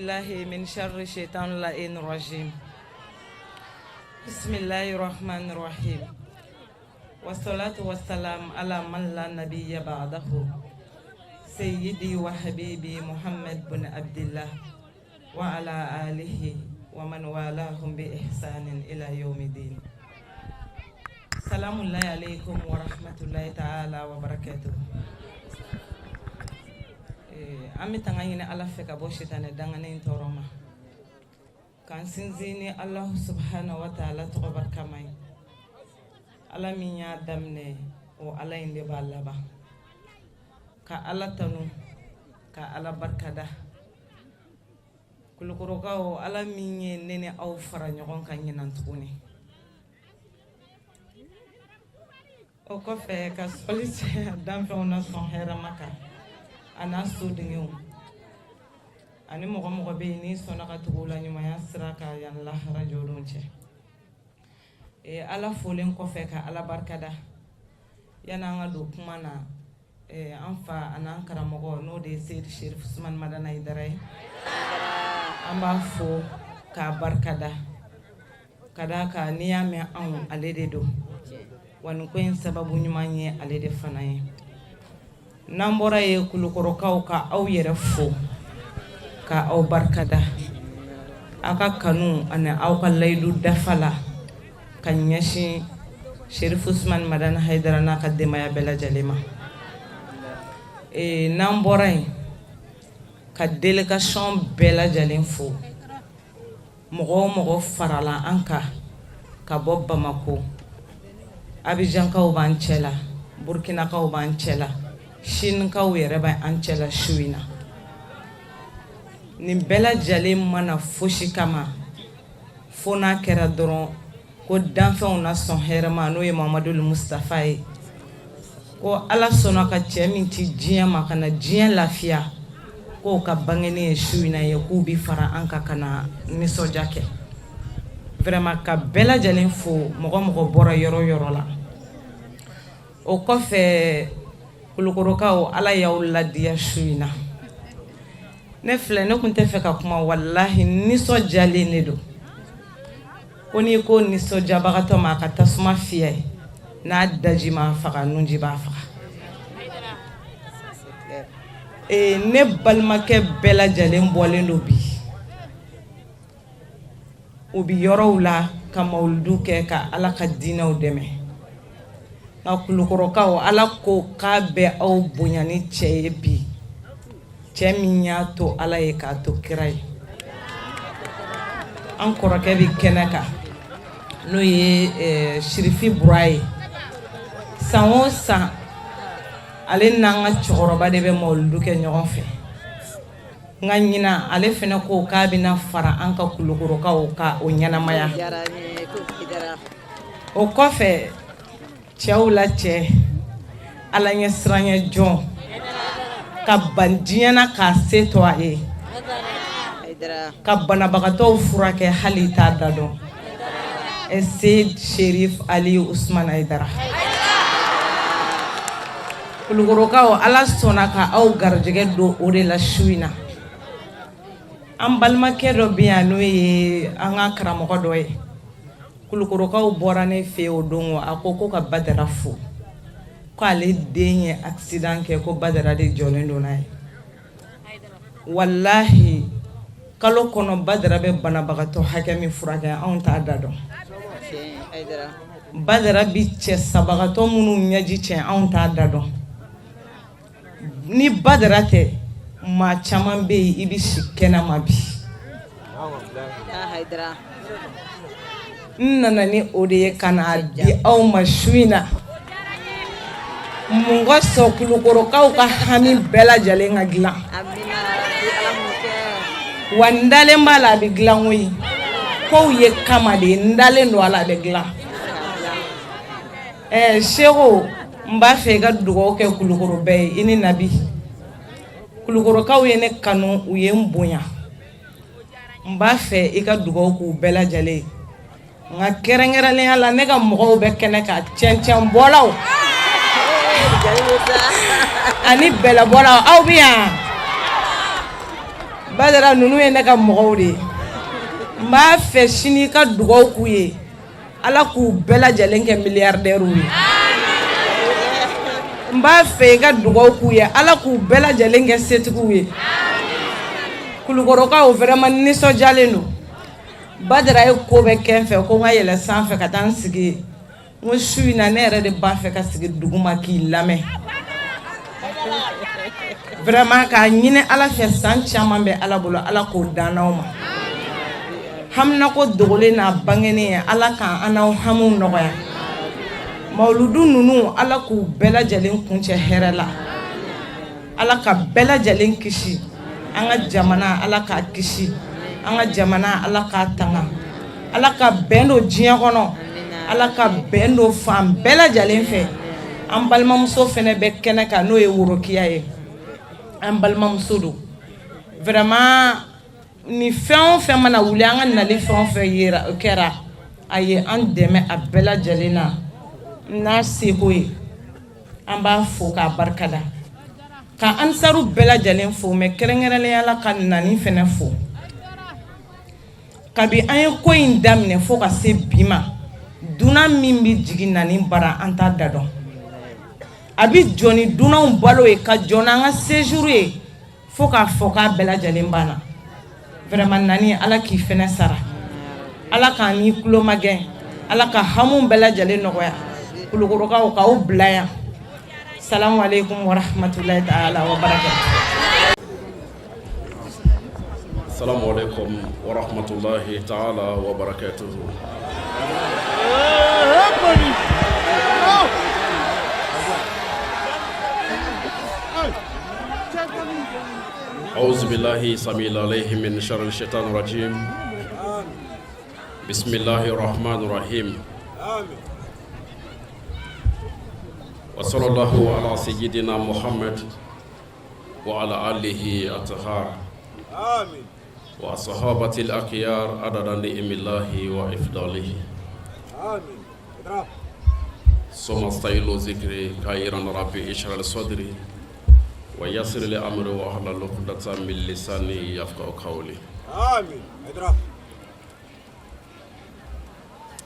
الله من شر الشيطان اللعين الرجيم بسم الله الرحمن الرحيم والصلاة والسلام على من لا نبي بعده سيدي وحبيبي محمد بن عبد الله وعلى آله ومن والاهم بإحسان إلى يوم الدين سلام الله عليكم ورحمة الله تعالى وبركاته. An bɛ tanga ɲini Ala fɛ ka bɔ sitanɛ danganen tɔɔrɔ ma, k'an sinsin ni Alahu subahana wa taala tɔgɔ barikama ye. Ala min y'a daminɛ, o Ala in de b'a laban. Ka Ala tanu, ka Ala barikada. Kulukɔrɔkaw, Ala min ye ne ni aw fara ɲɔgɔn kan ɲinan tuguni. O kɔfɛ ka sɔli cɛ danfɛnw na sɔn hɛrɛma kan, a n'a sodenw ani mɔgɔ mɔgɔ bɛ yen n'i sɔnna ka tugu la ɲumanya sira kan yan lahara jɔdon cɛ. Ala folen kɔfɛ ka Ala barikada, yan'an ka don kuma na, an fa an'an karamɔgɔ, n'o de ye Seyidi Sherif Usumani Madani Hayidara ye, an b'a fo k'a barikada ka d'a kan n'i y'a mɛn anw, ale de don, wa nin ko in sababu ɲuman ye ale de fana ye. N'an bɔra ye, Kulukɔrɔkaw, ka aw yɛrɛ fo ka aw barikada aw ka kanu ani aw ka layidu dafa la ka ɲɛsin Sherif Usumani Madani Hayidara n'a ka denbaya bɛɛ lajɛlen ma. N'an bɔra yen, ka délégation bɛɛ lajɛlen fo, mɔgɔ o mɔgɔ farala an kan ka bɔ Bamakɔ, Abijankaw b'an cɛ la, Burkinakaw b'an cɛ la, Sinikaw yɛrɛ bɛ an cɛ la su in na. Nin bɛɛ lajɛlen mana fosi kama fo n'a kɛra dɔrɔn ko danfɛnw na sɔn hɛrɛma, n'o ye Mamadu Mustafa ye, ko Ala sɔnna ka cɛ min ci diɲɛ ma ka na diɲɛ lafiya, k'o ka bangeni ye su in na ye, k'u bi fara an kan ka na nisɔndiya kɛ. Vraiment, ka bɛɛ lajɛlen fo, mɔgɔ mɔgɔ bɔra yɔrɔ yɔrɔ la. O kɔfɛ, Kulukɔrɔkaw, Ala y'aw ladiya su in na. Ne filɛ, ne tun tɛ fɛ ka kuma, walahi nisɔndiyalen de don. Ko n'i ko nisɔndiyabagatɔ ma a ka tasuma fiyɛ, n'a daji ma faga, nunji b'a faga. Ne balimakɛ bɛɛ lajɛlen bɔlen don bi, u bi yɔrɔw la ka mawuludu kɛ ka Ala ka diinɛw dɛmɛ. Nka Kulukɔrɔkaw, Ala ko k'a bɛ aw bonya ni cɛ ye bi, cɛ min y'a to Ala ye k'a to kira ye. An kɔrɔkɛ bɛ kɛnɛ kan, n'o ye Sirifi Bura ye. San o san, ale n'an ka cɛkɔrɔba de bɛ mawuludu kɛ ɲɔgɔn fɛ. Nka ɲinan, ale fana ko k'a bɛna fara an ka Kulukɔrɔkaw ka o ɲɛnamaya. O kɔfɛ, cɛw la cɛ, Ala ɲɛ siranɲɛ jɔn, ka ban diɲɛ na k'a se to a ye, ka banabagatɔw furakɛ hali t'a da dɔn, Seyid Sherif Ali Usman Hayidara. Kulukɔrɔkaw, Ala sɔnna ka aw garijɛgɛ don o de la su in na. An balimakɛ dɔ bɛ yan, n'o ye an ka karamɔgɔ dɔ ye. Kulukɔrɔkaw bɔra ne fɛ o don, a ko ka Badara fo, ko ale den ye accident kɛ, ko Badara de jɔlen don n'a ye. Walahi, kalo kɔnɔ, Badara bɛ banabagatɔ hakɛ min furakɛ, anw t'a da dɔn. Badara bi cɛ sabagatɔ minnu ɲɛji cɛ, anw t'a da dɔn. Ni Badara tɛ, maa caman bɛ yen, i bɛ si kɛnɛma bi. N nana ni o de ye ka n'a di aw ma su in na. Mun ka sɔn Kulukɔrɔkaw ka hami bɛɛ lajɛlen ka dilan, wa n dalen b'a la, a bɛ dilan koyi. Kow ye kama de ye, n dalen don a la, a bɛ dilan. Seko, n b'a fɛ i ka dugawu kɛ Kulukɔrɔ bɛɛ ye, i ni Nabi. Kulukɔrɔkaw ye ne kanu, u ye n bonya. N b'a fɛ i ka dugawu k'u bɛɛ lajɛlen ye. Nka kɛrɛnkɛrɛnnenya la, ne ka mɔgɔw bɛ kɛnɛ kan, cɛncɛnbɔlaw ani bɛlɛbɔlaw, aw bɛ yan. Badara, ninnu ye ne ka mɔgɔw de ye. N b'a fɛ sini i ka dugawu k'u ye, Ala k'u bɛɛ lajɛlen kɛ milliardaires ye. N b'a fɛ i ka dugawu k'u ye, Ala k'u bɛɛ lajɛlen kɛ setigiw ye. Kulukɔrɔkaw, vraiment nisɔndiyalen don. Badara ye ko bɛɛ kɛ n fɛ ko n ka yɛlɛ sanfɛ ka taa n sigi yen. N ko su in na, ne yɛrɛ de b'a fɛ ka sigi duguma k'i lamɛn, vraiment k'a ɲini Ala fɛ. San caman bɛ Ala bolo, Ala k'o dan n'aw ma. Haminako dogolen n'a bangenen ye, Ala k'an an n'aw hamiw nɔgɔya. Mawuludu ninnu, Ala k'u bɛɛ lajɛlen kuncɛ hɛrɛ la. Ala ka bɛɛ lajɛlen kisi. An ka jamana, Ala k'a kisi. An ka jamana, Ala k'a tanga. Ala ka bɛn don diɲɛ kɔnɔ. Ala ka bɛn don fan bɛɛ lajɛlen fɛ. An balimamuso fɛnɛ bɛ kɛnɛ kan, n'o ye Worokiya ye. An balimamuso don vraiment. Ni fɛn o fɛn mana wuli, an ka nali fɛn o fɛn yera kɛra, a ye an dɛmɛ a bɛɛ lajɛlen na n'a seko ye. An b'a fo k'a barikada, ka ansaru bɛɛ lajɛlen fo, mais kɛrɛnkɛrɛnnenya la ka nani fɛnɛ fo. Kabi an ye ko in daminɛ fo ka se bi ma, dunan min bɛ jigin nani bara, an t'a da dɔn. A bɛ jɔ ni dunanw balo ye, ka jɔ n'an ka séjour ye, fo k'a fɔ k'a bɛɛ lajɛlen banna. Vraiment nani, Ala k'i fɛnɛ sara. Ala k'an n'i tulo magɛn. Ala ka hamu bɛɛ lajɛlen nɔgɔya. Kulukorokaw, k'aw bila yan. Salamu aleykum wa rahmatulahi taala wa barakatu. السلام عليكم ورحمة الله تعالى وبركاته. أعوذ بالله سميع العليم من شر الشيطان الرجيم. بسم الله الرحمن الرحيم. وصلى الله على سيدنا محمد وعلى آله الأطهار وصحابة الأخيار عدد نعم الله وإفضاله. ثم استعيل ذكري خيرا. ربي اشرح لي صدري ويسر لي أمري واحلل عقدة من لساني يفقهوا قولي.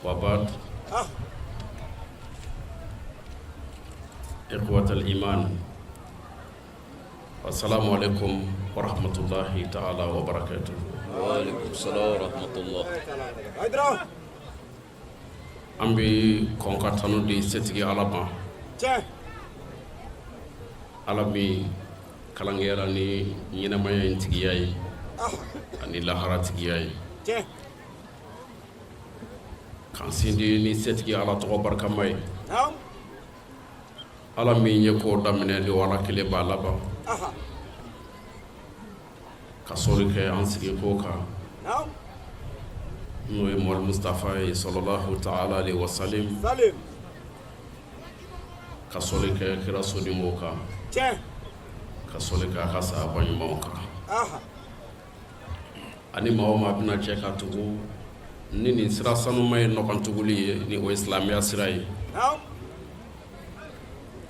وبعد، إخوة الإيمان، السلام عليكم ورحمة الله تعالى وبركاته. وعليكم السلام ورحمة الله. An bɛ kɔn ka tanu di setigi Ala ma, Ala min kalankɛra ni ɲɛnamaya in tigiya ye ani lahara tigiya ye, k'an sindi ni setigi Ala tɔgɔ barikama ye. Ala min ye ko daminɛ, ni Ala kelen b'a laban. Ka sɔli kɛ an sigi ko kan, n'o ye Mɔli Mustafa ye, صلى الله تعالى عليه وسلم. Ka sɔli kɛ kira sodenw kan, ka sɔli kɛ a ka sahaba ɲumanw kan, ani maa o maa bɛna cɛ ka tugu ni nin sira sanuma ye, nɔgɔn tuguli ye, ni o ye silamɛya sira ye.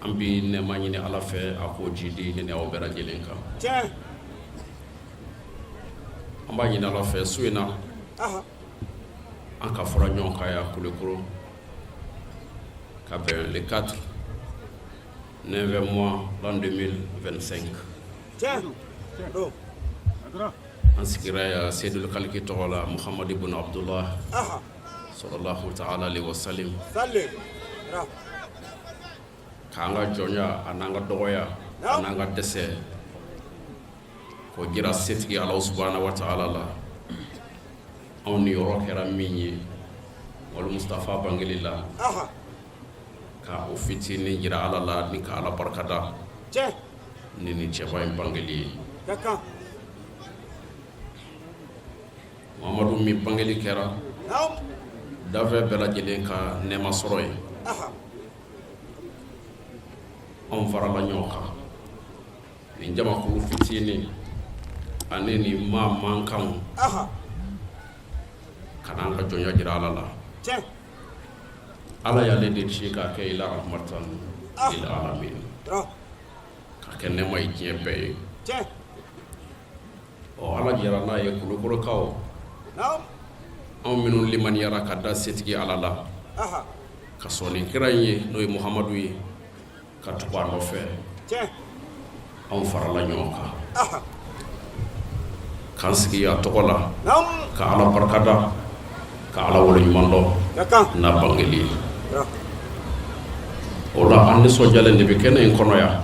An bɛ nɛɛma ɲini Ala fɛ, a k'o jidi ne ni aw bɛɛ lajɛlen kan. An b'a ɲini Ala fɛ, su in na an ka fara ɲɔgɔn kan yan Kulukoro, ka bɛn le 4 9 mois l'an 2025. An sigira yan Seydul Kaliki tɔgɔ la, Muhamadu ibn Abdullah, صلى الله تعالى عليه وسلم, k'an ka jɔnya a n'an ka dɔgɔya a n'an ka dɛsɛ k'o jira setigi Ala سبحانه وتعالى la. Anw ni yɔrɔ kɛra min ye Wali Mustafa bangeli la, ka o fitinin jira Ala la, ni ka Ala barikada ni nin cɛba in bangeli ye. Mamadu min bangeli kɛra dafɛ bɛɛ lajɛlen ka nɛɛma sɔrɔ ye, anw farala ɲɔgɔn kan nin jamakulu fitinin ani nin maa mankanw, ka n'an ka jɔnya jira Ala la. Ala y'ale de ci k'a kɛ إلى رحمة للعالمين, ka kɛ nɛɛma ye diɲɛ bɛɛ ye. Ɔ, Ala jɛra n'a ye, Kulukorokaw, anw minnu limaniyara ka da setigi Ala la, ka sɔn ni kira in ye, n'o ye Muhamadu ye, ka tugu a nɔfɛ, anw farala ɲɔgɔn kan k'an sigi a tɔgɔ la, ka Ala barikada, ka Ala waleɲuman dɔn n'a bangeli ye. O la, an nisɔndiyalen de bɛ kɛnɛ in kɔnɔ yan.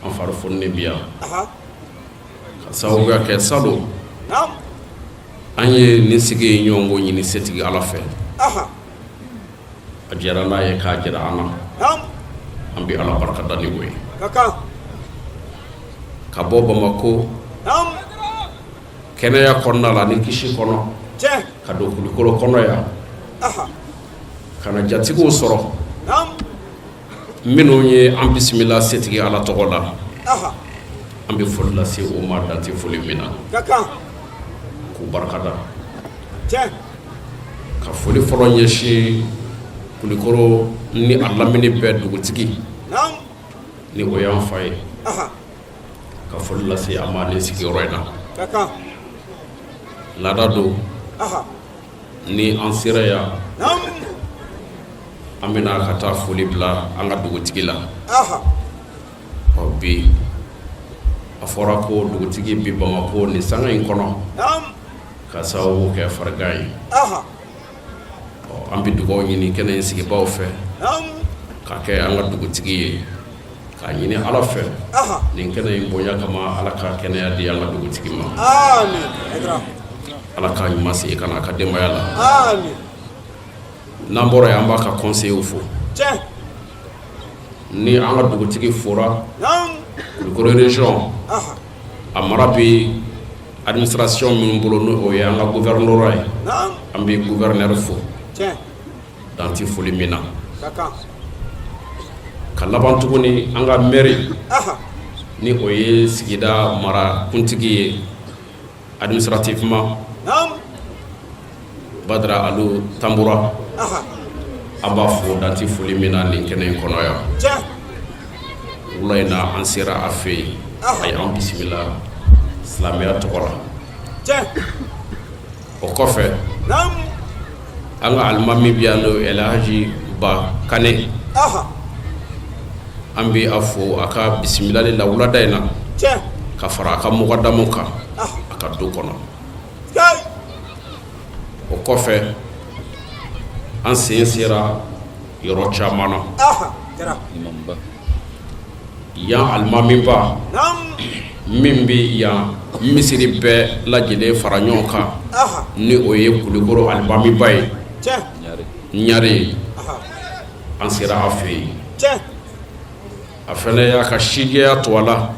An fari foninen bi yan ka sababuya kɛ salon an ye nin sigi ɲɔgɔn ko ɲini setigi Ala fɛ, a jɛra n'a ye k'a jira an na. An bɛ Ala barika da ni o ye. Ka bɔ Bamakɔ kɛnɛya kɔnɔna la ni kisi kɔnɔ, ka don Kulukoro kɔnɔ yan, ka na jatigiw sɔrɔ minnu ye an bisimila setigi Ala tɔgɔ la, an bɛ foli lase o ma dan tɛ foli min na, k'u barikada, ka foli fɔlɔ ɲɛsin Kulukoro ni a lamini bɛɛ dugutigi, ni o y'an fa ye, ka foli lase a ma ni sigiyɔrɔ in na. Laada don, ni an sera yan, an bɛna ka taa foli bila an ka dugutigi la. Ɔ, bi a fɔra ko dugutigi bi Bamakɔ nin sanga in kɔnɔ ka sababu kɛ farigan ye. Ɔ, an bɛ dugawu ɲini kɛnɛ in sigibaaw fɛ ka kɛ an ka dugutigi ye, k'a ɲini Ala fɛ nin kɛnɛ in bonya kama, Ala ka kɛnɛya di an ka dugutigi ma, Ala k'a ɲuman segin ka na a ka denbaya la. N'an bɔra yen, an b'a ka conseillers fo. Ni an ka dugutigi fora, Kulukoro région a mara bɛ administration min bolo, n'o ye an ka gouvernorat ye, an bɛ gouverneur fo dan tɛ foli min na. Ka laban tuguni, an ka maire, ni o ye sigida mara kuntigi ye administrativement, Badara Alu Tanbura, an b'a fo dan tɛ foli min na nin kɛnɛ in kɔnɔ yan. Wula in na, an sera a fɛ yen, a ye an bisimila silamɛya tɔgɔ la. O kɔfɛ, an ka alimami bi yan, n'o ye Elhaji Ba Kane, an bɛ a fo a ka bisimilali la wulada in na, ka fara a ka mɔgɔdamu kan a ka du kɔnɔ. O kɔfɛ, an sen sera yɔrɔ caman na yan. Alimamiba min bɛ yan misiri bɛɛ lajɛlen fara ɲɔgɔn kan, ni o ye Kulukoro alimamiba ye, Ɲare, an sera a fɛ yen. A fana y'a ka sijɛya to a la.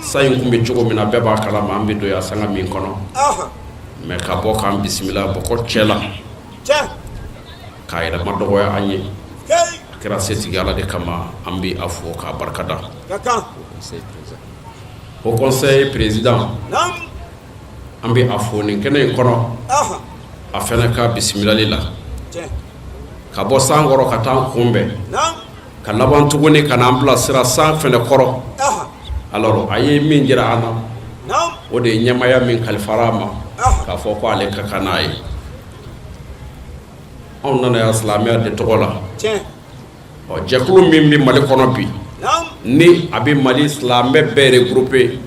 San in tun bɛ cogo min na, bɛɛ b'a kalama, an bɛ don yan sanga min kɔnɔ, mais ka bɔ k'an bisimila bɔkɔ cɛ la, k'a yɛrɛ ma dɔgɔya an ye, a kɛra setigi Ala de kama. An bɛ a fo k'a barikada. Haut conseil président, an bɛ a fo nin kɛnɛ in kɔnɔ, a fana ka bisimilali la, ka bɔ san kɔrɔ ka taa kunbɛn, ka laban tuguni ka n'an bilasira san fana kɔrɔ. Alors, a ye min jira an na, o de ye ɲɛmaya min kalifara a ma, k'a fɔ ko ale ka kan n'a ye. Anw nana yan silamɛya de tɔgɔ la. Ɔ, jɛkulu min bɛ Mali kɔnɔ bi, ni a bɛ Mali silamɛ bɛɛ regrouper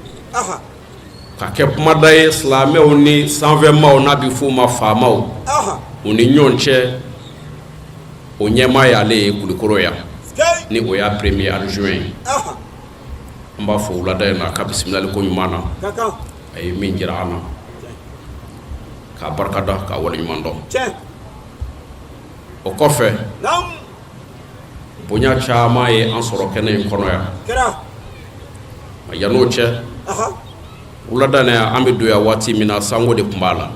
ka kɛ kumada ye silamɛw ni sanfɛmaw, n'a bɛ f'o ma faamaw, u ni ɲɔgɔn cɛ, o ɲɛmaa y'ale ye Kulukoro yan, ni o y'a premier adjoint ye. An b'a fɔ wulada in na a ka bisimilali ko ɲuman na, a ye min jira an na, k'a barikada, k'a waleɲuman dɔn. O kɔfɛ, bonya caman ye an sɔrɔ kɛnɛ in kɔnɔ yan. Yann'o cɛ, wulada in an bɛ don yan waati min na, sanko de tun b'a la.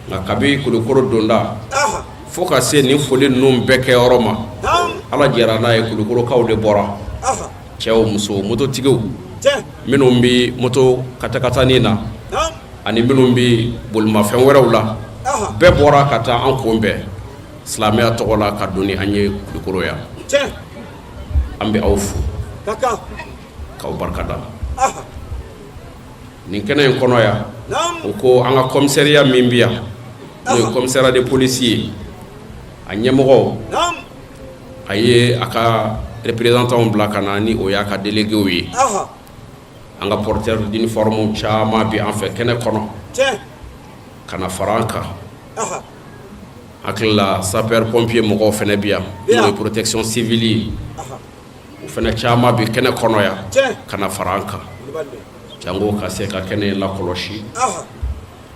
Nka kabi Kulukoro donda fo ka se nin foli ninnu bɛɛ kɛyɔrɔ ma, Ala jɛra n'a ye, Kulukorokaw de bɔra, cɛw, muso, mototigiw minnu bɛ moto katakatanin na ani minnu bɛ bolimafɛn wɛrɛw la, bɛɛ bɔra ka taa an kunbɛn silamɛya tɔgɔ la ka don ni an ye Kulukoro yan. An bɛ aw fo k'aw barikada. Nin kɛnɛ in kɔnɔ yan, o ko an ka commissariat min bɛ yan, n'o ye commissariat de police ye, a ɲɛmɔgɔ a ye a ka représentantw bila ka na, ni o y'a ka déléguéw ye. An ka porteur d'uniforme caman bɛ an fɛ kɛnɛ kɔnɔ ka na fara an kan. Hakili la, sapeur pompier mɔgɔw fana bɛ yan, n'o ye protection civile ye, o fana caman bɛ kɛnɛ kɔnɔ yan ka na fara an kan, jango ka se ka kɛnɛ lakɔlɔsi.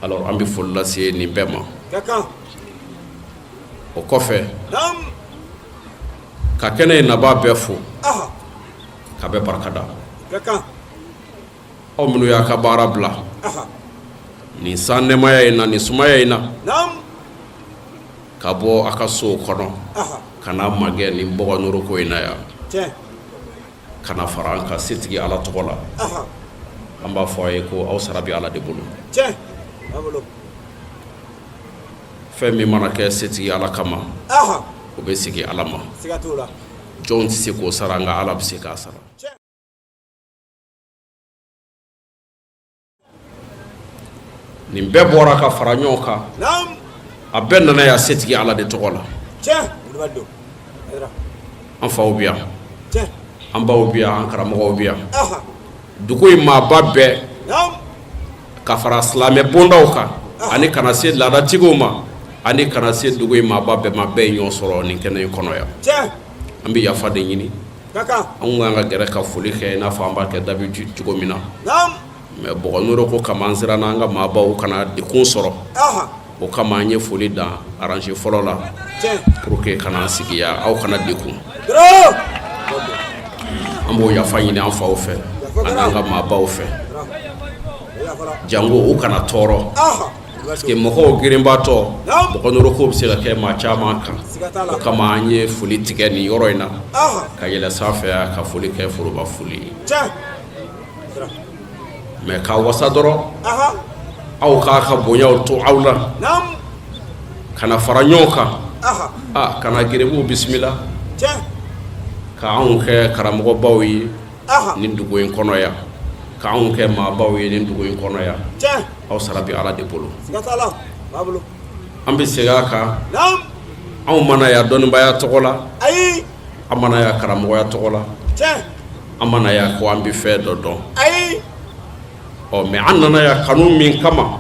Alors, an bɛ foli lase nin bɛɛ ma. O kɔfɛ, ka kɛnɛ in nabaa bɛɛ fo, ka bɛɛ barikada. Aw minnu y'a ka baara bila nin san nɛmaya in na, nin sumaya in na, ka bɔ a ka sow kɔnɔ ka n'a magɛn nin bɔgɔ ko in na yan, ka na fara an kan setigi Ala tɔgɔ la, an b'a fɔ a ye ko aw sara bɛ Ala de bolo. Fɛn min mana kɛ setigi Ala kama, o bɛ segin Ala ma. Jɔn tɛ se k'o sara, nka Ala bɛ se k'a sara. Nin bɛɛ bɔra ka fara ɲɔgɔn kan, a bɛɛ nana yan setigi Ala de tɔgɔ la. An faw bɛ yan, an baw bɛ yan, an karamɔgɔw bɛ yan, dugu in maaba bɛɛ, ka fara silamɛ bondaw kan, ani ka na se laadatigiw ma, ani ka na se dugu in maaba bɛɛ ma, bɛɛ ye ɲɔgɔn sɔrɔ nin kɛnɛ in kɔnɔ yan. An bɛ yafa de ɲini. Anw kan ka gɛrɛ ka foli kɛ i n'a fɔ an b'a kɛ d'habitude cogo min na, mais bɔgɔnoro ko kama, an siranna an ka maabaw kana degun sɔrɔ. O kama an ye foli dan rangée fɔlɔ la pour que ka n'an sigi yan, aw kana degun. An b'o yafa ɲini an faw fɛ ani an ka maabaw fɛ, jango u kana tɔɔrɔ, parce que mɔgɔw girinbatɔ, bɔgɔnoro ko bɛ se ka kɛ maa caman kan. O kama an ye foli tigɛ nin yɔrɔ in na ka yɛlɛ sanfɛ yan ka foli kɛ foroba foli ye. Mais k'a wasa dɔrɔn, aw k'a ka bonyaw to aw la ka na fara ɲɔgɔn kan, aa, ka na geribuw bisimila ka anw kɛ karamɔgɔbaw ye nin dugu in kɔnɔ yan, ka anw kɛ maabaw ye nin dugu in kɔnɔ yan. Aw sara bɛ Ala de bolo. An bɛ segin a kan, anw ma na yan dɔnnibaya tɔgɔ la, an ma na yan karamɔgɔya tɔgɔ la, an ma na yan ko an bɛ fɛn dɔ dɔn. Ɔ, mais an nana yan kanu min kama,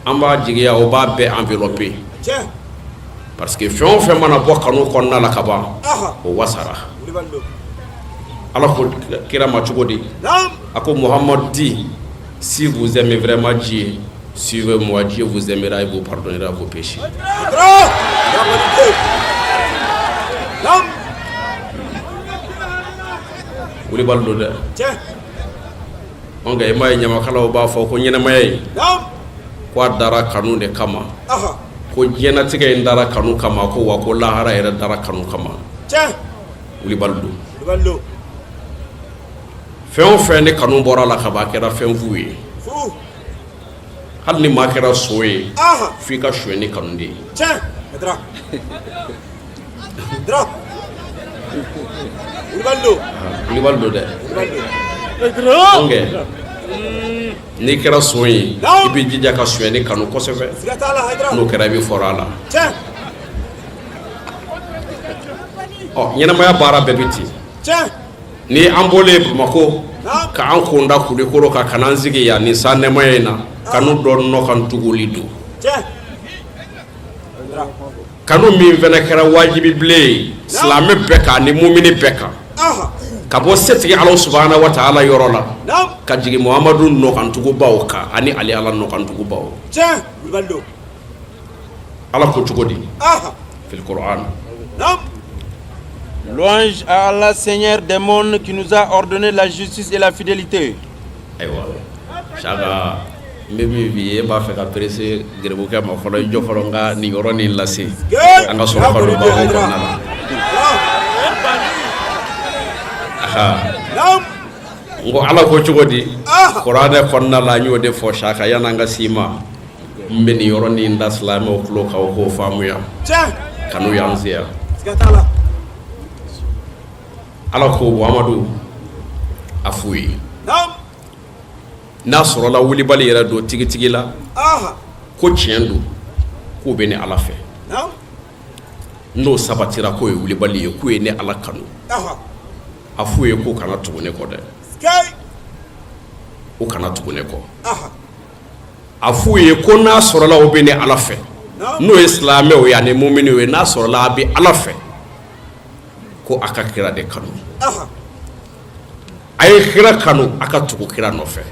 an b'a jigiya o b'a bɛɛ envelopper, parce que fɛn o fɛn mana bɔ kanu kɔnɔna la ka ban, o wasara. Ala ko kira ma cogo di? A ko: Muhammad, dis, si vous aimez vraiment Dieu, suivez-moi, Dieu vous aimera et vous pardonnera vos péchés. Wulibali don dɛ. Nka i m'a ye, ɲamakalaw b'a fɔ ko ɲɛnamaya ye ko a dara kanu de kama, ko diɲɛnatigɛ in dara kanu kama, ko wa ko lahara yɛrɛ dara kanu kama. Wulibali don. Fɛn o fɛn ni kanu bɔra la ka ban, a kɛra fɛn fu ye. Hali ni maa kɛra so ye, f'i ka sonyani kanu de ye. Wulibali don dɛ. N'i kɛra son ye, i b'i jija ka sonyani kanu kosɛbɛ. N'o kɛra, i bɛ fɔrɔ a la. Ɔ, ɲɛnamaya baara bɛɛ bɛ ten. Ni an bɔlen Bamakɔ ka an kunda Kulikoro kan ka n'an sigi yan nin san nɛɛmaya in na, kanu dɔ nɔ kan tuguli don. Kanu min fana kɛra wajibi bilen ye silamɛ bɛɛ kan ni mumini bɛɛ kan, ka bɔ setigi Ala subahana wa taala yɔrɔ la ka jigin Muhamadu nɔkantugubaw kan ani ale Ala nɔkantugubaw. Ala ko cogo di fil Coran? Louange à Allah, Seigneur des mondes, qui nous a ordonné la justice et la fidélité. Ayiwa Saka, n bɛ min f'i ye, e b'a fɛ ka presser garibukɛ ma fɔlɔ, i jɔ fɔlɔ, n ka nin yɔrɔ nin lase, an ka sɔrɔ ka don baro kɔnɔna la. Aha. N ko Ala ko cogo di kuranɛ kɔnɔna la? N y'o de fɔ Saka, yan'an ka s'i ma, n bɛ nin yɔrɔ nin da silamɛw tulo kan, u k'o faamuya. Kanu y'an se yan. Ala ko Muhamadu a f'u ye. N'a sɔrɔla wulibali yɛrɛ don tigitigi la, ko tiɲɛ don k'u bɛ ne Ala fɛ, n'o sabatira k'o ye wulibali ye, k'u ye ne Ala kanu, a f'u ye k'u kana tugu ne kɔ dɛ, u kana tugu ne kɔ. A f'u ye ko n'a sɔrɔla u bɛ ne Ala fɛ, n'o ye silamɛw ye ani muminiw ye, n'a sɔrɔla a bɛ Ala fɛ, ko a ka kira de kanu. A ye kira kanu, a ka tugu kira nɔfɛ.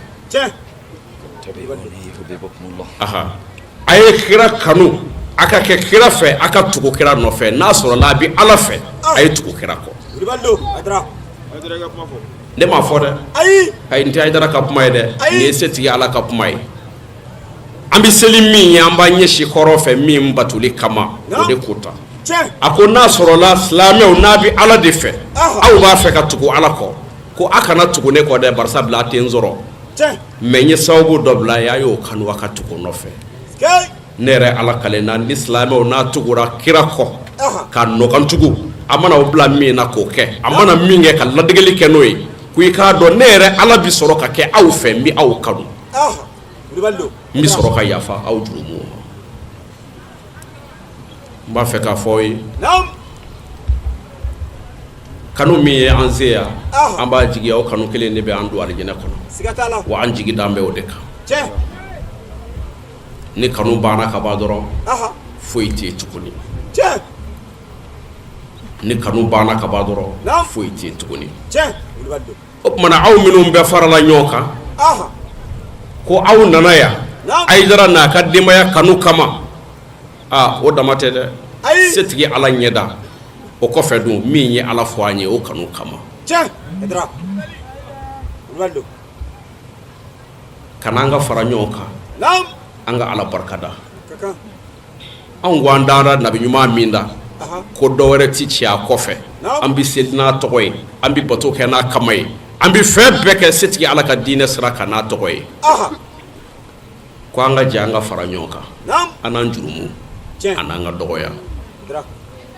A ye kira kanu, a ka kɛ kira fɛ, a ka tugu kira nɔfɛ. N'a sɔrɔla a bɛ Ala fɛ, a ye tugu kira kɔ. Ne m'a fɔ dɛ, ayi, n tɛ Hayidara ka kuma ye dɛ, nin ye setigi Ala ka kuma ye. An bɛ seli min ye, an b'an ɲɛsin kɔrɔn fɛ min batoli kama, o de ko tan. A ko n'a sɔrɔla silamɛw, n'a bɛ Ala de fɛ, aw b'a fɛ ka tugu Ala kɔ, ko a kana tugu ne kɔ dɛ, barisa bila a tɛ n sɔrɔ, mais n ye sababu dɔ bila ye, a y'o kanu, a ka tugu nɔfɛ. Ne yɛrɛ Ala kalen na, ni silamɛw n'a tugura kira kɔ ka nɔkantugu, a mana o bila min na k'o kɛ, a mana min kɛ ka ladegeli kɛ n'o ye, ko i k'a dɔn ne yɛrɛ Ala bɛ sɔrɔ ka kɛ aw fɛ, n bɛ aw kanu, n bɛ sɔrɔ ka yafa aw jurumu ma. N b'a fɛ k'a fɔ aw ye, kanu min ye an se yan, an b'a jigiya o kanu kelen de bɛ an don alijinɛ kɔnɔ, wa an jigi dan bɛ o de kan. Ni kanu banna ka ban dɔrɔn, foyi tɛ yen tuguni. Ni kanu banna ka ban dɔrɔn, foyi tɛ yen tuguni. O tuma na, aw minnu bɛɛ farala ɲɔgɔn kan ko aw nana yan Hayidara n'a ka denbaya kanu kama, aa, o dama tɛ dɛ. Setigi Ala ɲɛda o kɔfɛ dun, min ye Ala fɔ an ye, o kanu kama ka an ka fara ɲɔgɔn kan, an ka Ala barikada. Anw ko an dara nabi ɲuman min da, ko dɔ wɛrɛ ti ci a kɔfɛ, an bɛ seli n'a tɔgɔ ye, an bɛ bato kɛ n'a kama ye, an bɛ fɛn bɛɛ kɛ setigi Ala ka diinɛ sira kan n'a tɔgɔ ye, ko an ka jɛ, an ka fara ɲɔgɔn kan, an n'an jurumu, an n'an ka dɔgɔya,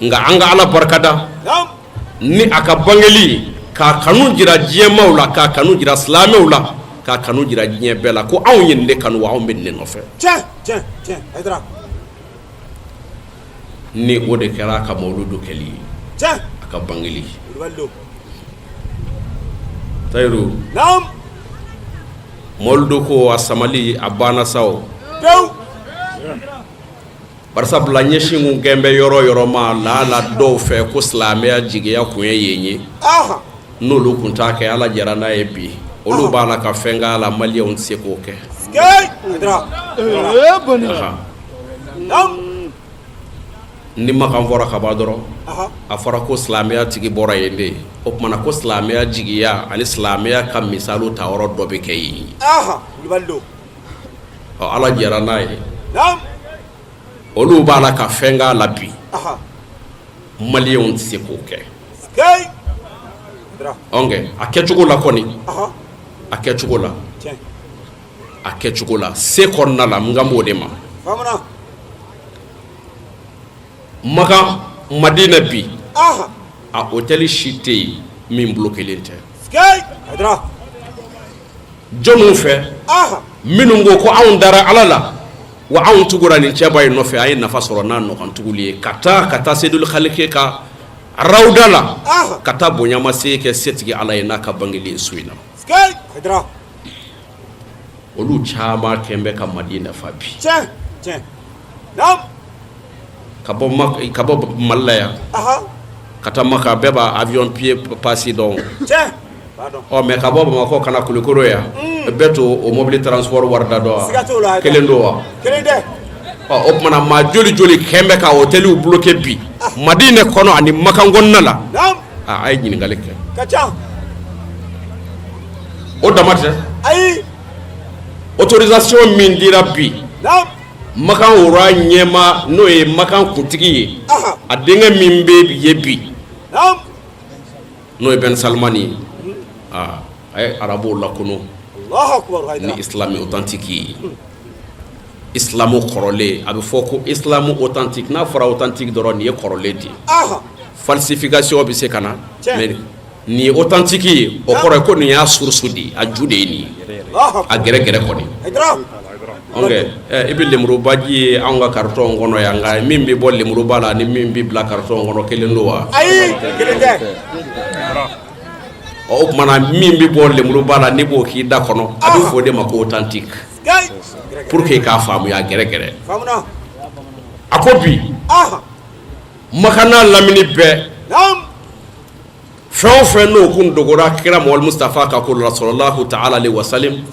nka an ka Ala barikada ni a ka bangeli, k'a kanu jira diɲɛmaw la, k'a kanu jira silamɛw la, k'a kanu jira diɲɛ bɛɛ la, ko anw ye nin de kanu, wa anw bɛ nin de nɔfɛ. Ni o de kɛra a ka mawuludu kɛli ye, a ka bangeli. Tayiru, mawuludu ko a samali a banna sa o, barisa bila ɲɛsin kun kɛn bɛ yɔrɔ yɔrɔ ma laala dɔw fɛ ko silamɛya jigiya kun ye yen ye, n'olu kun t'a kɛ, Ala jɛra n'a ye bi, olu b'a la ka fɛn k'a la, maliyɛnw tɛ se k'o kɛ. Ni Makan fɔra ka ban dɔrɔn, a fɔra ko silamɛya tigi bɔra yen de. O tuma na, ko silamɛya jigiya ani silamɛya ka misaliw ta yɔrɔ dɔ bɛ kɛ yen. Ɔ, Ala jɛra n'a ye, olu b'a la ka fɛn k'a la bi, maliyɛnw tɛ se k'o kɛ. A kɛcogo la kɔni, a kɛcogo la, a kɛcogo la, se kɔnɔna la, n kan b'o de ma. Makan, Madina bi, a hôtel si tɛ yen min bloquélen tɛ. Jɔnw fɛ minnu ko ko anw dara Ala la, wa anw tugura nin cɛba in nɔfɛ, an ye nafa sɔrɔ n'a nɔkantuguli ye, ka taa Sedul Halike ka rawda la, ka taa bonyamasegin kɛ setigi Ala ye n'a ka bangeli ye su in na. Olu caman kɛn bɛ ka Madina fa bi ka bɔ Mali la yan ka taa Maka, bɛɛ b'a avion billet passe dɔn. Ɔ, mais ka bɔ Bamakɔ ka na Kulukoro yan, bɛɛ to o mobili transport wari da dɔn wa? Kelen don wa? Ɔ, o tuma na, maa joli joli kɛn bɛ ka hôteliw bloqué bi Madina kɔnɔ ani Makan kɔnɔna la? A ye ɲininkali kɛ. O dama tɛ, autorisation min dira bi Makan roi ɲɛma, n'o ye Makan kuntigi ye, a denkɛ min bɛ ye bi, n'o ye Ben Salimani ye, aa, a ye arabuw lakunu ni islam authentique ye, islamu kɔrɔlen. A bɛ fɔ ko islamu authentique, n'a fɔra authentique dɔrɔn, nin ye kɔrɔlen de ye. Falsification bɛ se ka na, mais Nin ye authentique ye, o kɔrɔ ye ko nin y'a source de ye, a ju de ye nin ye, a gɛrɛgɛrɛ kɔni. Ok, i bɛ lemurubaji ye anw ka carton kɔnɔ yan, nka min bɛ bɔ lemuruba la ni min bɛ bila carton kɔnɔ, kelen don wa? Ayi, kelen tɛ. Ɔ, o tuma na, min bɛ bɔ lemuruba la, n'i b'o k'i da kɔnɔ, a bɛ fɔ o de ma ko authentique, pour que k'a faamuya gɛrɛgɛrɛ. A ko bi Makan n'a lamini bɛɛ, fɛn o fɛn n'o kun dogora kira Muhamadu Mustafa ka ko la, salalahu taala alehi wasalim,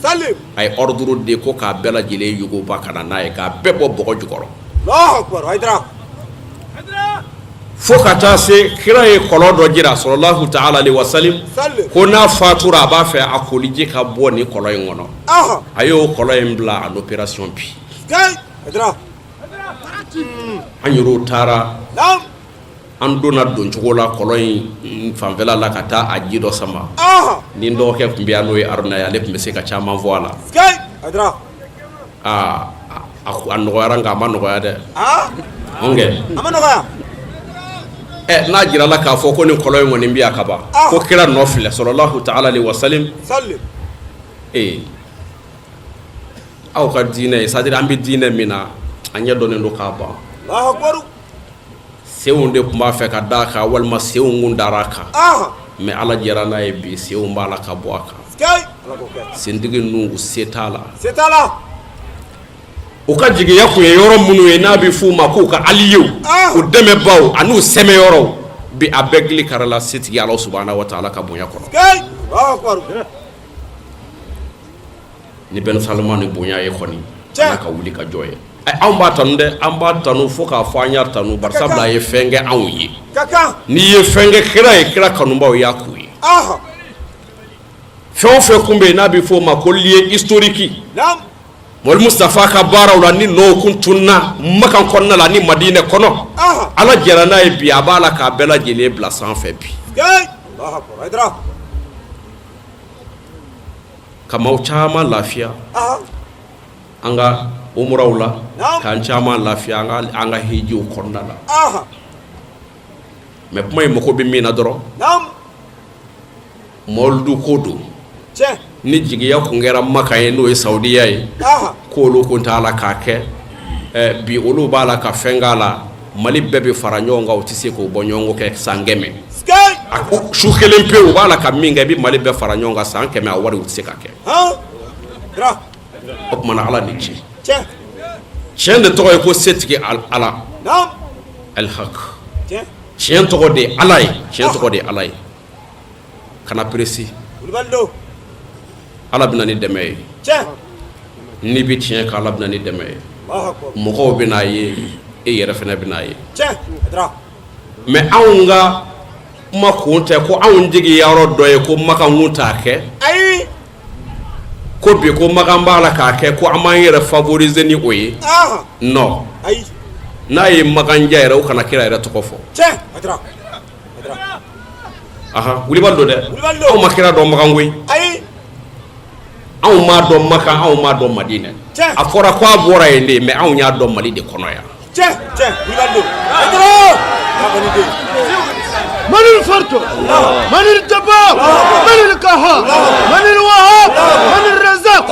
a ye ordre di ko k'a bɛɛ lajɛlen yuguba ka na n'a ye, k'a bɛɛ bɔ bɔgɔ jukɔrɔ, fo ka taa se kira ye kɔlɔn dɔ jira, salalahu taala alehi wasalim, ko n'a fatura, a b'a fɛ a koliji ka bɔ nin kɔlɔn in kɔnɔ. A y'o kɔlɔn in bila en opération bi. An yɛrɛw taara, an donna doncogo la kɔlɔn in fanfɛla la ka taa a ji dɔ sama. Ni dɔgɔkɛ tun bɛ yan, n'o ye Aruna ye, ale tun bɛ se ka caman fɔ a la. Aa, a nɔgɔyara, nka a ma nɔgɔya dɛ. Ɔnkɛ ɛ, n'a jirala k'a fɔ ko nin kɔlɔn in kɔni bɛ yan kaban, ko kira nɔ filɛ, salalahu taala alehi wasalim. Ee, aw ka diinɛ ye, c'est à dire an bɛ diinɛ min na, a ɲɛ dɔnnen don k'a ban. Senw de tun b'a fɛ ka d'a kan, walima senw kun dara a kan, mais Ala jɛra n'a ye, bi senw b'a la ka bɔ a kan. Sentigi ninnu, se t'a la. U ka jigiya tun ye yɔrɔ minnu ye, n'a bɛ f'u ma k'u ka alliés, u dɛmɛbaaw an'u sɛmɛyɔrɔw, bi a bɛɛ gili karila setigi Ala subahana wa taala ka bonya kɔnɔ. Ni Ben Salman ni bonya ye kɔni, ala ka wuli ka jɔ ye. Anw b'a tanu dɛ, an b'a tanu fo k'a fɔ an y'a tanu, barisabula a ye fɛn kɛ anw ye. N'i ye fɛn kɛ kira ye, kira kanubaw y'a k'u ye. Fɛn o fɛn kun bɛ yen n'a bɛ f'o ma ko lieu historique, Mɔli Mustafa ka baaraw la, ni nɔw kun tununna Makan kɔnɔna la ni Madinɛ kɔnɔ, Ala jɛra n'a ye, bi a b'a la k'a bɛɛ lajɛlen bila sanfɛ bi, ka maaw caman lafiya an ka umuraw la, k'an caman lafiya an ka hijiw kɔnɔna la. Mais kuma in mako bɛ min na dɔrɔn, mɔlidu ko don. Ni jigiya kun kɛra Makan ye, n'o ye Saudiya ye, k'olu kun t'a la k'a kɛ, bi olu b'a la ka fɛn k'a la. Mali bɛɛ bɛ fara ɲɔgɔn kan, u tɛ se k'o bɔ ɲɔgɔn kɛ san 100. A ko su kelen pe u b'a la ka min kɛ, i bɛ Mali bɛɛ fara ɲɔgɔn kan san 100, a wari u tɛ se ka kɛ. O tuma na, Ala ni ce. Tiɲɛ de tɔgɔ ye ko setigi Ala, alihak. Tiɲɛ tɔgɔ de ye Ala ye, tiɲɛ tɔgɔ de ye Ala ye. Kana pressé, Ala bɛ na ni dɛmɛ ye. N'i bɛ tiɲɛ kan, Ala bɛ na ni dɛmɛ ye. Mɔgɔw bɛ n'a ye, e yɛrɛ fana bɛ n'a ye. Mais anw ka kuma kun tɛ ko anw jigi yɔrɔ dɔ ye ko Makan kun t'a kɛ, ko bi ko Makan b'a la k'a kɛ, ko an b'an yɛrɛ favoriser ni o ye. Non, n'a ye Makan diya yɛrɛ, o kana kira yɛrɛ tɔgɔ fɔ. Aha, wulibali don dɛ. Anw ma kira dɔn Makan koyi, anw m'a dɔn Makan, anw m'a dɔn Madinɛ. A fɔra ko a bɔra yen de, mais anw y'a dɔn Mali de kɔnɔ yan. من الفرد، من الجبار، من القهار، من الوهاب، من الرزاق،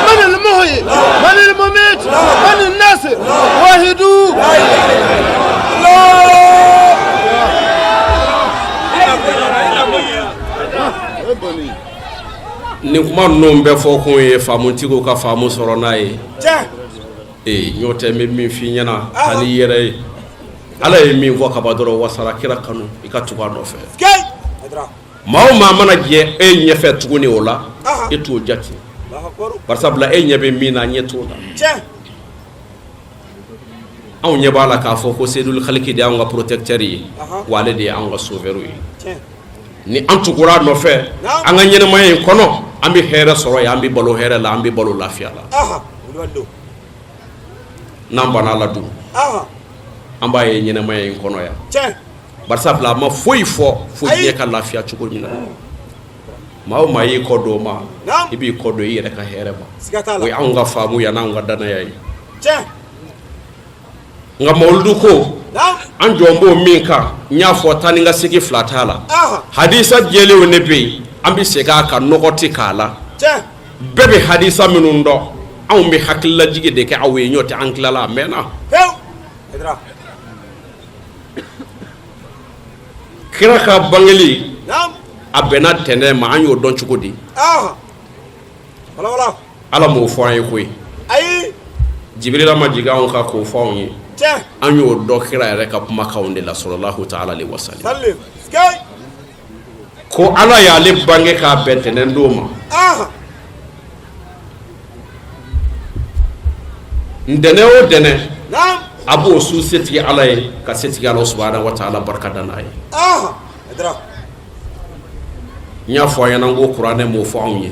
من المحيي، من المميت، من الناصر، واحد. Nin kuma ninnu bɛɛ fɔ kun ye faamutigiw ka faamu sɔrɔ n'a ye. Ee, n'o tɛ, n bɛ min f'i ɲɛna, taa n'i yɛrɛ ye. Ala ye min fɔ kaban dɔrɔn, wasara. Kira kanu, i ka tugu a nɔfɛ. Maa o maa mana jɛ e ɲɛfɛ tuguni o la, e t'o jate, barisabula e ɲɛ bɛ min na, ɲɛ t'o la. Anw ɲɛ b'a la k'a fɔ ko Sedul Haliki de y'anw ka protecteur ye, wa ale de ye anw ka sauveur ye. Ni an tugura a nɔfɛ an ka ɲɛnamaya in kɔnɔ, an bɛ hɛrɛ sɔrɔ yen, an bɛ balo hɛrɛ la, an bɛ balo lafiya la. N'an banna la dun, an b'a ye ɲɛnamaya in kɔnɔ yan, barisabula a ma foyi fɔ fo diɲɛ ka lafiya cogo min na. Maa o maa y'i kɔ don o ma, i b'i kɔ don i yɛrɛ ka hɛrɛ ma. O ye anw ka faamu yan, n'anw ka danaya ye. Nka mawuludu ko an jɔn b'o min kan, n y'a fɔ taa ni ka segin fila t'a la. Hadisa jɛlenw ne bɛ yen, an bɛ segin a kan, nɔgɔ tɛ k'a la. Bɛɛ bɛ hadisa minnu dɔn, anw bɛ hakililajigi de kɛ aw ye, n'o tɛ an tilala a mɛnna. Kira ka bangeli a bɛnna tɛnɛn ma, an y'o dɔn cogo di? Ala m'o fɔ an ye koyi. Jibirila ma jigin anw kan k'o fɔ anw ye. An y'o dɔn kira yɛrɛ ka kumakanw de la, sɔlɔlahu taala alehi wasalim, ko Ala y'ale bange k'a bɛn tɛnɛn don ma. Ntɛnɛn o ntɛnɛn, a b'o su setigi Ala ye ka setigi Ala subahana wa taala barika da n'a ye. N y'a fɔ a ɲɛna ko kuranɛ m'o fɔ anw ye,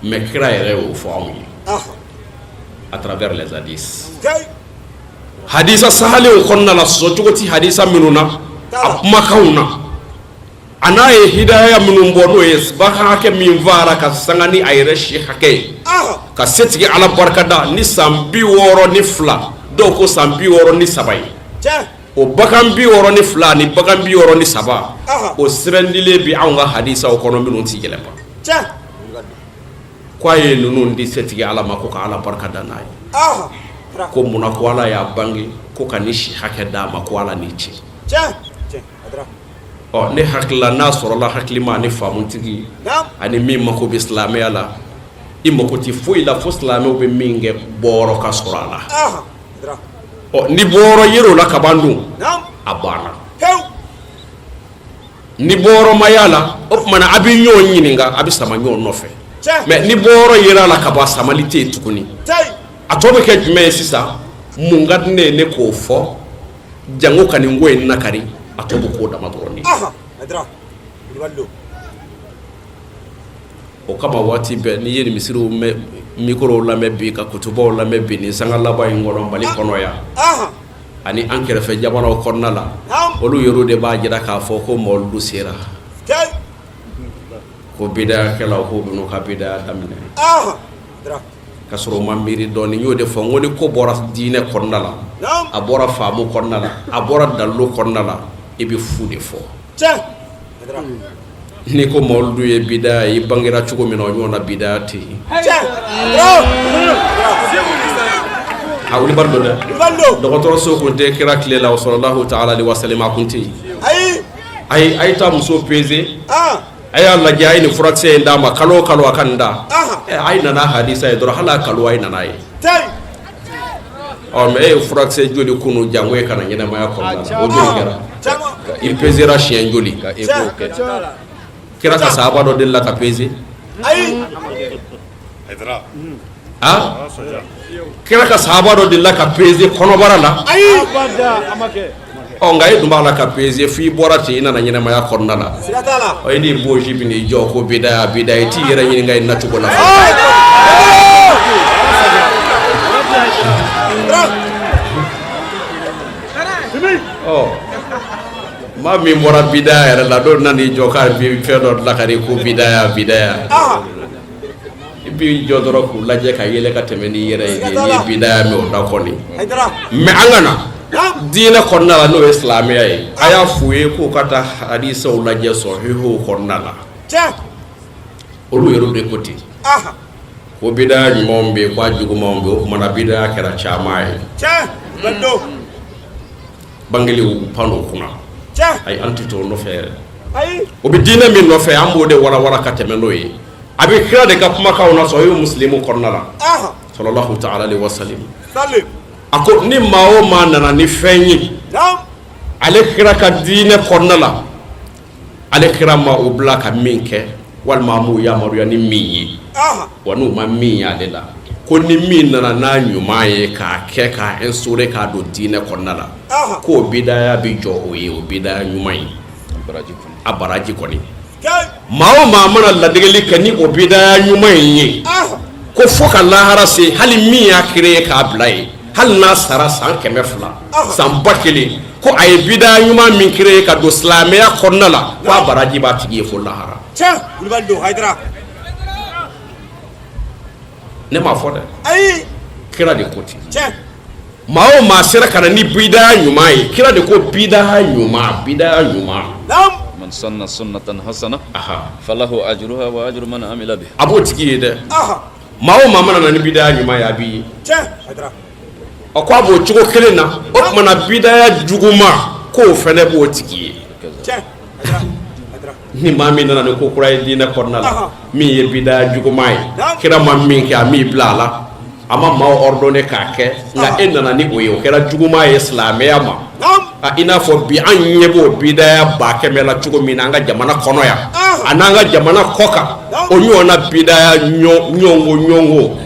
mais kira yɛrɛ y'o fɔ anw ye à travers les hadiths. Hadisa sahalenw kɔnɔna la, sɔsɔcogo tɛ hadisa minnu na, a kumakanw na, a n'a ye hidaya minnu bɔ, n'o ye bagan hakɛ min faara ka sanga ni a yɛrɛ si hakɛ ye ka setigi Ala barikada ni san 62, dɔw ko san 63 ye. O bagan 62 ni bagan 63, o sɛbɛndilen bɛ anw ka hadisaw kɔnɔ minnu tɛ yɛlɛma, ko a ye ninnu di setigi Ala ma ko ka Ala barika da n'a ye. Ko munna? Ko Ala y'a bange ko ka ni si hakɛ d'a ma, ko Ala ni ce. Ɔ, ne hakilila n'a sɔrɔla hakilima ani faamutigi ani min mako bɛ silamɛya la, i mako tɛ foyi la fo silamɛw bɛ min kɛ bɔyɔrɔ ka sɔrɔ a la. Ɔ, ni bɔyɔrɔ yer'o la kaban dun, a banna. Ni bɔyɔrɔ ma y'a la, o tuma na a bɛ ɲɔgɔn ɲininka, a bɛ sama ɲɔgɔn nɔfɛ. Mais ni bɔyɔrɔ yera a la kaban, samali tɛ yen tuguni. A tɔ bɛ kɛ jumɛn ye sisan? Mun ka di ne ye ne k'o fɔ jango ka nin ko in nakari? A tɔ bɛ k'o dama dɔrɔn de ye. O kama waati bɛɛ n'i ye nin misiriw mɛn, mikorow lamɛn bi, ka kutubaw lamɛn bi, nin sanga laban in kɔnɔ Mali kɔnɔ yan ani an kɛrɛfɛ jamanaw kɔnɔna la, olu yɛrɛ de b'a jira k'a fɔ ko mawuludu sera, ko bidayakɛlaw k'u bɛn'u ka bidaya daminɛ ka sɔrɔ u ma miiri dɔɔnin. N y'o de fɔ n ko ni ko bɔra diinɛ kɔnɔna la, a bɔra faamu kɔnɔna la, a bɔra dalilu kɔnɔna la, i bɛ fu de fɔ. N'i ko mawuludu ye bidaya ye, i bangera cogo min na, o ɲɔgɔn na bidaya tɛ yen. A wulibali don dɛ. Dɔgɔtɔrɔso tun tɛ kira tile la, sɔlɔlahu taala alehi wasalim, a tun tɛ yen. Ayi, a ye taa muso peze, a y'a lajɛ, a ye nin furakisɛ in d'a ma kalo o kalo, a ka nin da. A ye nana hadisa ye dɔrɔn, hali a kalo a ye nana ye. Ɔ, mais e ye furakisɛ joli kunu jango e kana ɲɛnamaya kɔnɔna la? O joli kɛra? I pesera siɲɛ joli? Kira ka sahaba dɔ delila ka peze? A kira ka sahaba dɔ delila ka peze kɔnɔbara la? Ɔ, nka e dun b'a la ka peze f'i bɔra ten, i nana ɲɛnamaya kɔnɔna la. Ɔ, i n'i bosi bɛ n'i jɔ ko bidaya bidaya, i t'i yɛrɛ ɲininka i nacogo la. Ɔ, maa min bɔra bidaya yɛrɛ la, dɔw nan'i jɔ k'a bɛ fɛn dɔ lakari ko bidaya bidaya, i b'i jɔ dɔrɔn k'u lajɛ ka yɛlɛ ka tɛmɛ n'i yɛrɛ ye. N'i ye bidaya mɛn o da kɔni. Mais an ka na diinɛ kɔnɔna la, n'o ye silamɛya ye, a y'a f'u ye k'u ka taa hadisaw lajɛ sɔhihuw kɔnɔna la. Olu yɛrɛ de ko ten ko bidaya ɲumanw bɛ yen, k'a jugumanw bɛ yen. O tuma na bidaya kɛra caman ye. Bangeli u pan o kunna. Ayi, an tɛ t'o nɔfɛ yɛrɛ. O bɛ diinɛ min nɔfɛ, an b'o de walawala ka tɛmɛ n'o ye. A bɛ kira de ka kumakanw na sɔhihu musilimu kɔnɔna la, sɔlɔlahu taala alehi wasalim. A ko ni maa o maa nana ni fɛn ye ale kira ka diinɛ kɔnɔna la, ale kira ma o bila ka min kɛ, walima a m'o yamaruya ni min ye, wa n'u ma min ye ale la, ko ni min nana n'a ɲuman ye k'a kɛ, k'a instaurer, k'a don diinɛ kɔnɔna la, k'o bidaya bɛ jɔ o ye, o bidaya ɲuman ye, a baraji kɔni. Maa o maa mana ladegeli kɛ ni o bidaya ɲuman in ye, ko fo ka lahara se, hali min y'a créer k'a bila ye, hali n'a sara san 200, san 1000, ko a ye bidaya ɲuman min créer ka don silamɛya kɔnɔna la, ko a baraji b'a tigi ye fo lahara. Ne m'a fɔ dɛ, kira de ko ten. Maa o maa sera ka na ni bidaya ɲuman ye, kira de ko bidaya ɲuman, bidaya ɲuman. Man sanna sunnatan hasana falahu ajruha wa ajru man amila biha. A b'o tigi ye dɛ. Maa o maa mana na ni bidaya ɲuman ye, a b'i ye. A ko a b'o cogo kelen na. O tuma na, bidaya juguman, k'o fana b'o tigi ye. Ni maa min nana ni ko kura ye diinɛ kɔnɔna la, min ye bidaya juguman ye, kira ma min kɛ, a m'i bila a la, a ma maaw ordonné k'a kɛ, nka e nana ni o ye, o kɛra juguman ye silamɛya ma. I n'a fɔ bi an ɲɛ b'o bidaya 100 000 la cogo min na an ka jamana kɔnɔ yan ani an ka jamana kɔkan, o ɲɔgɔnna bidaya ɲɔngo ɲɔngo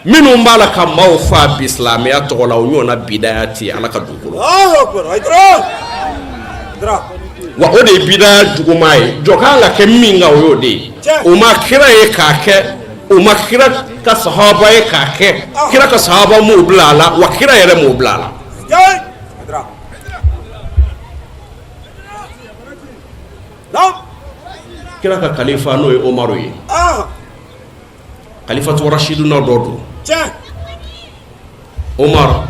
minnu b'a la ka maaw faa bi silamɛya tɔgɔ la, o ɲɔgɔnna bidaya tɛ yen Ala ka dugukolo. Wa o de ye bidaya juguman ye. Jɔ kan ka kɛ min kan, o y'o de ye. O ma kira ye k'a kɛ, o ma kira ka sahaba ye k'a kɛ, kira ka sahaba m'o bila a la, wa kira yɛrɛ m'o bila a la. Kira ka kalifa, n'o ye Umaru ye, kalifatu rashiduna dɔ don. Umaru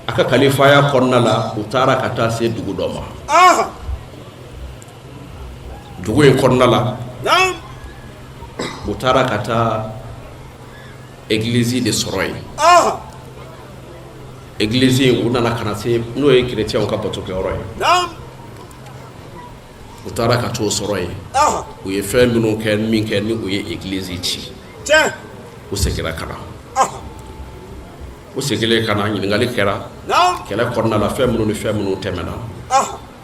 a ka kalifaya kɔnɔna la, u taara ka taa se dugu dɔ ma. Dugu in kɔnɔna la, u taara ka taa egilizi de sɔrɔ yen. Egilizi in, u nana ka na se, n'o ye kerecɛnw ka batokɛyɔrɔ ye, u taara ka t'o sɔrɔ yen. U ye fɛn minnu kɛ min kɛ ni u ye egilizi ci, u seginna ka na. U seginnen ka na, ɲininkali kɛra kɛlɛ kɔnɔna la, fɛn minnu ni fɛn minnu tɛmɛna.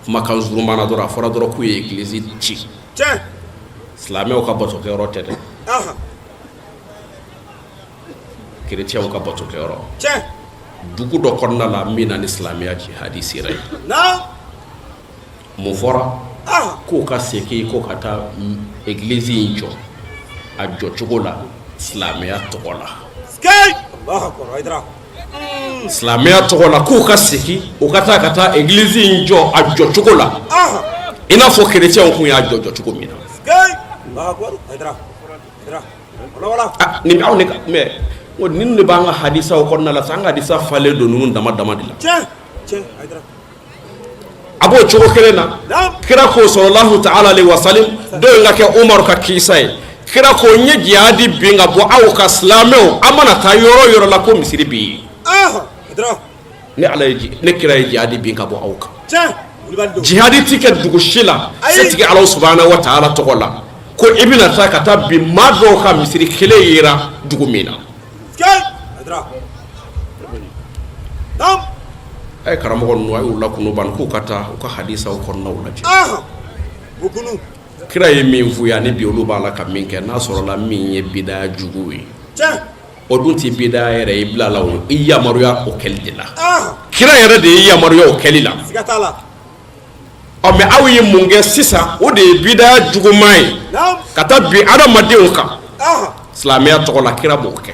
Kumakan surunman na dɔrɔn, a fɔra dɔrɔn k'u ye egilizi ci. Silamɛw ka batokɛyɔrɔ tɛ dɛ, kerecɛnw ka batokɛyɔrɔ, dugu dɔ kɔnɔna la min na ni silamɛya jihadi sera yen. Mun fɔra? K'u ka segin ko ka taa egilizi in jɔ a jɔcogo la silamɛya tɔgɔ la. Silamɛya tɔgɔ la, k'u ka segin, u ka taa ka taa egilizi in jɔ a jɔcogo la, i n'a fɔ kerecɛnw tun y'a jɔ jɔcogo min na. Nin aw ne mais ninnu de b'an ka hadisaw kɔnɔna la sa. An ka hadisa falen don ninnu dama dama de la. A b'o cogo kelen na, kira ko salalahu taala alayhi wa salim, dɔ in ka kɛ Umaru ka kisa ye. Kira ko n ye jihadi bin ka bɔ aw kan, silamɛw, an mana taa yɔrɔ yɔrɔ la ko misiri bɛ yen. Ne Ala ye, ne kira ye jihadi bin ka bɔ aw kan. Jihadi ti kɛ dugu si la setigi Ala subahana wa taala tɔgɔ la ko i bɛna taa ka taa bin maa dɔw ka misiri kelen yera dugu min na. A ye karamɔgɔ ninnu, a y'u lakunu ban k'u ka taa u ka hadisaw kɔnɔnaw lajɛ. Kira ye min f'u ye ani bi olu b'a la ka min kɛ, n'a sɔrɔla min ye bidaya jugu ye, o dun tɛ bidaya yɛrɛ ye bila la, o i yamaruya o kɛli de la. Kira yɛrɛ de y'i yamaruya o kɛli la. Ɔ mais aw ye mun kɛ sisan? O de ye bidaya juguman ye, ka taa bin adamadenw kan silamɛya tɔgɔ la. Kira b'o kɛ.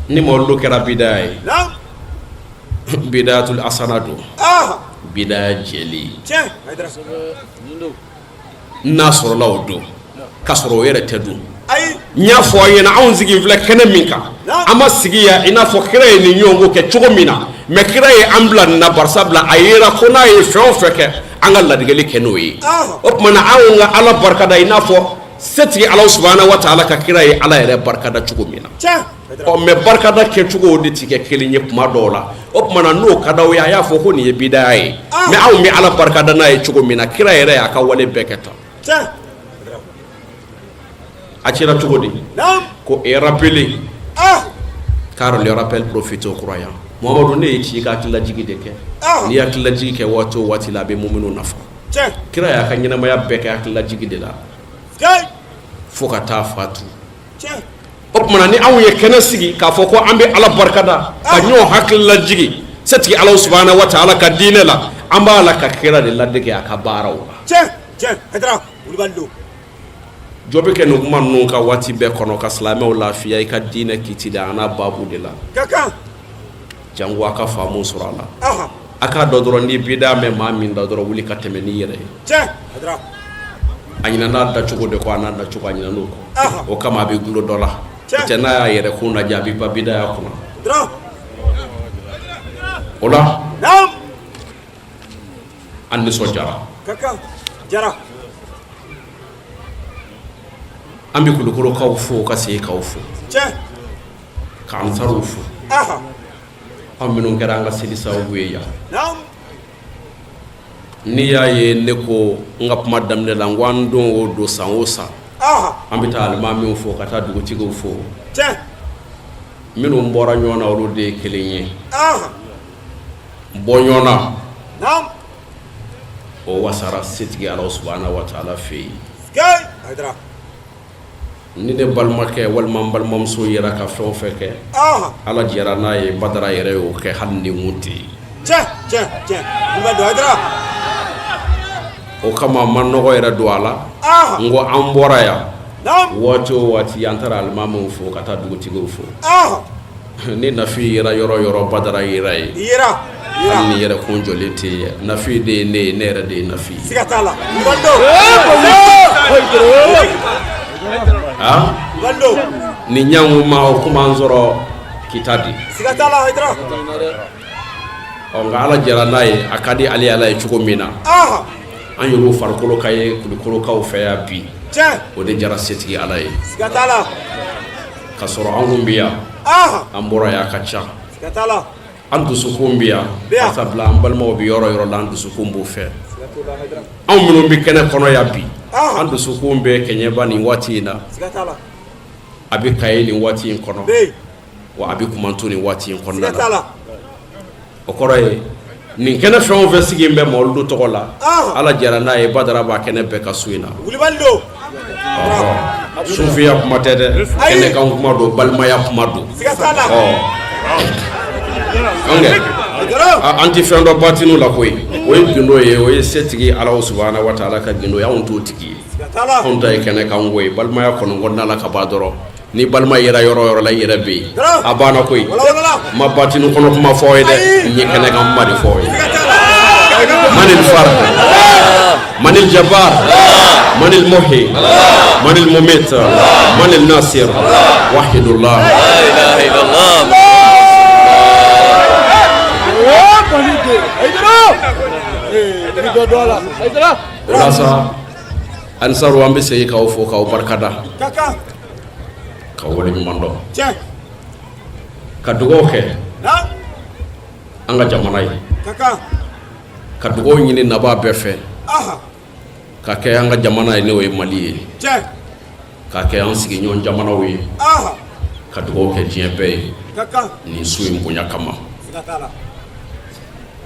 Ni mawuludu kɛra bidaya ye, bidayatul hasana don, bidaya jɛlen. N'a sɔrɔla o don ka sɔrɔ o yɛrɛ tɛ dun. N y'a fɔ aw ɲɛna, anw sigi filɛ kɛnɛ min kan, an ma sigi yan i n'a fɔ kira ye nin ɲɔgɔn kɛ cogo min na, mais kira ye an bila nin na barisa bila a yera ko n'a ye fɛn o fɛn kɛ, an ka ladigeli kɛ n'o ye. O tuma na, anw ka Ala barikada i n'a fɔ setigi Ala subahana wa taala ka kira ye Ala yɛrɛ barikada cogo min na. Ɔ mais barikada kɛcogo o de tɛ kɛ kelen ye kuma dɔw la. O tuma na, n'o ka d'aw ye, a y'a fɔ ko nin ye bidaya ye, mais anw bɛ Ala barikada n'a ye cogo min na, kira yɛrɛ y'a ka wale bɛɛ kɛ tan. A cira cogo di? Ko et rappelez, car le rappel profite aux croyants. Muhamadu, ne y'i ci i ka hakililajigi de kɛ. N'i ye hakililajigi kɛ waati o waati la, a bɛ muminu nafa. Kira y'a ka ɲɛnamaya bɛɛ kɛ hakililajigi de la fo ka taa fatu. O tuma na, ni anw ye kɛnɛ sigi k'a fɔ ko an bɛ Ala barikada ka ɲɔgɔn hakili lajigi setigi Ala subahana wa taala ka diinɛ la, an b'a la ka kira de ladege a ka baaraw la. Jɔ bɛ kɛ nin kuma ninnu ka waati bɛɛ kɔnɔ ka silamɛw lafiya i ka diinɛ kiti de a n'a baabu de la. Jango a ka faamu sɔrɔ a la. A k'a dɔn dɔrɔn, ni bida mɛn maa min da dɔrɔn, wuli ka tɛmɛ n'i yɛrɛ ye. A ɲinɛ n'a dacogo de kɔ, a n'a dacogo, a ɲinɛ n'o kɔ, o kama a bɛ gulo dɔ la. Cɛ n'a y'a yɛrɛ kun lajɛ, a b'i ba bidaya kunna. O la an nisɔndiyara. An bɛ Kulukɔrɔkaw fo ka segin k'aw fo, ka ansaruw fo, aw minnu kɛra an ka seli sababu ye yan. N'i y'a ye ne ko n ka kuma daminɛ la, n ko an don o don, san o san, an bɛ taa alimamiw fo, ka taa dugutigiw fo. Minnu bɔra ɲɔgɔn na, olu de ye kelen ye. Bɔ ɲɔgɔn na, o wasara setigi Ala subahana wa taala fɛ yen. Ni ne balimakɛ walima n balimamuso yɛrɛ ka fɛn o fɛn kɛ, Ala jɛra n'a ye, Badara yɛrɛ y'o kɛ hali ni n tɛ yen. O kama n ma nɔgɔ yɛrɛ don a la. N ko an bɔra yan waati o waati, an taara alimamiw fo, ka taa dugutigiw fo. Ni Nafi yera yɔrɔ o yɔrɔ, Badara yera yen. Hali ni yɛrɛ kun jɔlen tɛ yen, Nafi de ye ne ye, ne yɛrɛ de ye Nafi ye. Siga t'a la. Ah? Ni ɲankuma o kuma n sɔrɔ kita di. Siga t'a la, Hayidara. Ɔ, nka Ala jɛra n'a ye, a ka di ale Ala ye cogo min na, an yɛrɛw farikolo ka ye Kulukɔrɔkaw fɛ yan bi, o de jara setigi Ala ye. Siga t'a la. Ka sɔrɔ an kun bɛ yan, an bɔra yan, a ka ca. Siga t'a la. An dusukun bɛ yan, sabula an balimaw bɛ yɔrɔ yɔrɔ la, an dusukun b'o fɛ. Anw minnu bɛ kɛnɛ kɔnɔ yan bi, an dusukun bɛ Kɛɲɛba nin waati in na, a bɛ Kayi nin waati in kɔnɔ, wa a bɛ Kumantu nin waati in kɔnɔna la. O kɔrɔ ye nin kɛnɛ fɛn o fɛn sigi bɛ mawuludu tɔgɔ la, Ala jɛra n'a ye, Badara b'a kɛnɛ bɛɛ ka su in na. Sufiya kuma tɛ dɛ, kɛnɛkan kuma don, balimaya kuma don. An tɛ fɛn dɔn batinu la koyi. O ye gundo ye, o ye setigi Ala subahana wa taala ka gundo ye, anw t'o tigi ye. Anw ta ye kɛnɛkan ko ye, balimaya kɔni kɔnɔna la ka ban dɔrɔn. Ni balima yera yɔrɔ o yɔrɔ la, i yɛrɛ bɛ yen, a banna koyi. N ma batinu kɔnɔ kuma fɔ aw ye dɛ, n ye kɛnɛkan kuma de fɔ aw ye. Manil fard, manil jabar, manil muhi, manil mumit, manil nasir, wahidullah. O la sa, ansaru, an bɛ segin k'aw fo, k'aw barikada, ka wale ɲuman dɔn, ka dugaw kɛ an ka jamana ye, ka dugaw ɲini nabaa bɛɛ fɛ ka kɛ an ka jamana ye, n'o ye Mali ye, ka kɛ an sigiɲɔgɔn jamanaw ye, ka dugaw kɛ diɲɛ bɛɛ ye nin su in bonya kama.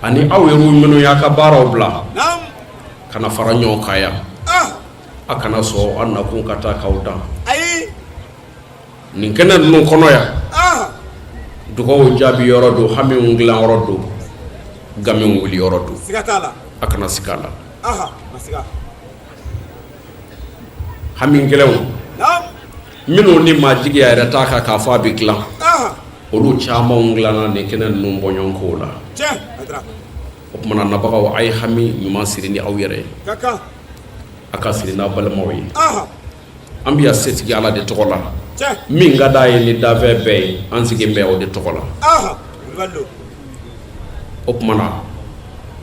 Ani aw yɛrɛ minnu y'a ka baaraw bila ka na fara ɲɔgɔn kan yan, a kana sɔn an nakun ka taa k'aw dan nin kɛnɛ ninnu kɔnɔ yan. Dugaw jaabi yɔrɔ don, hamiw dilan yɔrɔ don, gamiw wuli yɔrɔ don. A kana siga a la. Hami gɛlɛnw minnu ni maa jigiya yɛrɛ t'a kan k'a fɔ a bɛ dilan, olu camanw dilanna nin kɛnɛ ninnu bɔɲɔgɔnkow la. O tuma na, nabagaw, a ye hami ɲuman siri ni aw yɛrɛ ye, a ka siri n'aw balimaw ye. An bɛ yan setigi Ala de tɔgɔ la, min ka d'a ye ni danfɛn bɛɛ ye, an sigilen bɛ o de tɔgɔ la. O tuma na,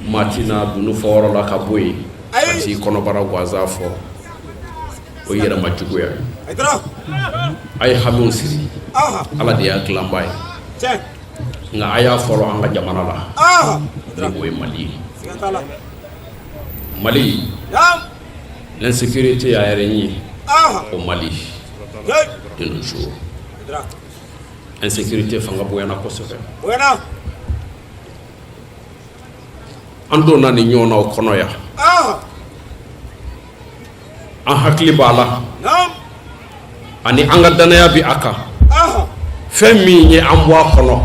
maa tɛna dunun fɔ yɔrɔ la ka bɔ yen ka t'i kɔnɔbara gansan fɔ, o ye yɛrɛma juguya ye. A ye hamiw siri, Ala de y'a dilanbaa ye. Nka a y'a fɔlɔ an ka jamana la, ni o ye Mali ye. Mali, l'insécurité a régné au Mali de nos jours. Insécurité fanga bonyana kosɛbɛ. An donna nin ɲɔgɔnnaw kɔnɔ yan, an hakili b'a la, ani an ka dannaya bɛ a kan. Fɛn min ye an bɔ a kɔnɔ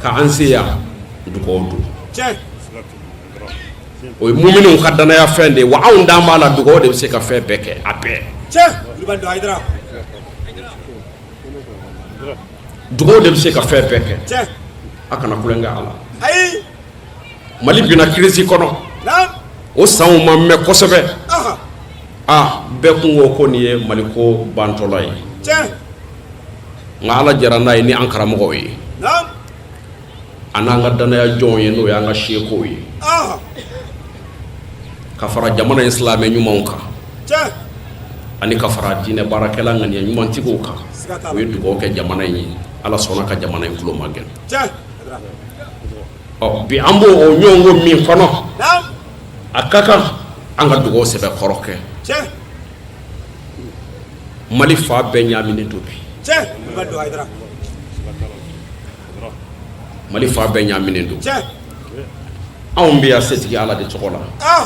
ka an se yan, dugawu don. O ye muminw ka dannaya fɛn de ye, wa anw dan b'a la, dugawu de bɛ se ka fɛn bɛɛ kɛ, a bɛɛ. Dugawu de bɛ se ka fɛn bɛɛ kɛ. A kana tulonkɛ a la. Mali binna crise kɔnɔ, o sanw ma mɛn kosɛbɛ. A bɛɛ kun ko ko nin ye Mali ko bantɔla ye. Nka Ala jɛra n'a ye ni an karamɔgɔw ye a n'an ka dannaya jɔnw ye, n'o y'an ka sekow ye, ka fara jamana in silamɛ ɲumanw kan ani ka fara diinɛ baarakɛla ŋaniya ɲumantigiw kan, u ye dugawu kɛ jamana in ye. Ala sɔnna ka jamana in tulo magɛn. Ɔ bi, an b'o o ɲɔgɔnko min kɔnɔ, a ka kan an ka dugawu sɛbɛkɔrɔ kɛ. Mali fan bɛɛ ɲaaminen don bi. Mali fan bɛɛ ɲaaminen don. Anw bɛ yan setigi Ala de tɔgɔ la.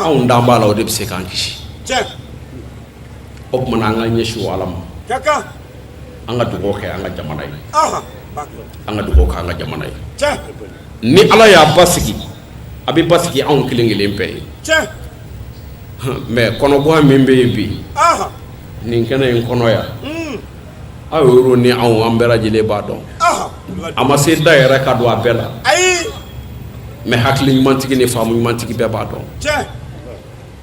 Anw dan b'a la, o de bɛ se k'an kisi. O tuma na, an ka ɲɛsin o Ala ma, an ka dugawu kɛ an ka jamana ye, an ka dugawu kɛ an ka jamana ye. Ni Ala y'a basigi, a bɛ basigi anw kelen kelen bɛɛ ye. Mais kɔnɔguwan min bɛ yen bi nin kɛnɛ in kɔnɔ yan, aw yɛrɛ ni anw, an bɛɛ lajɛlen b'a dɔn, a ma se da yɛrɛ ka don a bɛɛ la, mais hakili ɲumantigi ni faamu ɲumantigi bɛɛ b'a dɔn,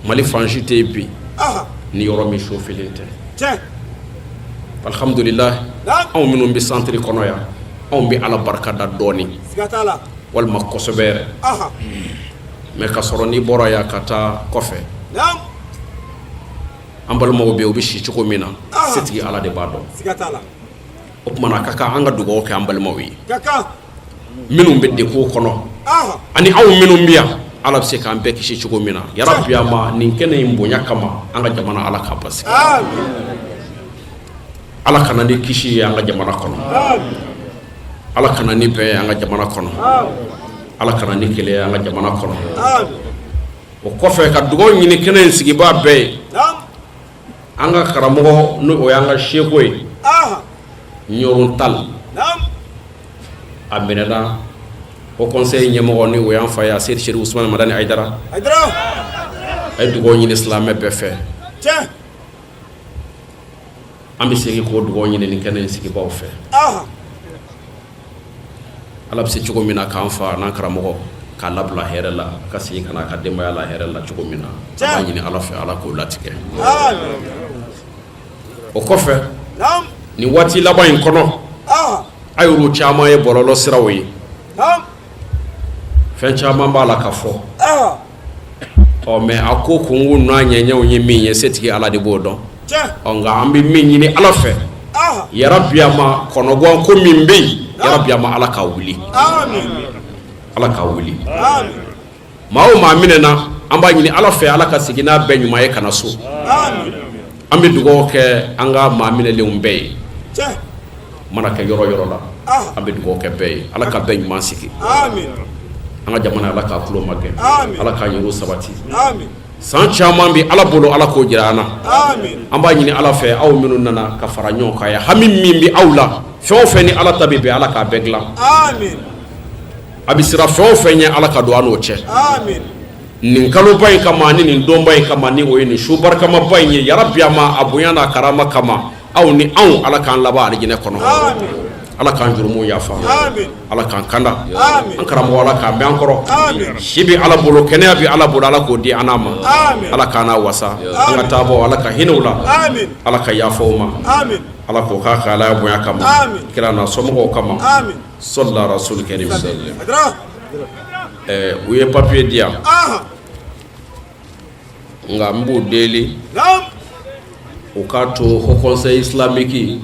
Mali fan si tɛ yen bi ni yɔrɔ min sofelen tɛ. Alihamudulila, anw minnu bɛ centre kɔnɔ yan, anw bɛ Ala barika da dɔɔnin walima kosɛbɛ yɛrɛ. Mais ka sɔrɔ n'i bɔra yan ka taa kɔfɛ, an balimaw bɛ yen, u bɛ si cogo min na, setigi Ala de b'a dɔn. O tuma na, a ka kan an ka dugawu kɛ an balimaw ye minnu bɛ degun kɔnɔ, ani anw minnu bɛ yan, Ala bɛ se k'an bɛɛ kisi cogo min na. Yarabi, a ma nin kɛnɛ in bonya kama, an ka jamana, Ala k'a basigi. Ala ka na ni kisi ye an ka jamana kɔnɔ. Ala ka na ni bɛn ye an ka jamana kɔnɔ. Ala ka na ni kelenya ye an ka jamana kɔnɔ. O kɔfɛ, ka dugawu ɲini kɛnɛ in sigibaa bɛɛ ye, an ka karamɔgɔ, n'o o y'an ka seko ye, Ɲɔrɔ Tal, a minɛna. Haut conseil ɲɛmɔgɔ, ni o y'an fa ye, Seyidi Serifu Usumani Madani Ayidara, a ye dugawu ɲini silamɛ bɛɛ fɛ. An bɛ segin k'o dugawu ɲini nin kɛnɛ in sigibaaw fɛ, Ala bɛ se cogo min na k'an fa n'an karamɔgɔ k'a labila hɛrɛ la, ka segin ka na a ka denbaya la hɛrɛ la cogo min na, an b'a ɲini Ala fɛ, Ala k'o latigɛ. O kɔfɛ, nin waati laban in kɔnɔ, a y'olu caman ye bɔlɔlɔ siraw ye, fɛn caman b'a la ka fɔ. Ɔ mais a ko kunkun n'a ɲɛɲɛw ye min ye, setigi Ala de b'o dɔn. Ɔ nka an bɛ min ɲini Ala fɛ, yarabi a ma kɔnɔguwan ko min bɛ yen, yarabi a ma Ala ka wuli, Ala ka wuli. Maa o maa minɛna, an b'a ɲini Ala fɛ, Ala ka segin n'a bɛɛ ɲuman ye ka na so. An bɛ dugawu kɛ an ka maa minɛlenw bɛɛ ye, mana kɛ yɔrɔ yɔrɔ la, an bɛ dugawu kɛ bɛɛ ye, Ala ka bɛɛ ɲuman sigi. An ka jamana, Ala k'a tulo magɛn, Ala k'a yɛrɛ sabati. San caman bɛ Ala bolo, Ala k'o jira an na. An b'a ɲini Ala fɛ, aw minnu nana ka fara ɲɔgɔn kan yan, hami min bɛ aw la, fɛn o fɛn ni Ala ta bɛ bɛn, Ala k'a bɛɛ dilan. A bɛ siran fɛn o fɛn ɲɛ, Ala ka don an n'o cɛ. Nin kaloba in kama ni nin donba in kama, ni o ye nin su barikamaba in ye, yarabi a ma a bonya n'a karama kama, aw ni anw, Ala k'an laban alijinɛ kɔnɔ. Ala k'an jurumu yafa. Ala k'an kanda. An karamɔgɔ, Ala k'an bɛn an kɔrɔ. Si bɛ Ala bolo, kɛnɛya bɛ Ala bolo, Ala k'o di an n'a ma. Ala k'an n'a wasa. An ka taabɔ, Ala ka hinɛ u la, Ala ka yafa u ma, Ala k'o k'a ka Ala bonya kama, kira n'a somɔgɔw kama. Sɔla rasul karim. U ye papier di yan, nka n b'u deli u k'a to Haut Conseil islamique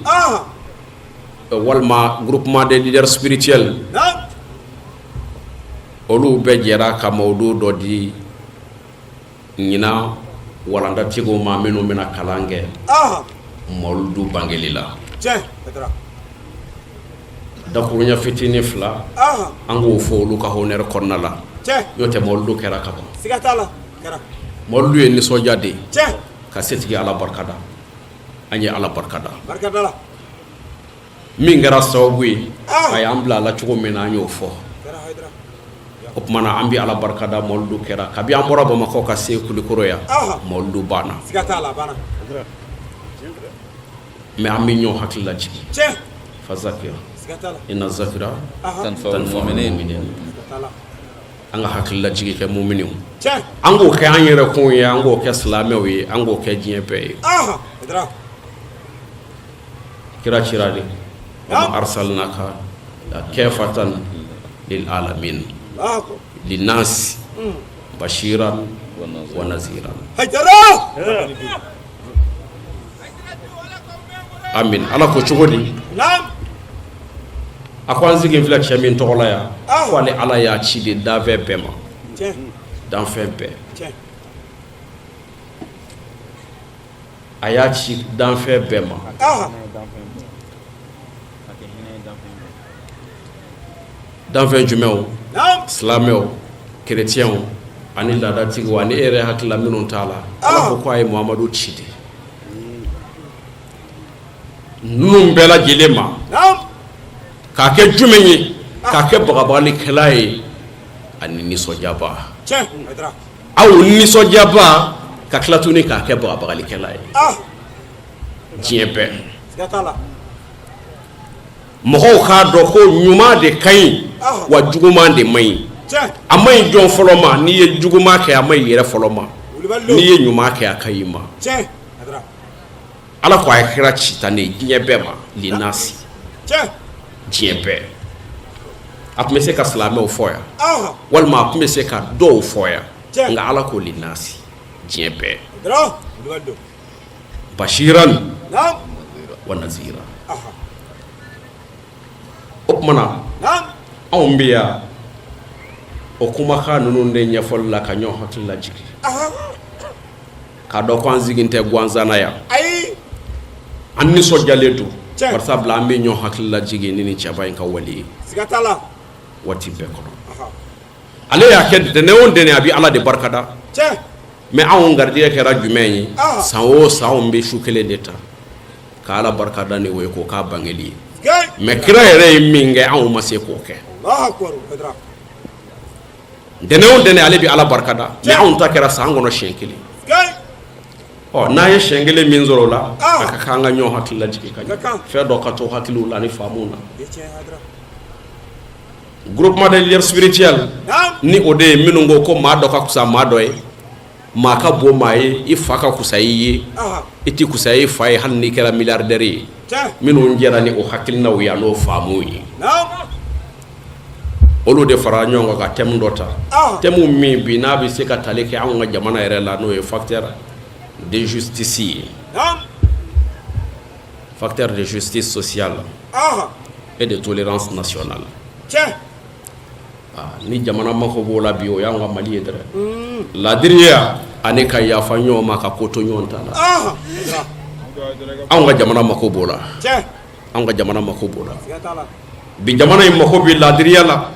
walima groupement des leaders spirituels, olu bɛɛ jɛra ka mawudu dɔ di ɲinan walandatigiw ma, minnu bɛna kalan kɛ mawuludu bangeli la. Dakuruɲɛ fitinin fila, an k'o fɔ olu ka honneur kɔnɔna la, n'o tɛ mawuludu kɛra ka ban. Mawuludu ye nisɔndiya de ye ka setigi Ala barikada. An ye Ala barikada min kɛra sababu ye a y'an bila a la cogo min na, an y'o fɔ. O tuma na, an bɛ Ala barikada, mawuludu kɛra. Kabi an bɔra Bamakɔ ka se Kulikoro yan, mawuludu banna. Mais an bɛ ɲɔgɔn hakili lajigin, fazakir inna zikra tanfa'ul mu'minin. An ka hakili lajigin kɛ muminiw, an k'o kɛ an yɛrɛ kun ye, an k'o kɛ silamɛw ye, an k'o kɛ diɲɛ bɛɛ ye. Kira cira de. Wa ma arsalnaka kafatan lil alamin linnasi bashiran wa naziran. Amin. Ala ko cogo di? A ko an sigilen filɛ cɛ min tɔgɔ la yan, ko ale Ala y'a ci de danfɛn bɛɛ ma, danfɛn bɛɛ. A y'a ci danfɛn bɛɛ ma. Danfɛn jumɛnw? Silamɛw, kerecɛnw ani laadatigiw ani e yɛrɛ hakilila minnu t'a la. Ala ko ko a ye Muhamadu ci de ninnu bɛɛ lajɛlen ma k'a kɛ jumɛn ye? K'a kɛ bagabagalikɛla ye ani nisɔndiyaba. Aw nisɔndiyaba ka tila tuguni k'a kɛ bagabagalikɛla ye diɲɛ bɛɛ. Mɔgɔw k'a dɔn ko ɲuman de ka ɲi wa juguman de man ɲi. A man ɲi jɔn fɔlɔ ma? N'i ye juguman kɛ, a man ɲi yɛrɛ fɔlɔ ma. N'i ye ɲuman kɛ, a ka ɲi ma. Ala ko a ye kira ci tan de diɲɛ bɛɛ ma, linnasi, diɲɛ bɛɛ. A tun bɛ se ka silamɛw fɔ yan walima a tun bɛ se ka dɔw fɔ yan, nka Ala ko linnasi, diɲɛ bɛɛ, bashiran wa nazira. O tuma na anw bɛ yan o kumakan ninnu de ɲɛfɔli la ka ɲɔgɔn hakili lajigin k'a dɔn ko an sigilen tɛ gansan na yan. An nisɔndiyalen don barisabula an bɛ ɲɔgɔn hakili lajigin ni nin cɛba in ka wale ye waati bɛɛ kɔnɔ. Ale y'a kɛ ntɛnɛn o ntɛnɛn, a bɛ Ala de barikada. Mais anw garijɛgɛ kɛra jumɛn ye? San o san anw bɛ su kelen de ta ka Ala barikada ni o ye, k'o k'a bangeli ye. Mais kira yɛrɛ ye min kɛ, anw ma se k'o kɛ. Ntɛnɛn o ntɛnɛn ale bɛ Ala barikada, mais anw ta kɛra san kɔnɔ siɲɛ kelen. Ɔ, n'an ye siɲɛ kelen min sɔrɔ o la, a ka kan an ka ɲɔgɔn hakili lajigin ka ɲɛ, fɛn dɔ ka to hakiliw la ni faamuw na. Groupement des leaders spirituels, ni o de ye minnu ko ko maa dɔ ka fisa maa dɔ ye, maa ka bon maa ye, i fa ka fisa i ye, i tɛ fisa i fa ye hali n'i kɛra milliardaire ye, minnu jɛra ni o hakilinaw ye n'o faamuw ye, olu de fara ɲɔgɔn kan ka thème dɔ ta, thème min bi n'a bɛ se ka tali kɛ anw ka jamana yɛrɛ la, n'o ye facteur de justice ye, facteur de justice sociale et de tolérance nationale. Ni jamana mako b'o la bi, o y'an ka Mali ye dɛ, laadiriya ani ka yafa ɲɔgɔn ma, ka ko to ɲɔgɔn ta la. Anw ka jamana mako b'o la, anw ka jamana mako b'o la bi. Jamana in mako bɛ laadiriya la,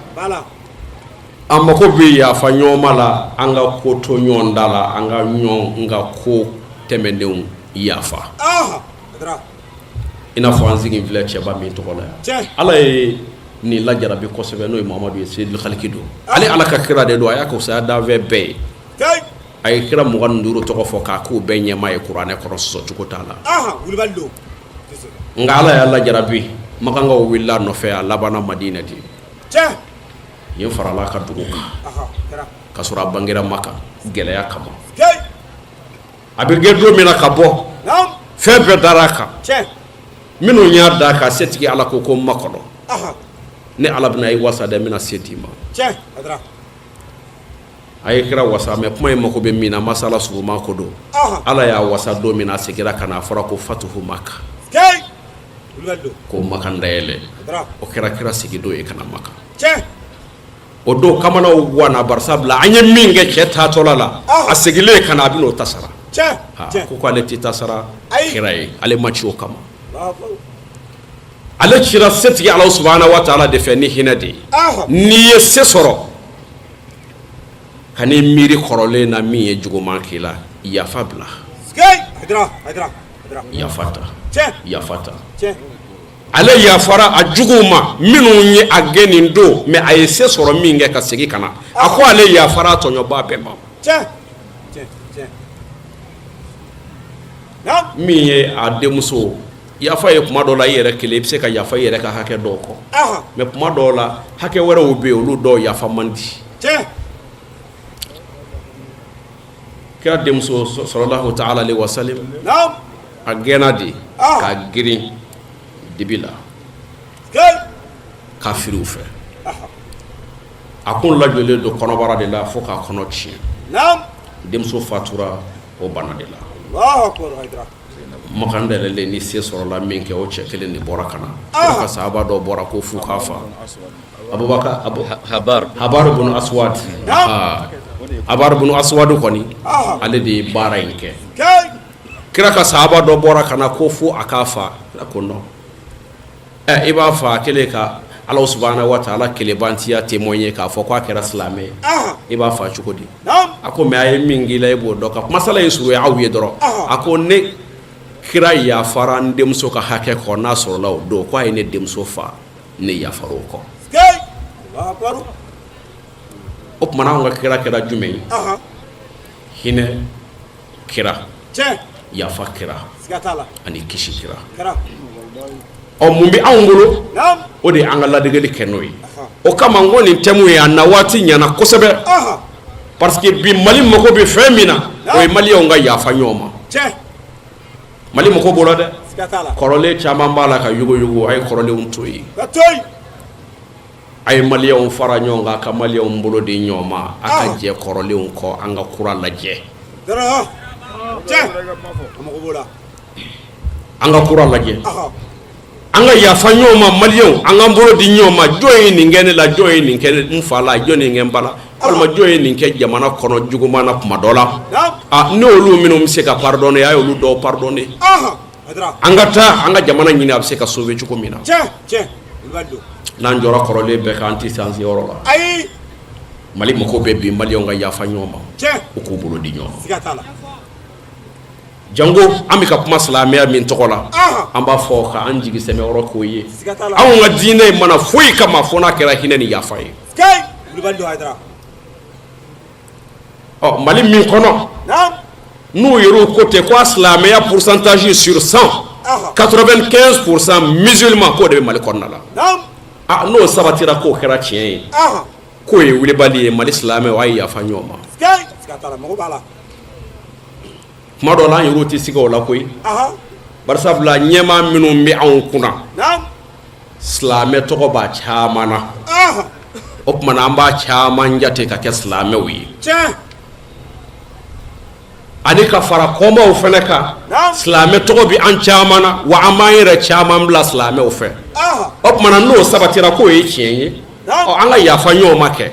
an mako bɛ yafa ɲɔgɔn ma la, an ka ko to ɲɔgɔn da la, an ka ɲɔgɔn ka ko tɛmɛnenw yafa. I n'a fɔ an sigi filɛ cɛba min tɔgɔ la yan, Ala ye nin lajarabi kosɛbɛ, n'o ye Mamadu ye, Seyidul Haliki don. Ale Ala ka kira de don, a y'a ka fisaya danfɛn bɛɛ ye. A ye kira 25 tɔgɔ fɔ k'a k'u bɛɛ ɲɛmaa ye kuranɛ kɔnɔ, sɔsɔcogo t'a la. Nka Ala y'a lajarabi, makankaw wulila a nɔfɛ, a labanna Madinɛ de, yen farala a ka dugu kan, ka sɔrɔ a bangera Maka gɛlɛya kama. A bɛ gɛn don min na ka bɔ, fɛn bɛɛ dara a kan. Minnu y'a da kan, setigi Ala ko ko ma kɔnɔ, ne Ala bɛna i wasa dɛ, n bɛna se d'i ma. A ye kira wasa, mais kuma in mako bɛ min na, masala suruma ko don. Ala y'a wasa don min na, a seginna ka na, a fɔra ko fatuhu Maka, ko Maka dayɛlɛ. O kɛra kira segin don ye ka na Maka. O don kamanaw ganna, barisabula an ye min kɛ cɛ taatɔla la, a seginlen ka na, a bɛna o ta sara. Ko k'ale tɛ ta sara kira ye, ale ma ci o kama. Ale cira setigi Ala subahana wa taala de fɛ ni hinɛ de ye. N'i ye se sɔrɔ, ka n'i miiri kɔrɔlen na, min ye juguman k'i la, yafa bila, yafa ta, yafa ta. Ale yafara a juguw ma minnu ye a gɛn nin don, mais a ye se sɔrɔ min kɛ ka segin ka na, a ko ale yafara a tɔɲɔbaa bɛɛ ma. Min ye a denmuso yafa ye, kuma dɔ la i yɛrɛ kelen i bɛ se ka yafa i yɛrɛ ka hakɛ dɔw kɔ, mais kuma dɔw la hakɛ wɛrɛw bɛ yen, olu dɔw yafa man di. Kira denmuso salalahu taala alehi wasalim, a gɛnna de ka girin dibi la. Kafiriw fɛ a kun lajɔlen don kɔnɔbara de la fo k'a kɔnɔ tiɲɛ. Denmuso fatura o bana de la. Makan dayɛlɛlen ni se sɔrɔla min kɛ, o cɛ kelen de bɔra ka na ka sahaba dɔ bɔra ko f'u k'a fa Abubakar Habar bunu Aswad. Habar bunu Aswad kɔni, ale de ye baara in kɛ. Kira ka sahaba dɔ bɔra ka na ko fo a k'a fa. Ko non, ɛ i b'a fa kelen ka Ala subahana wa taala kelenbantiya témoigner k'a fɔ k'a kɛra silamɛ ye, i b'a fa cogo di? A ko mais a ye min k'i la, e b'o dɔn. Ka masala in surunya aw ye dɔrɔn, a ko ne kira yafara n denmuso ka hakɛ kɔ, n'a sɔrɔla o don ko a ye ne denmuso fa, ne yafara o kɔ. O tuma anw ka kira kɛra jumɛn ye? Hinɛ kira, yafa kira ani kisi kira. Ɔ, mun bɛ anw bolo? O de ye an ka ladegeli kɛ n'o ye. O kama n ko nin thème ye, a na waati ɲɛna kosɛbɛ, parce que bi Mali mago bɛ fɛn min na, o ye maliyɛnw ka yafa ɲɔgɔn ma. Mali mago b'o la dɛ. Kɔrɔlen caman b'a la ka yuguyugu. A ye kɔrɔlenw to yen, a ye maliyɛnw fara ɲɔgɔn kan, ka maliyɛnw bolo di ɲɔgɔn ma, a ka jɛ kɔrɔlenw kɔ, an ka kura lajɛ, an ka kura lajɛ, an ka yafa ɲɔgɔn ma. Maliyɛnw, an k'an bolo di ɲɔgɔn ma. Jɔn ye nin kɛ ne la? Jɔn ye nin kɛ n fa la? Jɔn ye nin kɛ n ba la? Walima jɔn ye nin kɛ jamana kɔnɔ juguman na kuma dɔ la? A ne olu minnu bɛ se ka pardonner, a ye olu dɔw pardonner. An ka taa an ka jamana ɲini, a bɛ se ka sauver cogo min na. N'an jɔra kɔrɔlen bɛɛ kan, an tɛ se an seyɔrɔ la. Mali mako bɛ bi maliyɛnw ka yafa ɲɔgɔn ma, u k'u bolo di ɲɔgɔn ma. Janko an bɛ ka kuma silamɛya min tɔgɔ la, an b'a fɔ ka an jigi sɛmɛ yɔrɔ k'o ye. Anw ka diinɛ in ma na foyi kama fo n'a kɛra hinɛ ni yafa ye. Ɔ, Mali min kɔnɔ, n'u yɛrɛ ko ten ko a silamɛya pourcentage sur 100, 95% musulman, k'o de bɛ Mali kɔnɔna la. A n'o sabatira k'o kɛra tiɲɛ ye, k'o ye wulibali ye, Mali silamɛw, a ye yafa ɲɔgɔn ma. Kuma dɔ la, an yɛrɛw tɛ siga o la koyi, barisabula ɲɛmaa minnu bɛ anw kunna, silamɛ tɔgɔ b'a caman na. O tuma na, an b'a caman jate ka kɛ silamɛw ye. Ani ka fara kɔmaw fana kan, silamɛ tɔgɔ bɛ an caman na, wa an b'an yɛrɛ caman bila silamɛw fɛ. O tuma na, n'o sabatira k'o ye tiɲɛ ye, ɔ, an ka yafa ɲɔgɔn ma kɛ.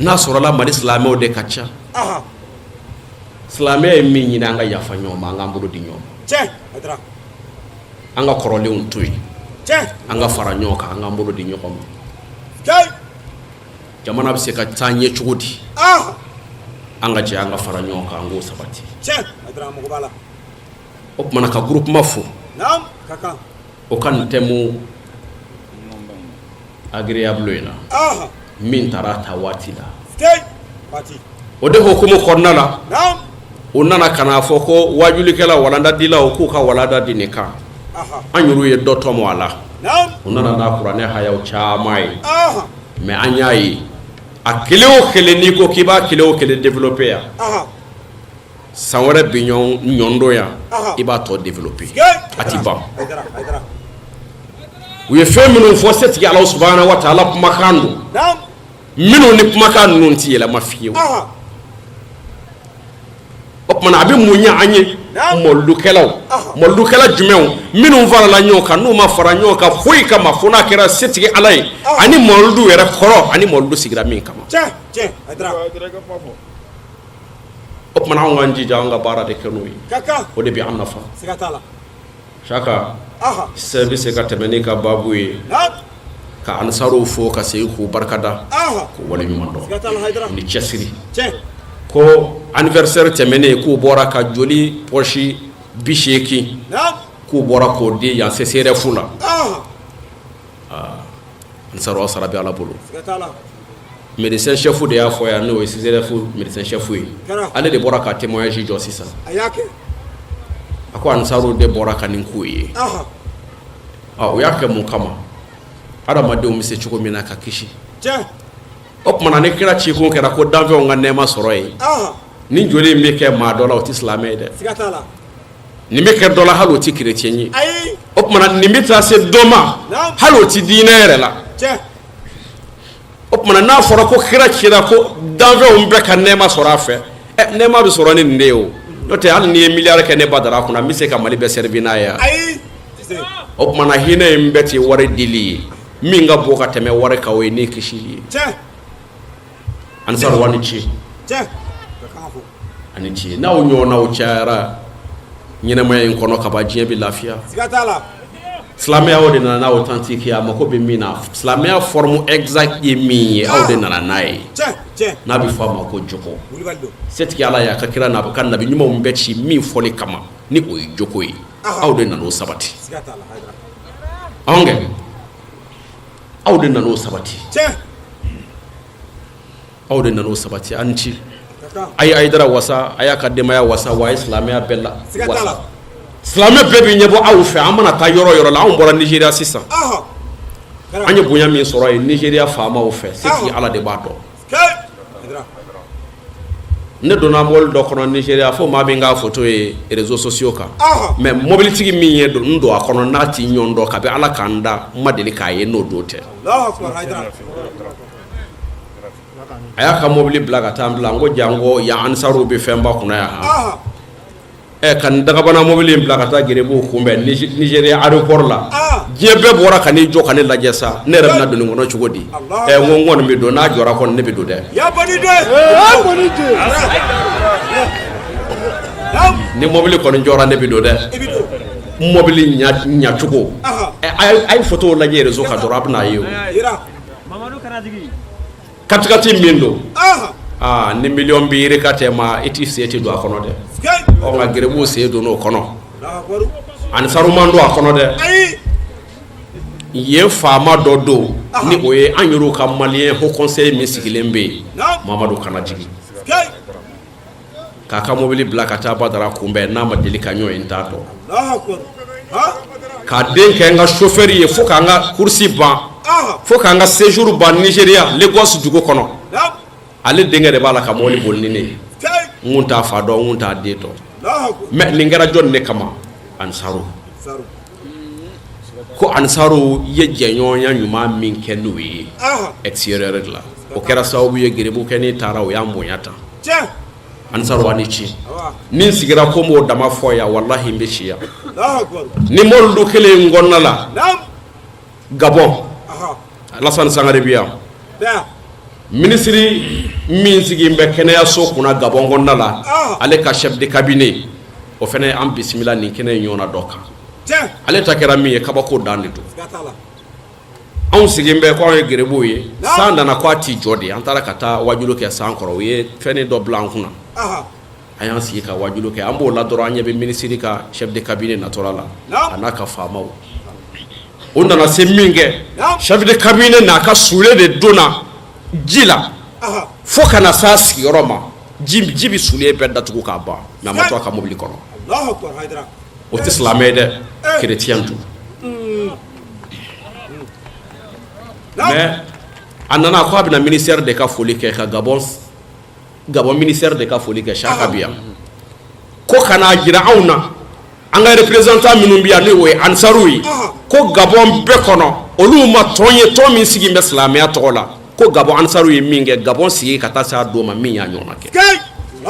N'a sɔrɔla Mali silamɛw de ka ca, silamɛya ye min ɲini, an ka yafa ɲɔgɔn ma, an k'an bolo di ɲɔgɔn ma, an ka kɔrɔlenw to yen, an ka fara ɲɔgɔn kan, an k'an bolo di ɲɔgɔn ma. Jamana bɛ se ka taa ɲɛ cogo di? An ka jɛ, an ka fara ɲɔgɔn kan, an k'o sabati. O tuma na, ka groupement fo o ka nin thème agréable in na min taara ta waati la. O de hukumu kɔnɔna la, u nana ka n'a fɔ ko wajulikɛla, walandadilaw, k'u ka walanda di nin kan. An yɛrɛw ye dɔ tɔmɔ a la. U nana n'a kuranɛ hayaw caman ye, mais an y'a ye, a kelen o kelen, n'i ko k'i b'a kelen o kelen développer yan, san wɛrɛ bi ɲɔndon yan, i b'a tɔ développer, a ti ban. U ye fɛn minnu fɔ, setigi Ala subahana wa taala kumakan don, minnu ni kumakan ninnu tɛ yɛlɛma fiyewu. O tuma na, a bɛ mun ɲɛ an ye? Mɔludukɛlaw, mɔludukɛla jumɛnw? Minnu farala ɲɔgɔn kan, n'u ma fara ɲɔgɔn kan foyi kama fo n'a kɛra setigi Ala ye ani mɔludu yɛrɛ kɔrɔ ani mɔludu sigira min kama. O tuma, anw k'an jija an ka baara de kɛ n'o ye, o de bɛ an nafa. Saka sɛ bɛ se ka tɛmɛ n'i ka baabu ye, ka ansaruw fo, ka segin k'u barikada, k'u waleɲuman dɔn ni cɛsiri ko anniversaire tɛmɛnen, k'u bɔra ka joli poche 80, k'u bɔra k'o di yan CSRéf la. Ansaru, sara bɛ Ala bolo. Médecin chef de y'a fɔ yan, n'o ye CSRéf médecin chef ye, ale de bɔra ka témoignage jɔ sisan. A ko ansaru de bɔra ka nin k'u ye. O y'a kɛ mun kama? Adamadenw bɛ se cogo min na ka kisi. O tuma na, ni kira cikun kɛra ko danfɛnw ka nɛɛma sɔrɔ ye, ni joli in bɛ kɛ maa dɔ la, o tɛ silamɛ ye dɛ. Nin bɛ kɛ dɔ la hali o tɛ chrétien ye. O tuma na nin bɛ taa se dɔ ma hali o tɛ diinɛ yɛrɛ la. O tuma n'a fɔra ko kira cira ko danfɛnw bɛɛ ka nɛɛma sɔrɔ a fɛ, ɛ nɛɛma bɛ sɔrɔ ni nin de ye o. N'o tɛ hali n'i ye miliyari kɛ ne Badara kunna, n bɛ se ka Mali bɛɛ servir n'a ye wa? O tuma na hinɛ in bɛɛ tɛ wari dili ye, min ka bon ka tɛmɛ wari kan, o ye ni kisili ye. Ansaru, ni ce, ani ce. N'aw ɲɔgɔnnaw cayara ɲɛnamaya in kɔnɔ kaban, diɲɛ bɛ lafiya. Silamɛya o de nana n'a authentique ye. A mako bɛ min na, silamɛya forme exacte ye min ye, aw de nana n'a ye, n'a bɛ fɔ a ma ko jogo. Setigi Ala y'a ka kira n'a ka nabi ɲumanw bɛɛ ci min fɔli kama, ni o ye jogo ye, aw de nana o sabati. Anw kɛ, aw de nana o sabati, aw de nana o sabati. An ci a ye Hayidara wasa, a y'a ka denbaya wasa, wa a ye silamɛya bɛɛ la wasa. Silamɛ bɛɛ bɛ ɲɛbɔ aw fɛ. An mana taa yɔrɔ yɔrɔ la, anw bɔra Nizeriya sisan, an ye bonya min sɔrɔ yen Nizeriya faamaw fɛ, setigi Ala de b'a dɔn. Ne donna mobili dɔ kɔnɔ Nizeriya, fo maa min k'a foto ye réseaux sociaux kan, mais mobilitigi min ye n don a kɔnɔ, n'a t'i ɲɔgɔn dɔn, kabi Ala k'an da n ma deli k'a ye n'o don tɛ. A y'a ka mobili bila ka taa n bila. N ko janko yan ansaruw bɛ fɛnba kunna yan. Ɛ ka nin dagabana mobili in bila ka taa geribuw kunbɛn Nizeriya aéroport la, diɲɛ bɛɛ bɔra ka n'i jɔ ka ne lajɛ sa. Ne yɛrɛ bɛna don nin kɔnɔ cogo di? Ɛ n ko n kɔni bɛ don, n'a jɔra kɔni ne bɛ don dɛ. Ni mobili kɔni jɔra, ne bɛ don dɛ. Mobili ɲacogo, a ye photo lajɛ réseau kan dɔrɔn, a bɛna a ye. O katikati min don, aa ni miliyɔn bi yirika tɛ ma, i t'i sen tɛ don a kɔnɔ dɛ. Ɔ nka geribuw sen don o kɔnɔ, ansaru man don a kɔnɔ dɛ. Yen faama dɔ don, ni o ye an yɛrɛw ka malien haut conseil min sigilen bɛ yen, Mamadu Kanajigi, k'a ka mobili bila ka taa Badara kunbɛn, n'a ma deli ka ɲɔgɔn ye, n t'a dɔn, k'a den kɛ n ka chauffeur ye fo k'an ka course ban, fo k'an ka séjour ban Nigéria, Lagos dugu kɔnɔ. Ale denkɛ de b'a la ka mobili boli ni ne ye. N kun t'a fa dɔn, n kun t'a den dɔn, mais nin kɛra jɔn de kama? Ansaru. Ko ansaru ye jɛɲɔgɔnya ɲuman min kɛ n'u ye extérieur de la, o kɛra sababu ye geribu kɛ n'i taara, o y'an bonya tan. Ansaru, ni ce. Ni n sigira ko n b'o dama fɔ yan, walahi n bɛ si yan. Ni mɔlidu kelen in kɔnɔna la, Gabɔn, Alasani Sangare bi yan, minisiri min sigilen bɛ kɛnɛyaso kunna Gabɔn kɔnɔna la, ale ka chef de cabinet, o fana ye an bisimila nin kɛnɛ in ɲɔgɔnna dɔ kan. Ale ta kɛra min ye, kabako dan de don. Anw sigilen bɛ ko anw ye geribuw ye, san nana ko a t'i jɔ de, an taara ka taa wajulu kɛ san kɔrɔ. U ye fɛn dɔ bila an kunna, an y'an sigi ka wajulu kɛ. An b'o la dɔrɔn, an ɲɛ bɛ minisiri ka chef de cabinet natɔla la, a n'a ka faamaw. O nana se min kɛ, chef de cabinet n'a ka soulier de donna ji la fo ka na s'a sigiyɔrɔ ma. Ji bɛ soulier bɛɛ datugu k'a ban, mais a ma to a ka mobili kɔnɔ. O tɛ silamɛ ye dɛ, chrétien don. Mais a nana ko a bɛna ministère de ka foli kɛ, ka Gabon Gabon ministère de ka foli kɛ. Saka bi yan ko ka n'a jira anw na, an ka représentant minnu bɛ yan, n'o ye ansaru ye, ko Gabon bɛɛ kɔnɔ, olu ma tɔn ye, tɔn min sigi bɛ silamɛya tɔgɔ la, ko Gabon ansaru ye min kɛ Gabon sigi ka taa se a don ma, min y'a ɲɔgɔnna kɛ. N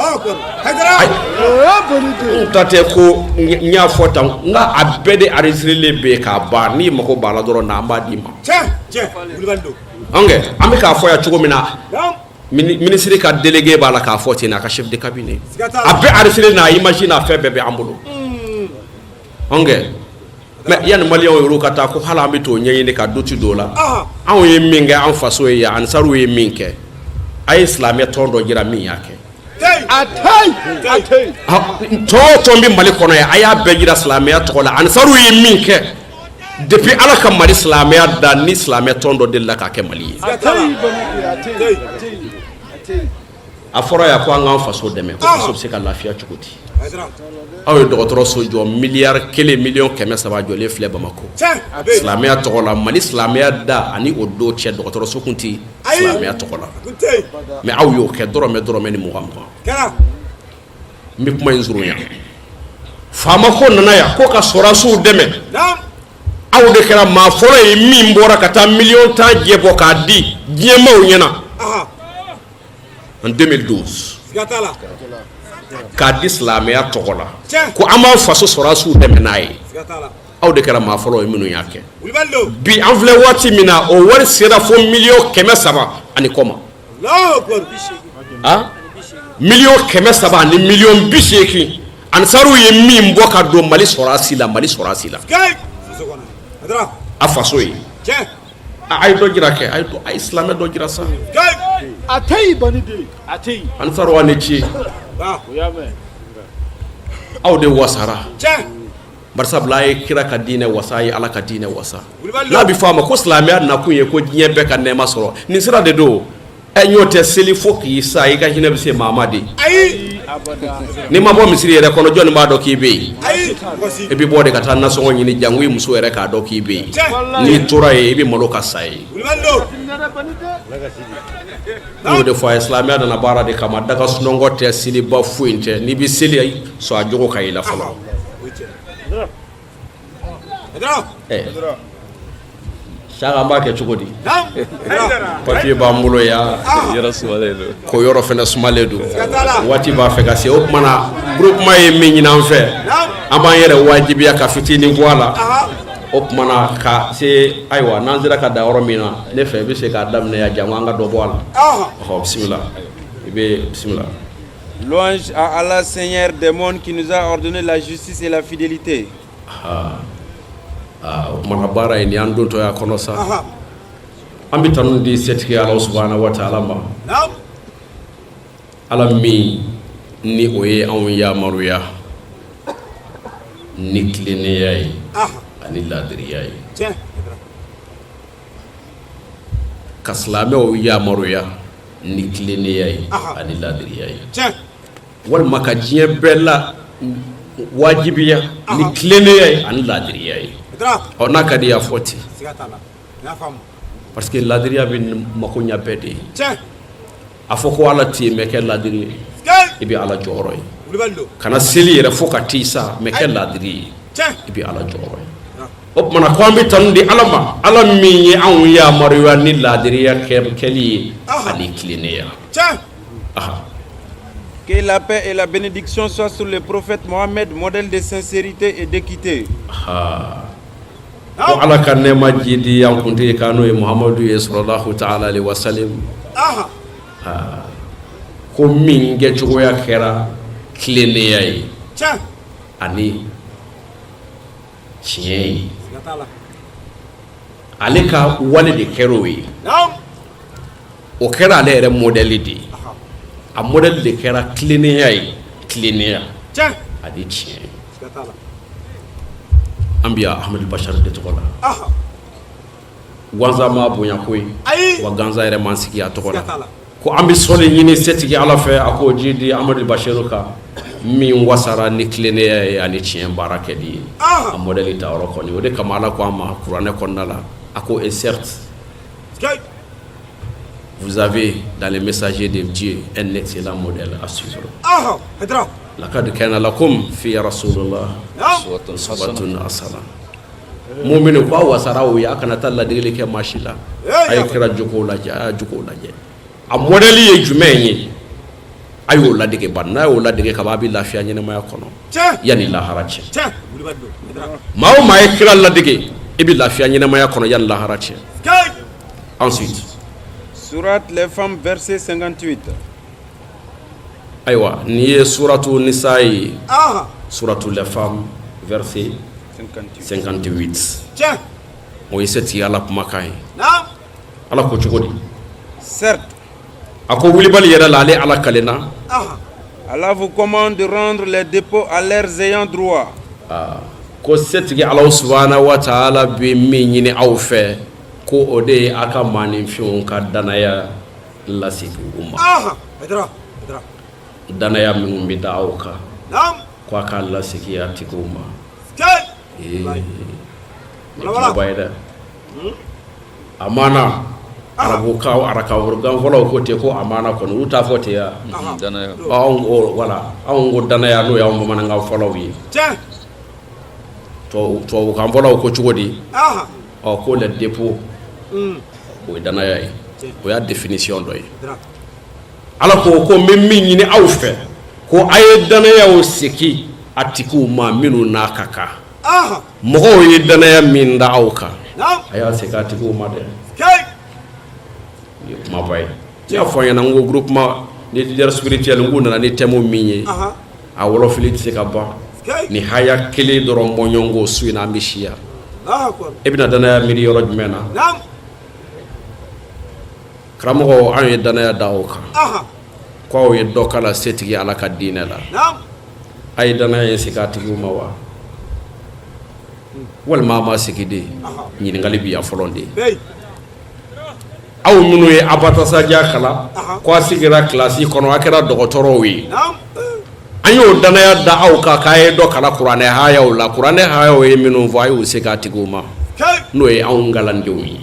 ta tɛ ko n y'a fɔ tan, nka a bɛɛ de enregistrelen bɛ yen k'a ban. N'i mago b'a la dɔrɔn na, an b'a d'i ma. An bɛ k'a fɔ yan cogo min na, minisiri ka délégué b'a la k'a fɔ ten, n'a ka chef de cabinet. A bɛɛ enregistré, n'a image, n'a fɛn bɛɛ bɛ an bolo. Mais yanni maliyɛnw yɛrɛ ka taa ko hali an bɛ t'o ɲɛɲini ka doute don o la, anw ye min kɛ an faso ye yan, ansaru ye min kɛ, a ye silamɛ tɔn dɔ jira min y'a kɛ. Tɔn o tɔn bɛ Mali kɔnɔ yan, a y'a bɛɛ jira silamɛya tɔgɔ la, ansaru ye min kɛ depuis Ala ka Mali silamɛya da, ni silamɛ tɔn dɔ delila k'a kɛ Mali ye. A fɔra yan ko an k'an faso dɛmɛ, ko faso bɛ se ka lafiya cogo di? Aw ye dɔgɔtɔrɔso jɔ, miliyari 1 miliyɔn 300 jɔlen filɛ Bamakɔ silamɛya tɔgɔ la. Mali silamɛya da ani o don cɛ, dɔgɔtɔrɔso tun tɛ silamɛya tɔgɔ la, mais aw y'o kɛ dɔrɔmɛ dɔrɔmɛ ni 20 20. N bɛ kuma in surunya. Faama ko nana yan ko ka sɔrɔdasiw dɛmɛ, aw de kɛra maa fɔlɔ ye min bɔra ka taa miliyɔn 10 jɛ bɔ k'a di diɲɛmaaw ɲɛna en 2012, k'a di silamɛya tɔgɔ la ko an b'an faso sɔrɔdasiw dɛmɛ n'a ye. Aw de kɛra maa fɔlɔ ye minnu y'a kɛ. Bi an filɛ waati min na, o wari sera fo miliyɔn 300 ani kɔ ma. A 300 miliyɔn ani 80 miliyɔn, Ansaruw ye min bɔ ka don Mali sɔrɔdasi la, Mali sɔrɔdasi la, a faso ye. A ye dɔ jira kɛ, a ye silamɛ dɔ jira sa. A tɛ yen bani den, a tɛ yen. Ansaruw, a ni ce, aw de wasara, barisabula a ye kira ka diinɛ wasa, a ye Ala ka diinɛ wasa. N'a bɛ fɔ a ma ko silamɛya nakun ye ko diɲɛ bɛɛ ka nɛɛma sɔrɔ, nin sira de don. Ɛ, n'o tɛ, seli fo k'i sa, i ka hinɛ bɛ se maa ma de. N'i ma bɔ misiri yɛrɛ kɔnɔ, jɔnni b'a dɔn k'i bɛ yen? I bɛ bɔ de ka taa nasɔngɔ ɲini, jango i muso yɛrɛ k'a dɔn k'i bɛ yen. N'i tora yen, i bɛ malo ka sa yen. N y'o de fɔ a ye, silamɛya nana baara de kama, daga sunɔgɔ tɛ, seliba foyi tɛ. N'i bɛ seli, sɔn a jogo ka i la fɔlɔ. Ɛ Saka, an b'a kɛ cogo di? Papiye b'an bolo yan. Yɔrɔ sumalen don. Ko yɔrɔ fana sumalen don, waati b'a fɛ ka se. O tuma na, groupement ye min ɲini an fɛ, an b'an yɛrɛ wajibiya ka fitinin bɔ a la. O tuma na, ka se, ayiwa, n'an sera ka da yɔrɔ min na, ne fɛ i bɛ se k'a daminɛ yan, jango an ka dɔ bɔ a la. Ɔhɔ, bisimila, i bɛ bisimila. Louange à Allah, Seigneur des mondes, qui nous a ordonné la justice et la fidélité. Aa, o tuma na, baara in, ni an dontɔ y'a kɔnɔ sa, an bɛ tanu di setigi Ala subahana wa taala ma, Ala min ni o ye anw yamaruya ni tilennenya ye ani laadiriya ye, ka silamɛw yamaruya ni tilennenya ye ani laadiriya ye, walima ka diɲɛ bɛɛ la wajibiya ni tilennenya ye ani laadiriya ye. Ɔ, n'a ka di y'a fɔ ten, parce que laadiriya bɛ mako ɲɛ bɛɛ de ye. A fɔ ko Ala tɛ yen, mais kɛ laadiri ye, i bɛ Ala jɔyɔrɔ ye. Kana seli yɛrɛ fo ka t'i sa, mais kɛ laadiri ye, i bɛ Ala jɔyɔrɔ ye. O tuma na, ko an bɛ tanu di Ala ma, Ala min ye anw yamaruya ni laadiriya kɛli ye ani tilennenya. Que la paix et la bénédiction soient sur le prophète Mohammed, modèle de sincérité et d'équité. Ko Ala ka nɛɛma jidi an kuntigi kan, n'o ye Muhamadu ye, sɔlɔlahu taala alaihi wasalim, ko min kɛcogoya kɛra tilennenya ye ani tiɲɛ ye, ale ka wale de kɛra o ye. O kɛra ale yɛrɛ modèle de ye. A modèle de kɛra tilennenya ye, tilennenya ani tiɲɛ ye. An bɛ Ahmadu Bashar de tɔgɔ la. Gansan ma bonya ko ye wa, gansan yɛrɛ man sigi a tɔgɔ la. Ko an bɛ sɔli ɲini setigi Ala fɛ, a k'o ji di Amadu Bashiru kan, min wasara ni tilennenya ye ani tiɲɛ baara kɛli ye. A modèle ta yɔrɔ kɔni, o de kama Ala ko an ma kuranɛ kɔnɔna la, a ko: et certes, vous avez dans les messagers de Dieu un excellent modèle à suivre. Laqad kana lakum fi rasulillah uswatun hasana. Muminu ko a wasara o ye, a kana taa ladegeli kɛ maa si la, a ye kira jogo lajɛ, a y'a jogo lajɛ. A modèle ye jumɛn ye? A y'o ladege ban. N'a y'o ladege ka ban, a bɛ lafiya ɲɛnamaya kɔnɔ yanni lahara cɛ. Maa o maa ye kira ladege, i bɛ lafiya ɲɛnamaya kɔnɔ yanni lahara cɛ. Ensuite. Sourate les femmes, verset 58. Ayiwa, n'i ye suratu Nisa ye, suratu les femmes, verset 58, o ye setigi Ala kumakan ye. Ala ko cogo di? Certes, A ko wulibali yɛrɛ la, ale Ala kalenna. Allah vous commande de rendre les dépôts à leurs ayants droit. Ko setigi Ala subahana wa taala bɛ min ɲini aw fɛ, ko o de ye a ka maaninfinw ka danaya lasegin u ma. Danaya minnu bɛ da aw kan, ko a k'a lasegin a tigiw ma. Ee, nin ye kumaba ye dɛ. A maana Arabukan arabukanfɔlaw ko ten ko amana kɔni olu t'a fɔ ten ya. Anw ko wala anw ko danaya, n'o y'anw bamanankan fɔlaw ye. Tubabukan fɔlaw ko cogo di? Ɔ, ko le dépôt, o ye danaya ye, o y'a définition dɔ ye. Ala ko ko n bɛ min ɲini aw fɛ, ko a ye danayaw segin a tigiw ma minnu n'a ka kan. Mɔgɔw ye danaya min da aw kan, a y'a segin a tigiw ma dɛ. Nin ye kumaba ye. N y'a fɔ ɲɛna, n ko groupement des leaders spirituels, n k'u nana ni thème min ye, a wɔlɔfili tɛ se ka ban. Ni haya kelen dɔrɔn bɔɲɔgɔnko su in na, an bɛ siya. E bɛna danaya miiri yɔrɔ jumɛn na? Karamɔgɔ, anw ye danaya da aw kan ko aw ye dɔ kalan setigi Ala ka diinɛ la. A ye danaya in segin a tigiw ma wa, walima a ma segin de? Ɲininkali bɛ yan fɔlɔ de. Aw minnu ye abatasaja kalan, ko a sigira kilasi kɔnɔ, a kɛra dɔgɔtɔrɔw ye, an y'o danaya da aw kan k'a ye dɔ kalan kuranɛ hayaw la. Kuranɛ hayaw ye minnu fɔ, a y'u segin a tigiw ma, n'o ye anw kalandenw ye.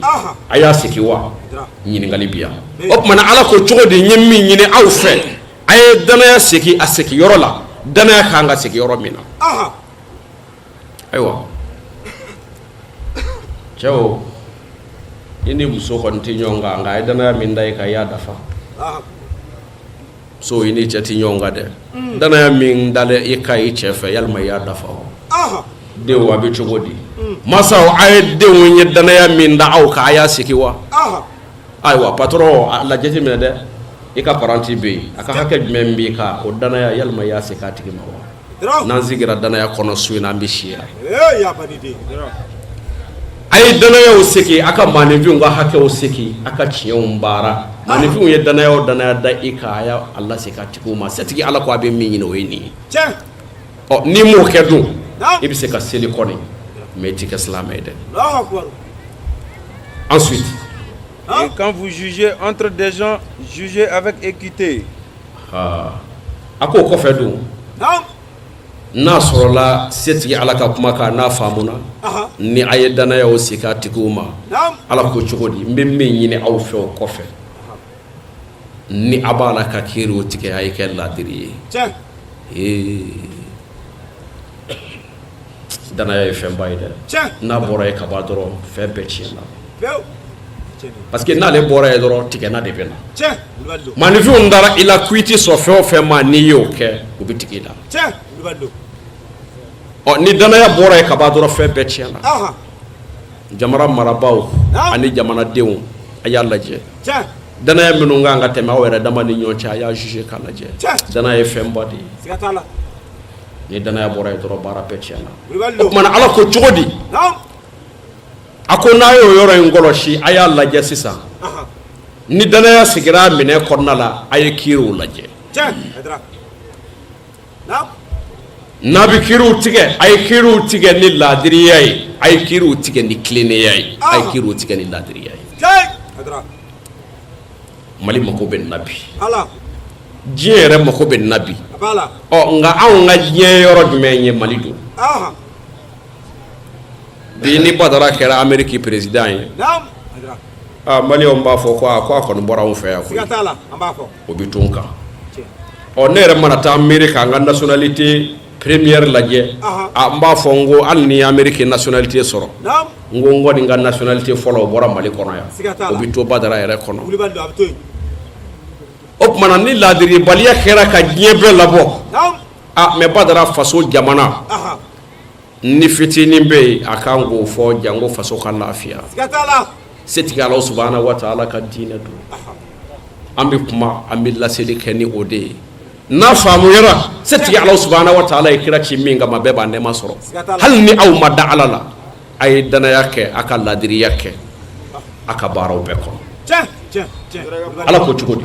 A y'a segin wa? Ɲininkali bi yan. O tuma na, Ala ko cogo di? N ye min ɲini aw fɛ, a ye danaya segin a segin yɔrɔ la, danaya ka kan ka segin yɔrɔ min na. Ayiwa cɛw, i ni muso kɔni tɛ ɲɔgɔn kan, nka a ye danaya min da i kan, i y'a dafa. So, i ni cɛ tɛ ɲɔgɔn kan dɛ, danaya min dalen i kan i cɛ fɛ, yalima i y'a dafa wa? Denw, a bɛ cogo di? Masaw, a ye denw ye danaya min da aw kan, a y'a segin wa? Ayiwa patron, a lajɛ minɛ dɛ, i ka apprenti bɛ yen, a ka hakɛ jumɛn b'i kan? O danaya, yalima i y'a segin a tigi ma wa? N'an sigira danaya kɔnɔ su in na, an bɛ siya. A ye danayaw segin, a ka maaninfinw ka hakɛw segin, a ka tiɲɛw baara. Maaninfinw ye danaya o danaya da i kan, a y'a lasegin a tigiw ma. Setigi Ala ko a bɛ min ɲini, o ye nin ye. Ɔ, n'i m'o kɛ dun, i bɛ se ka seli kɔni, mais i tɛ kɛ silamɛ ye dɛ. Ensuite. Et quand vous jugez entre des gens, jugez avec équité. A k'o kɔfɛ dun, n'a sɔrɔla setigi Ala ka kuma kan n'a faamuna, ni a ye danayaw segin a tigiw ma, Ala ko cogo di? N bɛ min ɲini aw fɛ o kɔfɛ, ni a b'a la ka kiiriw tigɛ, a ye kɛ ladiri ye. Ee, danaya ye fɛnba ye dɛ. N'a bɔra ye ka ban dɔrɔn, fɛn bɛɛ tiɲɛna, parce que n'ale bɔra ye dɔrɔn, tigɛna de bɛ na. Maaninfinw dara i la ko i tɛ sɔn fɛn o fɛn ma, n'i y'o kɛ, u bɛ tigɛ i la. Ɔ, ni danaya bɔra ye ka ban dɔrɔn, fɛn bɛɛ tiɲɛna. Jamana marabaaw ani jamanadenw, a y'a lajɛ, danaya minnu kan ka tɛmɛ aw yɛrɛ dama ni ɲɔgɔn cɛ, a y'a juger k'a lajɛ. Danaya ye fɛnba de ye. Ni danaya bɔra ye dɔrɔn, baara bɛɛ tiɲɛna. O tuma na, Ala ko cogo di? A ko n'a y'o yɔrɔ in kɔlɔsi, a y'a lajɛ sisan, ni danaya sigira a minɛ kɔnɔna la, a ye kiiriw lajɛ. N'a bɛ kiiriw tigɛ, a ye kiiriw tigɛ ni laadiriya ye, a ye kiiriw tigɛ ni tilennenya ye, a ye kiiriw tigɛ ni laadiriya ye. Mali mako bɛ nin na bi, diɲɛ yɛrɛ mako bɛ nin na bi. Ɔ, nka anw ka diɲɛ yɔrɔ jumɛn ye Mali don bi? Ni Badara kɛra Ameriki président ye, aa, maliyɛnw b'a fɔ ko aa, ko a kɔni bɔra anw fɛ yan koyi, o bɛ to n kan. Ɔ, ne yɛrɛ mana taa miiri k'an ka nationalité première lajɛ, a n b'a fɔ n ko hali ni Ameriki nationalité sɔrɔ, n ko n kɔni ka nationalité fɔlɔ, o bɔra Mali kɔnɔ yan, o bɛ to Badara yɛrɛ kɔnɔ. O tuma na, ni laadiribaliya kɛra ka diɲɛ bɛɛ labɔ, a mais Badara faso jamana ni fitinin bɛ yen, a kan k'o fɔ janko faso ka lafiya. Setigi Ala subahana wa taala ka diinɛ don, an bɛ kuma, an bɛ laseli kɛ ni o de ye. N'a faamuyara, setigi Ala subahana wa taala ye kira ci min kama, bɛɛ b'a nɛɛma sɔrɔ. Hali ni aw ma da Ala la, a ye danaya kɛ, a ka laadiriya kɛ a ka baaraw bɛɛ kɔnɔ. Ala ko cogo di?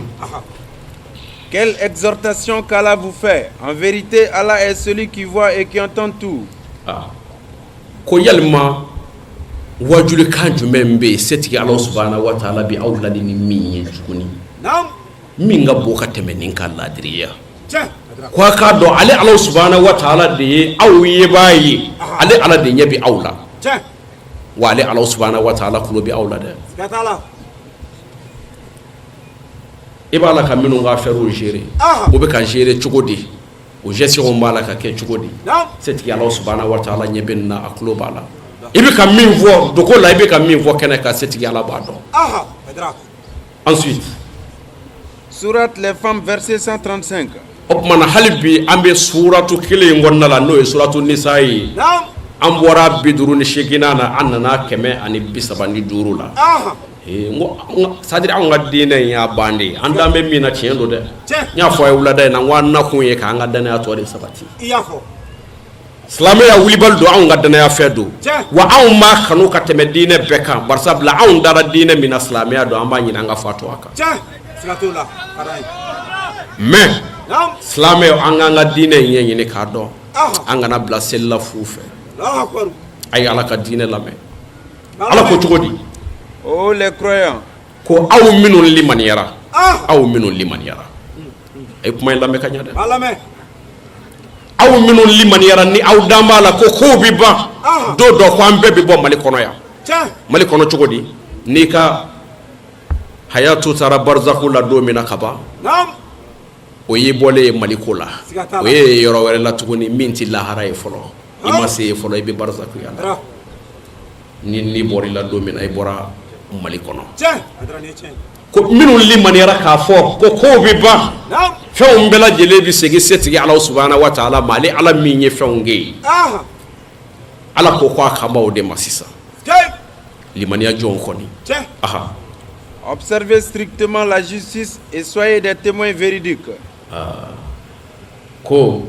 Quelle exhortation qu'Allah vous fait. En vérité, Allah est celui qui voit et qui entend tout. Ah. Ko yalima wajulikan jumɛn bɛ yen, setigi Ala subahana wa taala bɛ aw ladi ni min ye tuguni, min ka bon ka tɛmɛ nin ka laadiriya? Ko a k'a dɔn, ale Ala subahana wa taala de ye aw yebaa ye, ale Ala de ɲɛ bɛ aw la, wa ale Ala subahana wa taala tulo bɛ aw la dɛ. I b'a la ka minnu ka affaires gérer, u bɛ ka gérer cogo di? O gestion b'a la ka kɛ cogo di? Setigi Ala subahana wa taala ɲɛ bɛ nin na, a tulo b'a la. I bɛ ka min fɔ dogo la, i bɛ ka min fɔ kɛnɛ kan, setigi Ala b'a dɔn. Ensuite. Sourate les femmes, verset 135. O tuma na, hali bi an bɛ suratu kelen in kɔnɔna la, n'o ye suratu nisa ye. An bɔra 58nan na, an nana 135 la. N ko c'est à dire anw ka diinɛ in y'a ban de ye. An dan bɛ min na, tiɲɛ don dɛ. N y'a fɔ a ye wulada in na, n ko an nakun ye k'an ka danaya tɔ de sabati. Silamɛya wulibali don, anw ka danaya fɛn don, wa anw b'a kanu ka tɛmɛ diinɛ bɛɛ kan, barisabula anw dara diinɛ min na, silamɛya don, an b'a ɲini an ka fatu a kan. Mais silamɛ, an k'an ka diinɛ in ɲɛɲini k'a dɔn, an kana bila selila fu fɛ. A ye Ala ka diinɛ lamɛn. Ala ko cogo di? Oh les croyants. Ko aw minnu limaniyara, aw minnu limaniyara, a ye kuma in lamɛn ka ɲɛ dɛ. Aw minnu limaniyara, ni aw dan b'a la ko kow bɛ ban don dɔ, ko an bɛɛ bɛ bɔ Mali kɔnɔ yan. Mali kɔnɔ cogo di? N'i ka hayatu taara barizaku la don min na ka ban, o y'i bɔlen ye Mali ko la, o ye yɔrɔ wɛrɛ la tuguni min tɛ lahara ye fɔlɔ. I ma se yen fɔlɔ, i bɛ barizakuya la. Ni ni bɔra i la don min na, i bɔra Mali kɔnɔ. Ko minnu limaniyara k'a fɔ ko kow bɛ ban, fɛnw bɛɛ lajɛlen bɛ segin setigi Ala subahana wa taala ma, ale Ala min ye fɛnw kɛ ye. Ala ko ko a kan b'aw de ma sisan, limaniya jɔnw kɔni. Aha. Observez strictement la justice et soyez des témoins véridiques. Ko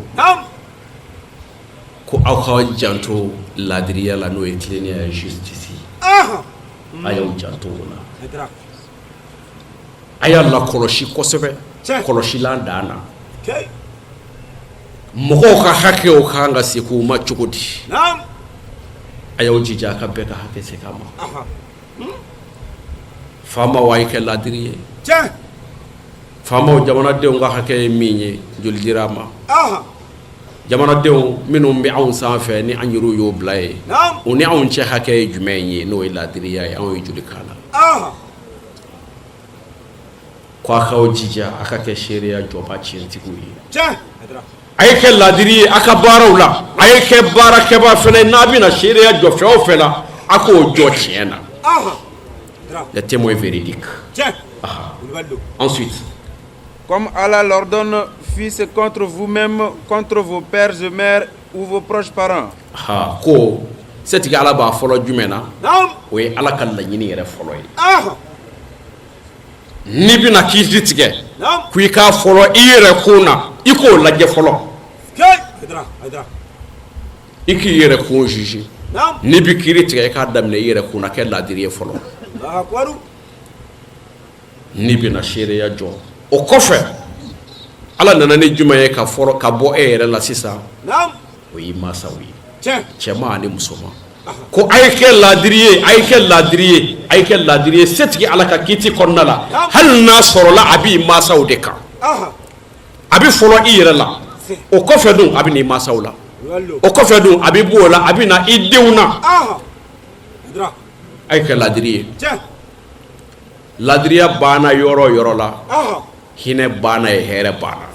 aw ka janto ladiriya la, n'o ye tilennenya ye, justice ye. A y'aw janto o la, a y'a lakɔlɔsi kosɛbɛ, kɔlɔsilan dan na. Mɔgɔw ka hakɛw ka kan ka segin u ma cogo di? A y'aw jija a ka bɛɛ ka hakɛ segin a ma. Faamaw, a ye kɛ ladiri ye. Faamaw, jamanadenw ka hakɛ ye min ye, joli dira a ma? Jamanadenw minnu bɛ anw sanfɛ, ni an yɛrɛw y'o bila ye, o ni anw cɛ hakɛ ye jumɛn ye, n'o ye ladiriya ye? Anw ye joli k'a la? Ko a k'aw jija a ka kɛ seereya jɔba tiɲɛtigiw ye. A ye kɛ ladiri ye a ka baaraw la, a ye kɛ baarakɛbaa fana. N'a bɛna seereya jɔ fɛn o fɛn la, a k'o jɔ tiɲɛ na, les témoins véridiques. Ensuite. Comme Allah l'ordonne, fût-ce contre vous-même, contre vos pères et mères ou vos proches parents. Ha, ko setigi Ala b'a fɔlɔ jumɛn na? O ye Ala ka laɲini yɛrɛ fɔlɔ ye. N'i bɛna kiiri tigɛ, ko i k'a fɔlɔ i yɛrɛ kun na, i k'o lajɛ fɔlɔ, i k'i yɛrɛ kun juger. N'i bɛ kiiri tigɛ, i k'a daminɛ i yɛrɛ kun na, kɛ ladiri ye fɔlɔ. N'i bɛna seereya jɔ, o kɔfɛ, Ala nana ni jumɛn ye ka fɔlɔ ka bɔ e yɛrɛ la sisan? O y'i mansaw ye, cɛman ani musoman. Ko a ye kɛ ladiri ye, a ye kɛ ladiri ye, a ye kɛ ladiri ye setigi Ala ka kiiti kɔnɔna la, hali n'a sɔrɔla a b'i mansaw de kan. A bɛ fɔlɔ i yɛrɛ la, o kɔfɛ dun, a bɛ n'i mansaw la, o kɔfɛ dun, a bɛ bɔ o la, a bɛ na i denw na. A ye kɛ ladiri ye. Ladiriya banna yɔrɔ o yɔrɔ la, hinɛ banna ye, hɛrɛ banna,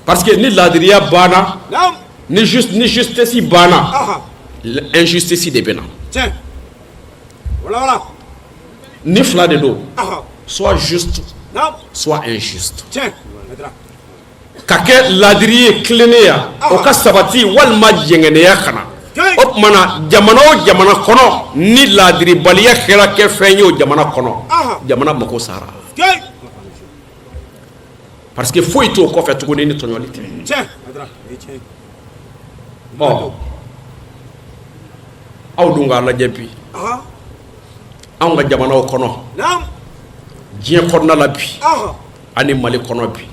parce que ni ladiriya banna, ni justice banna, injustice de bɛ na. Ni fila de don, soit juste, soit injuste. Ka kɛ ladiri ye, tilennenya o ka sabati walima jɛngɛnɛya ka na. O tuma na, jamana o jamana kɔnɔ, ni ladiribaliya kɛra kɛ fɛn ye o jamana kɔnɔ, jamana mako sara, parce que foyi t'o kɔfɛ tuguni ni tɔɲɔli tɛ. Ɔ, aw dun k'a lajɛ bi, anw ka jamanaw kɔnɔ, diɲɛ kɔnɔna la bi ani Mali kɔnɔ bi,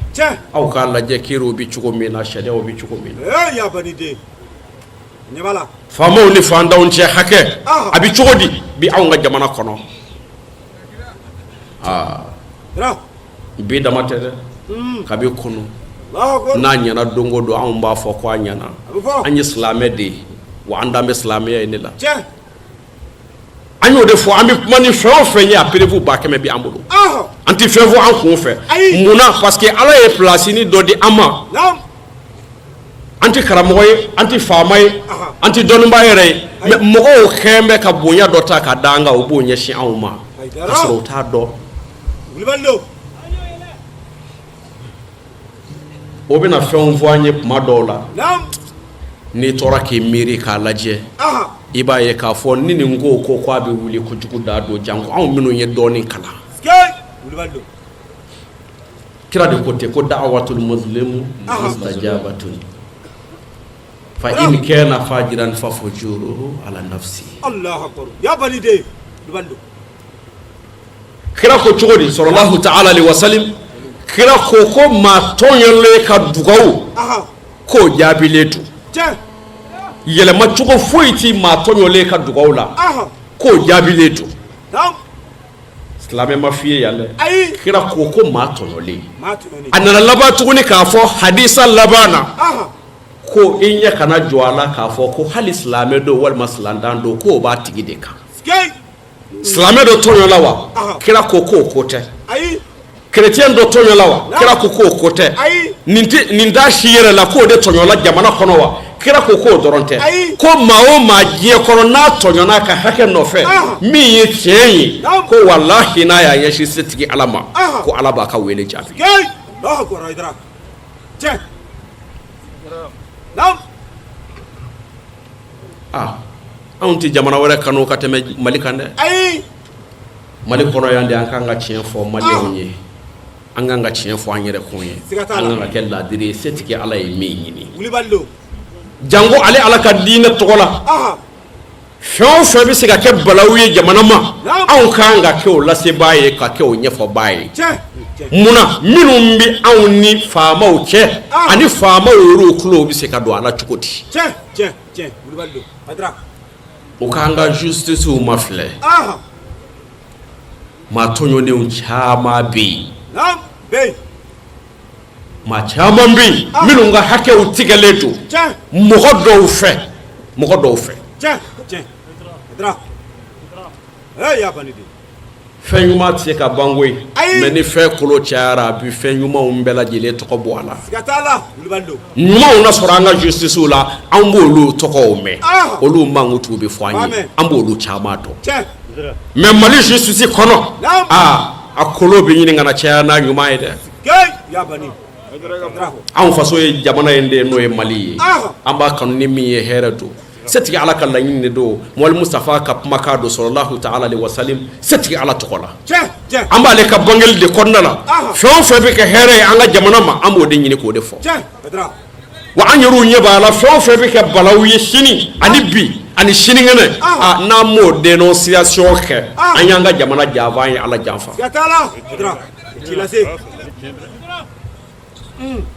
aw k'a lajɛ kiiriw bɛ cogo min na, sariyaw bɛ cogo min na, faamaw ni fantanw cɛ hakɛ a bɛ cogo di bi anw ka jamana kɔnɔ? Aa, bi dama tɛ dɛ, kabi kunun. N'a ɲɛna don o don, anw b'a fɔ ko a ɲɛna. An ye silamɛ de ye, wa an dan bɛ silamɛya ye ne la. An y'o de fɔ, an bɛ kuma ni fɛn o fɛn ye, a preuve 100 000 bɛ an bolo. An tɛ fɛn fɔ an kun fɛ. Munna? Parce que Ala ye place dɔ di an ma. An tɛ karamɔgɔ ye, an tɛ faama ye, an tɛ dɔnnibaa yɛrɛ ye, mais mɔgɔw kɛn bɛ ka bonya dɔ ta ka da an kan, u b'o ɲɛsin anw ma ka sɔrɔ u t'a dɔn. O bɛna fɛnw fɔ an ye kuma dɔw la. N'i tora k'i miiri k'a lajɛ, i b'a ye k'a fɔ ni nin ko ko a bɛ wuli kojugu da don, janko anw minnu ye dɔɔnin kalan. Kira de ko ten ko da'awatul mazlumu mustajabatun fa in kana fajiran fa fujuruhu ala nafsi. Kira ko cogo di? Sallallahu ta'ala alaihi wasallam. Kira ko ko maa tɔɲɔlen ka dugawu k'o jaabilen don. Yɛlɛma cogo foyi ti maa tɔɲɔlen ka dugawu la, k'o jaabilen don. Silamɛ ma f'i ye yan dɛ. Kira ko ko maa tɔɲɔlen. A nana laban tuguni k'a fɔ hadisa laban na ko i ɲɛ kana jɔ a la k'a fɔ ko hali silamɛ don walima silantan don, k'o b'a tigi de kan. Silamɛ dɔ tɔɲɔla wa? Kira ko k'o ko tɛ. Kerecɛn dɔ tɔɲɔla wa? Kira ko k'o ko tɛ. Nin t'a si yɛrɛ la k'o de tɔɲɔla jamana kɔnɔ wa? Kira ko k'o dɔrɔn tɛ, ko maa o maa diɲɛ kɔnɔ n'a tɔɲɔna ka hakɛ nɔfɛ min ye tiɲɛ ye, ko walahi n'a y'a ɲɛsin setigi Ala ma, ko Ala b'a ka wele jaabi. Aa, anw tɛ jamana wɛrɛ kanu ka tɛmɛ Mali kan dɛ. Ayi, Mali kɔnɔ yan de, an kan ka tiɲɛ fɔ maliyɛnw ye, an kan ka tiɲɛ fɔ an yɛrɛ kun ye, an kan ka kɛ laadiri ye. Setigi Ala ye min ɲini, janko ale Ala ka diinɛ tɔgɔ la, fɛn o fɛn bɛ se ka kɛ balawu ye jamana ma, anw kan ka kɛ o lasebaa ye, ka kɛ o ɲɛfɔbaa ye. Munna minnu bɛ anw ni faamaw cɛ ani faamaw yɛrɛw tulo bɛ se ka don a la cogo di? U k'an ka justice mafilɛ. Maa tɔɲɔnenw caman bɛ yen, maa caman bɛ yen minnu ka hakɛw tigɛlen don mɔgɔ dɔw fɛ, mɔgɔ dɔw fɛ. Fɛn ɲuman tɛ se ka ban koyi, mais ni fɛn kolo cayara, a bɛ fɛn ɲumanw bɛɛ lajɛlen tɔgɔ bɔ a la. Ɲumanw na sɔrɔ an ka justice la, an b'olu tɔgɔw mɛn, olu mankutu bɛ fɔ an ye, an b'olu caman dɔn. Mais Mali justice kɔnɔ, aa, a kolo bɛ ɲini ka na caya n'a ɲuman ye dɛ. Anw faso ye jamana in de ye, n'o ye Mali ye. An b'a kanu ni min ye, hɛrɛ don. Setigi Ala ka laɲini de don, Muhamadu Mustafa ka kumakan don, sallallahu ta'ala alaihi wasallam. Setigi Ala tɔgɔ la, an b'ale ka bangeli de kɔnɔna la. Fɛn o fɛn bɛ kɛ hɛrɛ ye an ka jamana ma, an b'o de ɲini k'o de fɔ. Wa an yɛrɛw ɲɛ b'a la, fɛn o fɛn bɛ kɛ balawu ye sini ani bi ani sinikɛnɛ, n'an m'o dénonciation kɛ, an y'an ka jamana janfa, an ye Ala janfa.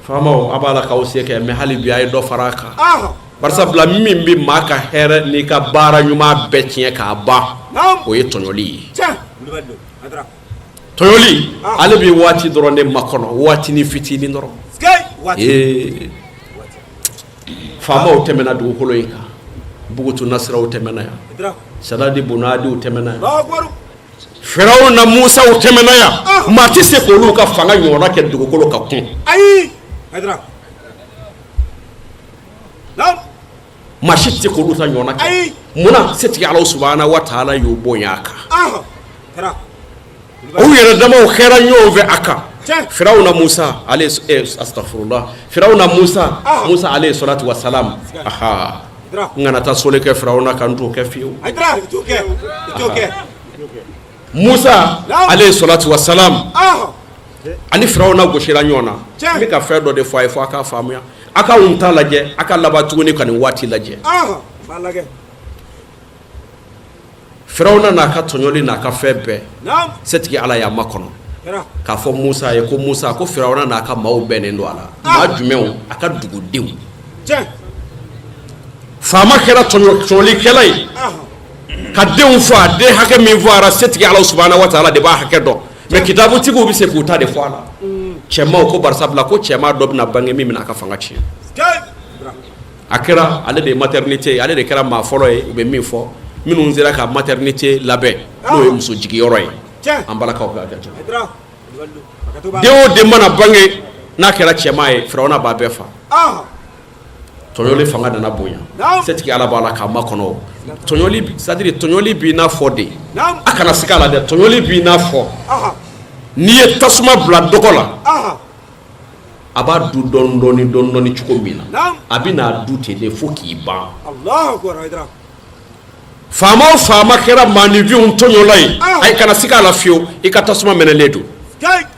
Faamaw, a b'a la k'aw se kɛ, mais hali bi a ye dɔ fara a kan. Barisabula min bɛ maa ka hɛrɛ n'i ka baara ɲuman bɛɛ tiɲɛ k'a ban, o ye tɔɲɔli ye. Tɔɲɔli, ale bɛ waati dɔrɔn de makɔnɔ, waatinin fitinin dɔrɔn. Ee, faamaw tɛmɛna dugukolo in kan, Bugutu Nasiraw tɛmɛna yan, Sadadi Bunadiw tɛmɛna yan, Firawuna Musaw tɛmɛna yan. Maa tɛ se k'olu ka fanga ɲɔgɔnna kɛ dugukolo kan kun. Ayi, Maa si tɛ se k'olu ta ɲɔgɔnna kɛ. Munna? Setigi Ala subahana wa taala y'o bonya a kan. U yɛrɛ damaw kɛra ɲɔgɔn fɛ a kan. Firawuna Musa, astafurula, Firawuna Musa, Musa alayhi salatu wa salam. Aha, n kana taa soli kɛ Firawuna kan, n t'o kɛ fiyewu. Musa alayhi salatu wa salam ani Firawuna gosira ɲɔgɔn na. N bɛ ka fɛn dɔ de fɔ a ye, fo a k'a faamuya. A ka n ta lajɛ, a ka laban tuguni ka nin waati lajɛ. Firawuna n'a ka tɔɲɔli n'a ka fɛn bɛɛ, setigi Ala y'a makɔnɔ k'a fɔ Musa ye ko Musa, ko Firawuna n'a ka maaw bɛnnen don a la. Maa jumɛnw? A ka dugudenw. Faama kɛra tɔɲɔlikɛla ye ka denw faa. Den hakɛ min faara, setigi Ala subahana wa taala de b'a hakɛ dɔn, mais kitabutigiw bɛ se k'u ta de fɔ a la. Cɛmanw ko barisabula ko cɛman dɔ bɛna bange min bɛna a ka fanga tiɲɛ. A kɛra ale de ye maternité ye, ale de kɛra maa fɔlɔ ye u bɛ min fɔ. Minnu sera ka maternité labɛn, n'o ye muso jigiyɔrɔ ye, an balakaw bɛ hakɛ to. Den o den mana bange, n'a kɛra cɛman ye, Firawuna b'a bɛɛ fa. Tɔɲɔli fanga nana bonya. Setigi Ala b'a la k'a makɔnɔ. Tɔɲɔli, c'est à dire tɔɲɔli b'i n'a fɔ de, a kana siga a la dɛ, tɔɲɔli b'i n'a fɔ n'i ye tasuma bila dɔgɔ la, a b'a dun dɔɔni dɔɔni dɔɔni dɔɔni cogo min na, a bɛ n'a dun ten de fo k'i ban. Faama o faama kɛra maaninfinw tɔɲɔla ye, ayi, kana siga a la fiyewu, i ka tasuma mɛnɛlen don,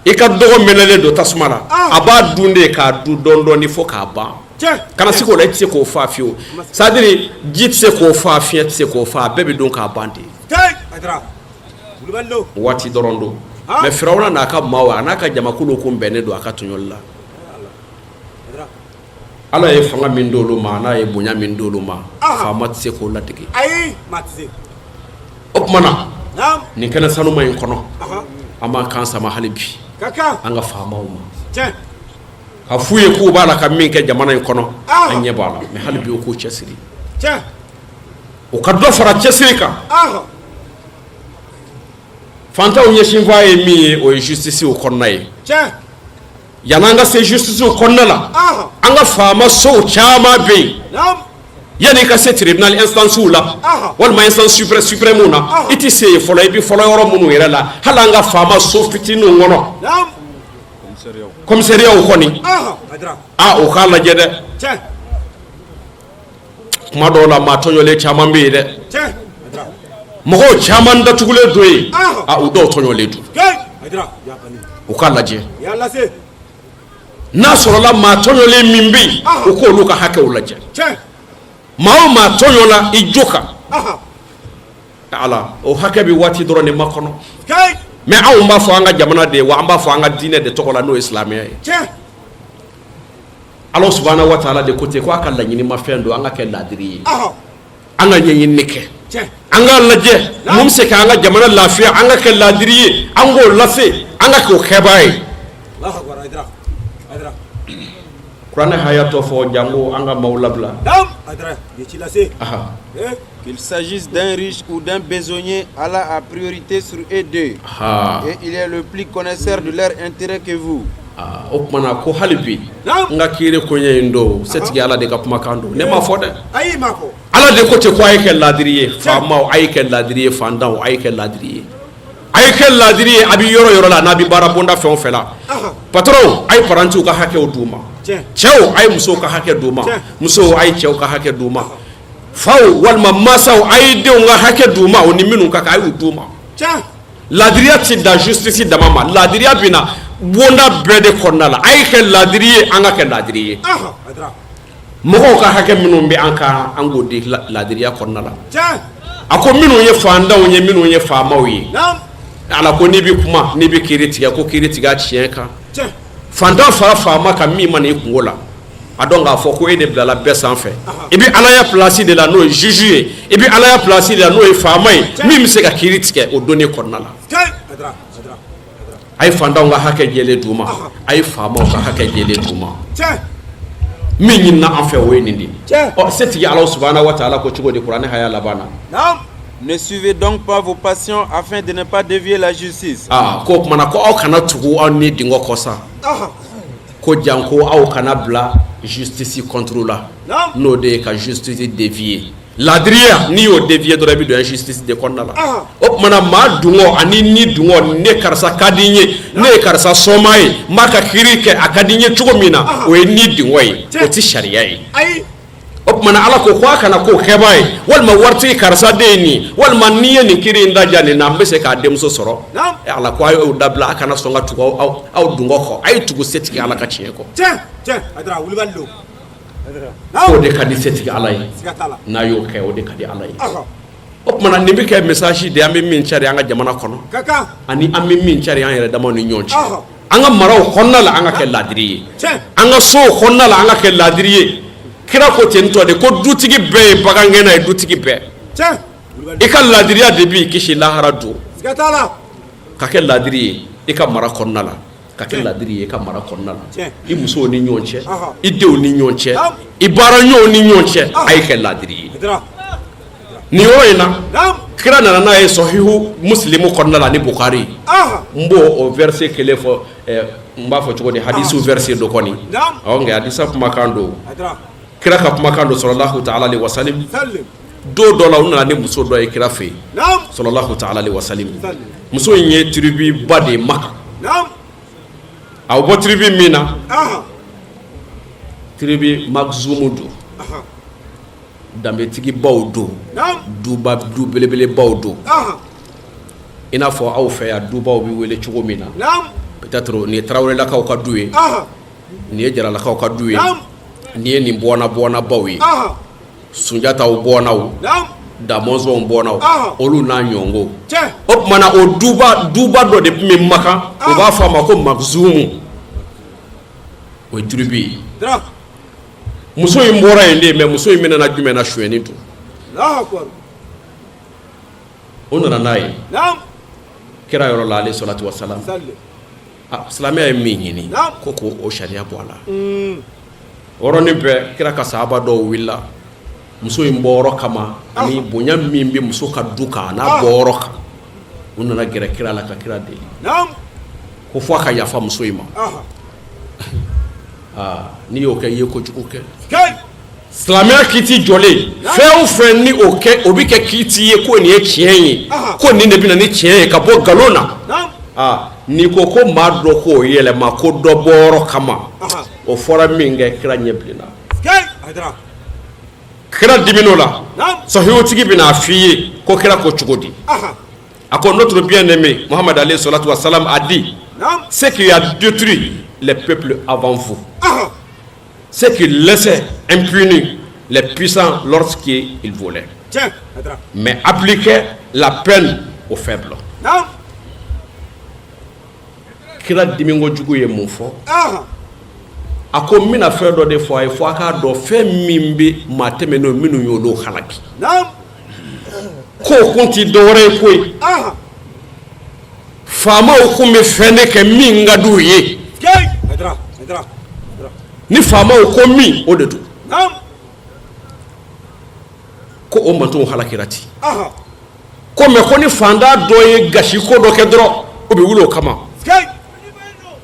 i ka dɔgɔ mɛnɛlen don tasuma la, a b'a dun de k'a dun dɔɔni dɔɔni fo k'a ban. Kana siga o la, i tɛ se k'o faa fiyewu. C'est à dire ji tɛ se k'o faa, fiɲɛ tɛ se k'o faa, a bɛɛ bɛ dun k'a ban de. Waati dɔrɔn don. Mais Firawuna n'a ka maaw, a n'a ka jamakulu kun bɛnnen don a ka tɔɲɔli la. Ala ye fanga min d'olu ma, n'a ye bonya min d'olu ma, faama tɛ se k'o ladege. O tuma na, nin kɛnɛ sanuma in kɔnɔ, an b'an kan sama hali bi an ka faamaw ma, ka f'u ye k'u b'a la ka min kɛ jamana in kɔnɔ, an ɲɛ b'a la. Mais hali bi, u k'u cɛsiri, u ka dɔ fara cɛsiri kan. Fantanw ɲɛsinfa ye min ye, o ye justice o kɔnɔna ye. Yan'an ka se justice kɔnɔna la, an ka faama sow caman bɛ yen, yanni i ka se tribunal instance la walima instance suprême na, i tɛ se yen fɔlɔ. I bɛ fɔlɔ yɔrɔ minnu yɛrɛ la, hali an ka faama so fitininw kɔnɔ, commissariat kɔni, a o k'a lajɛ dɛ. Kuma dɔw la, maa tɔɲɔlen caman bɛ yen dɛ, mɔgɔw caman datugulen don yen, a u dɔw tɔɲɔlen don. U k'a lajɛ, n'a sɔrɔla maa tɔɲɔlen min bɛ yen, u k'olu ka hakɛw lajɛ. Maa o maa tɔɲɔla i jo kan, ala o hakɛ bɛ waati dɔrɔn de makɔnɔ. Mais anw b'a fɔ an ka jamana de ye, wa an b'a fɔ an ka diinɛ de tɔgɔ la, n'o ye silamɛya ye. Ala subahana wa taala de ko ten, ko a ka laɲini ma fɛn don, an ka kɛ laadiri ye, an ka ɲɛɲini kɛ, an k'a lajɛ mun bɛ se k'an ka jamana lafiya. An ka kɛ laadiri ye, an k'o lase, an ka k'o kɛbaa ye. Kuranɛ haya tɔ fɔ janko an ka maaw labila. Qu'il s'agisse d'un riche ou d'un besogneux, Allah a priorité sur eux deux. Et il est le plus connaisseur de leur intérêt que vous. O tumana ko hali bi n ka kiiri koɲɛ in don, setigi Ala de ka kumakan don, ne m'a fɔ dɛ. Ala de ko ten ko a ye kɛ laadiri ye, faamaw a ye kɛ laadiri ye, fantanw a ye kɛ laadiri ye, a ye kɛ laadiri ye. A bɛ yɔrɔ yɔrɔ la, n'a bɛ baara bonda fɛn o fɛn la, patron, a ye parantiw ka hakɛw d'u ma, cɛw, a ye musow ka hakɛ d'u ma, musow, a ye cɛw ka hakɛ d'u ma, faw walima mansaw, a ye denw ka hakɛ d'u ma, o ni minnu ka kan, a y'u d'u ma. Laadiriya tɛ dan justice dama ma, laadiriya bɛ na bonda bɛɛ de kɔnɔna la. A ye kɛ laadiri ye, an ka kɛ laadiri ye. Mɔgɔw ka hakɛ minnu bɛ an kan, an k'o di laadiriya kɔnɔna la. A ko minnu ye fantanw ye, minnu ye faamaw ye, Ala ko n'i bɛ kuma, n'i bɛ kiiri tigɛ, ko kiiri tigɛ a tiɲɛ kan. Fantan fara faama kan, min mana i kungo la, a dɔn k'a fɔ ko e de bilala bɛɛ sanfɛ, i bɛ alaya place de la, n'o ye juge ye, i bɛ alaya place de la, n'o ye faama ye, min bɛ se ka kiiri tigɛ o donni kɔnɔna la. A ye fantanw ka hakɛ jɛlen d'u ma, a ye faamaw ka hakɛ jɛlen d'u ma. Min ɲinina an fɛ, o ye nin de ye. Ɔ, setigi Ala subahana wa taala ko cogo di kuranɛ haya laban na? Ne suivez donc pas vos passions afin de ne pas dévier la justice. Aa, ko o kumana ko aw kana tugu aw ni dingɔ kɔ sa, ko janko aw kana bila justice contre la, n'o de ye ka justice dévier. Laadiriya, n'i y'o dévier dɔrɔn, i bɛ don injustice de kɔnɔna la. O tumana, maa dungɔ ani ni dungɔ, ne karisa ka di n ye, ne ye karisa sɔma ye, n b'a ka kiiri kɛ, a ka di n ye cogo min na, o ye ni dungɔ ye, o tɛ sariya ye. O tumana, Ala ko ko a kana k'o kɛbaa ye, walima waritigi karisa den ye nin, walima n'i ye nin kiiri in da nin na, n bɛ se k'a denmuso sɔrɔ. Ala ko a y'o dabila, a kana sɔn ka tugu aw dungɔ kɔ, a ye tugu setigi Ala ka tiɲɛ kɔ. O de ka di setigi Ala ye. N'a y'o kɛ, o de ka di Ala ye. O tumana, nin bɛ kɛ message de ye, an bɛ min cari an ka jamana kɔnɔ, ani an bɛ min cari an yɛrɛ damaw ni ɲɔgɔn cɛ, an ka maraw kɔnɔna la, an ka kɛ laadiri ye, an ka sow kɔnɔna la, an ka kɛ laadiri ye. Kira ko ten tɔ de ko dutigi bɛɛ ye bagangɛnna ye. Dutigi bɛɛ, i ka laadiriya de b'i kisi lahara don. Ka kɛ laadiri ye i ka mara kɔnɔna la, ka kɛ laadiri ye i ka mara kɔnɔna la, i musow ni ɲɔgɔn cɛ, i denw ni ɲɔgɔn cɛ, i baara ɲɔgɔnw ni ɲɔgɔn cɛ, a ye kɛ laadiri ye. Nin yɔrɔ in na, kira nana n'a ye Sɔhihu Musilimu kɔnɔna la ni Bukari. N b'o o verset kelen fɔ, n b'a fɔ cogo di, hadisu verset dɔ kɔni. Ɔ, nka hadisa kumakan don, kira ka kumakan don, sɔlɔlahu taala alehi wasalim. Don dɔ la, u nana ni muso dɔ ye kira fɛ yen, sɔlɔlahu taala alehi wasalim. Muso in ye tribu ba de ye Maka. A bɔ tribu min na, tribu Magzumu don, danbetigibaw don, duba du belebelebaw don, i n'a fɔ aw fɛ yan dubaw bɛ wele cogo min na. Peut-être nin ye Tarawelelakaw ka du ye, nin ye Jaralakaw ka du ye, nin ye nin bɔnna bɔnnabaw ye, Sunjataw bɔnnaw, Damɔzɔnw bɔnnaw, olu n'a ɲɔgɔnw. O tuma na, o duba duba dɔ de tun bɛ Makan, u b'a fɔ a ma ko Magzumu. O ye tribu ye. Muso in bɔra yen de, mais muso in minɛna jumɛn na? Sonyɛni don. O nana n'a ye kira yɔrɔ la, ale salatu wasalam. Silamɛya ye min ɲini ko k'o sariya bɔ a la, yɔrɔnin bɛɛ kira ka sahaba dɔw wulila muso in bɔyɔrɔ kama ani bonya min bɛ muso ka du kan n'a bɔyɔrɔ kan. U nana gɛrɛ kira la ka kira deli ko fo a ka yafa muso in ma. Aa, n'i y'o kɛ, i ye kojugu kɛ. Silamɛya kiti jɔlen, fɛn o fɛn ni o kɛ, o bɛ kɛ kiti ye ko nin ye tiɲɛ ye, ko nin de bɛ na ni tiɲɛ ye ka bɔ nkalon na. Aa, n'i ko ko maa dɔ k'o yɛlɛma ko dɔ bɔyɔrɔ kama, o fɔra min kɛ, kira ɲɛ bilenna, kira dimin'o la. Sahihutigi bɛna a f'i ye ko kira ko cogo di? A ko: notre bien-aimé Mohamed alayhi salatu wa salam a dit: ce qui a détruit les peuples avant vous, c'est qu'ils laissaient impunis les puissants lorsqu'ils volaient, mais appliquaient la peine aux faibles. Kira diminkojugu ye mun fɔ? A ko n bɛna fɛn dɔ de fɔ a ye, fo a k'a dɔn fɛn min bɛ maa tɛmɛnenw minnu y'olu halaki, k'o kun ti dɔwɛrɛ ye koyi, faamaw kun bɛ fɛn de kɛ min ka d'u ye. Ni faamaw ko min, o de don. Ko o mantonw halakira ten ko, mais ko ni fantan dɔ ye gasi ko dɔ kɛ dɔrɔn, o bɛ wuli o kama.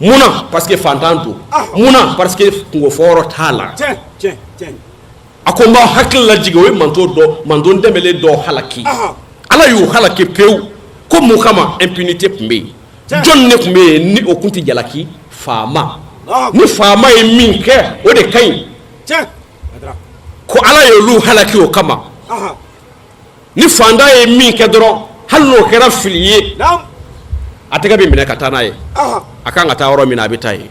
Mun na? Parce que fantan don. Mun na? Parce que kunko fɔyɔrɔ t'a la. A ko n b'aw hakili lajigin, o ye manton dɔ, manton dɛmɛlen dɔw halaki. Ala y'u halaki pewu. Ko mun kama? Impunité tun bɛ yen. Jɔn de tun bɛ yen ni o kun tɛ jalaki? Faama. Ni faama ye min kɛ, o de ka ɲi. Ko Ala y'olu halaki o kama. Ni fantan ye min kɛ dɔrɔn, hali n'o kɛra fili ye, a tɛgɛ bɛ minɛ ka taa n'a ye, a kan ka taa yɔrɔ min na, a bɛ taa yen.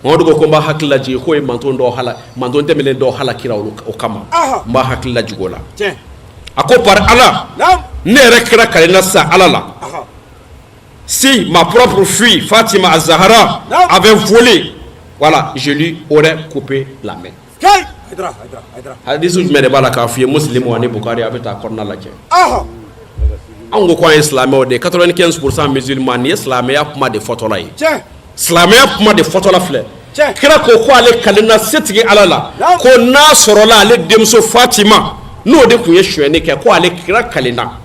Mamadu ko n b'a hakili lajigin k'o ye manton dɔw hala, manton tɛmɛnen dɔw halakira o kama. N b'a hakili lajigin o la. A ko par Ala, ne yɛrɛ kira kalenna sisan Ala la, si ma propre fille Fatima Azahara avait volé, voilà, je lui aurais coupé la main. Hadisu jumɛn de b'a la k'a f'i ye? Muslim ani Bukari, a bɛ taa kɔnɔna lajɛ. Anw ko k'an ye silamɛw de ye, 95% musulmans. Nin ye silamɛya kuma de fɔtɔla ye, silamɛya kuma de fɔtɔla filɛ. Kira ko ko ale kalenna setigi Ala la ko n'a sɔrɔla ale denmuso Fatima, n'o de tun ye sonyɛni kɛ, ko ale kira kalenna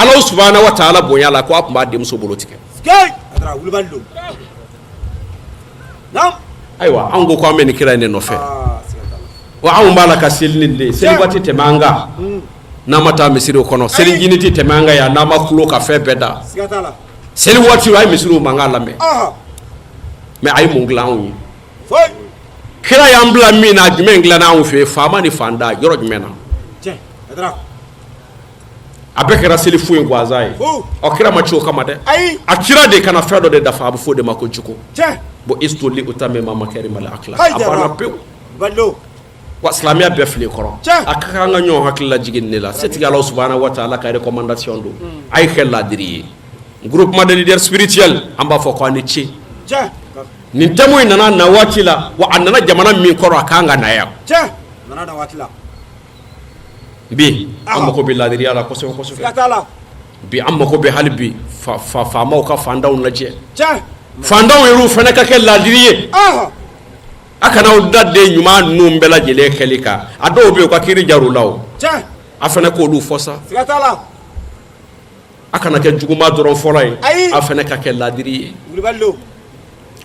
Ala subahana wa taala bonya la ko a tun b'a denmuso bolo tigɛ. Ayiwa, anw ko k'an bɛ nin kira in de nɔfɛ wa anw b'a la ka seli nin de ye. Seli waati tɛmɛ an kan n'an ma taa misiriw kɔnɔ, selijinin tɛ tɛmɛ an kan yan n'an ma kulo ka fɛn bɛɛ da. Seli waati, a ye misiriw mankan lamɛn, mais a ye mun dilan anw ye? Kira y'an bila min na, jumɛn dilanna anw fɛ yen? Faama ni fantan, yɔrɔ jumɛn na? A bɛɛ kɛra seli fu ye, gansan ye. Ɔ, kira ma ci o kama dɛ. A cira de ka na fɛn dɔ de dafa, a bɛ fɔ o de ma ko jiko. Bu'istu li utammima makarimal akhlaq. A banna pewu. Wa silamɛya bɛɛ fili kɔrɔ. A ka kan ka ɲɔgɔn hakili lajigin nin de la. Setigi Ala subahana wa taala ka recommandation don, a ye kɛ laadiri ye. Groupement de leaders spirituels, an b'a fɔ ko a ni ce. Nin thème in nana na waati la wa, a nana jamana min kɔrɔ, a kan ka na yan. Bi an mago bɛ laadiriya la kosɛbɛ kosɛbɛ. Bi an mago bɛ hali bi faamaw ka fantanw lajɛ, fantanw yɛrɛ fana ka kɛ laadiri ye. A kana aw da den ɲuman ninnu bɛɛ lajɛlen kɛli kan. A dɔw bɛ yen, u ka kiiri jar'u la o. A fana k'olu fɔ sa. A kana kɛ juguman dɔrɔn fɔlɔ ye, a fana ka kɛ ladiri ye.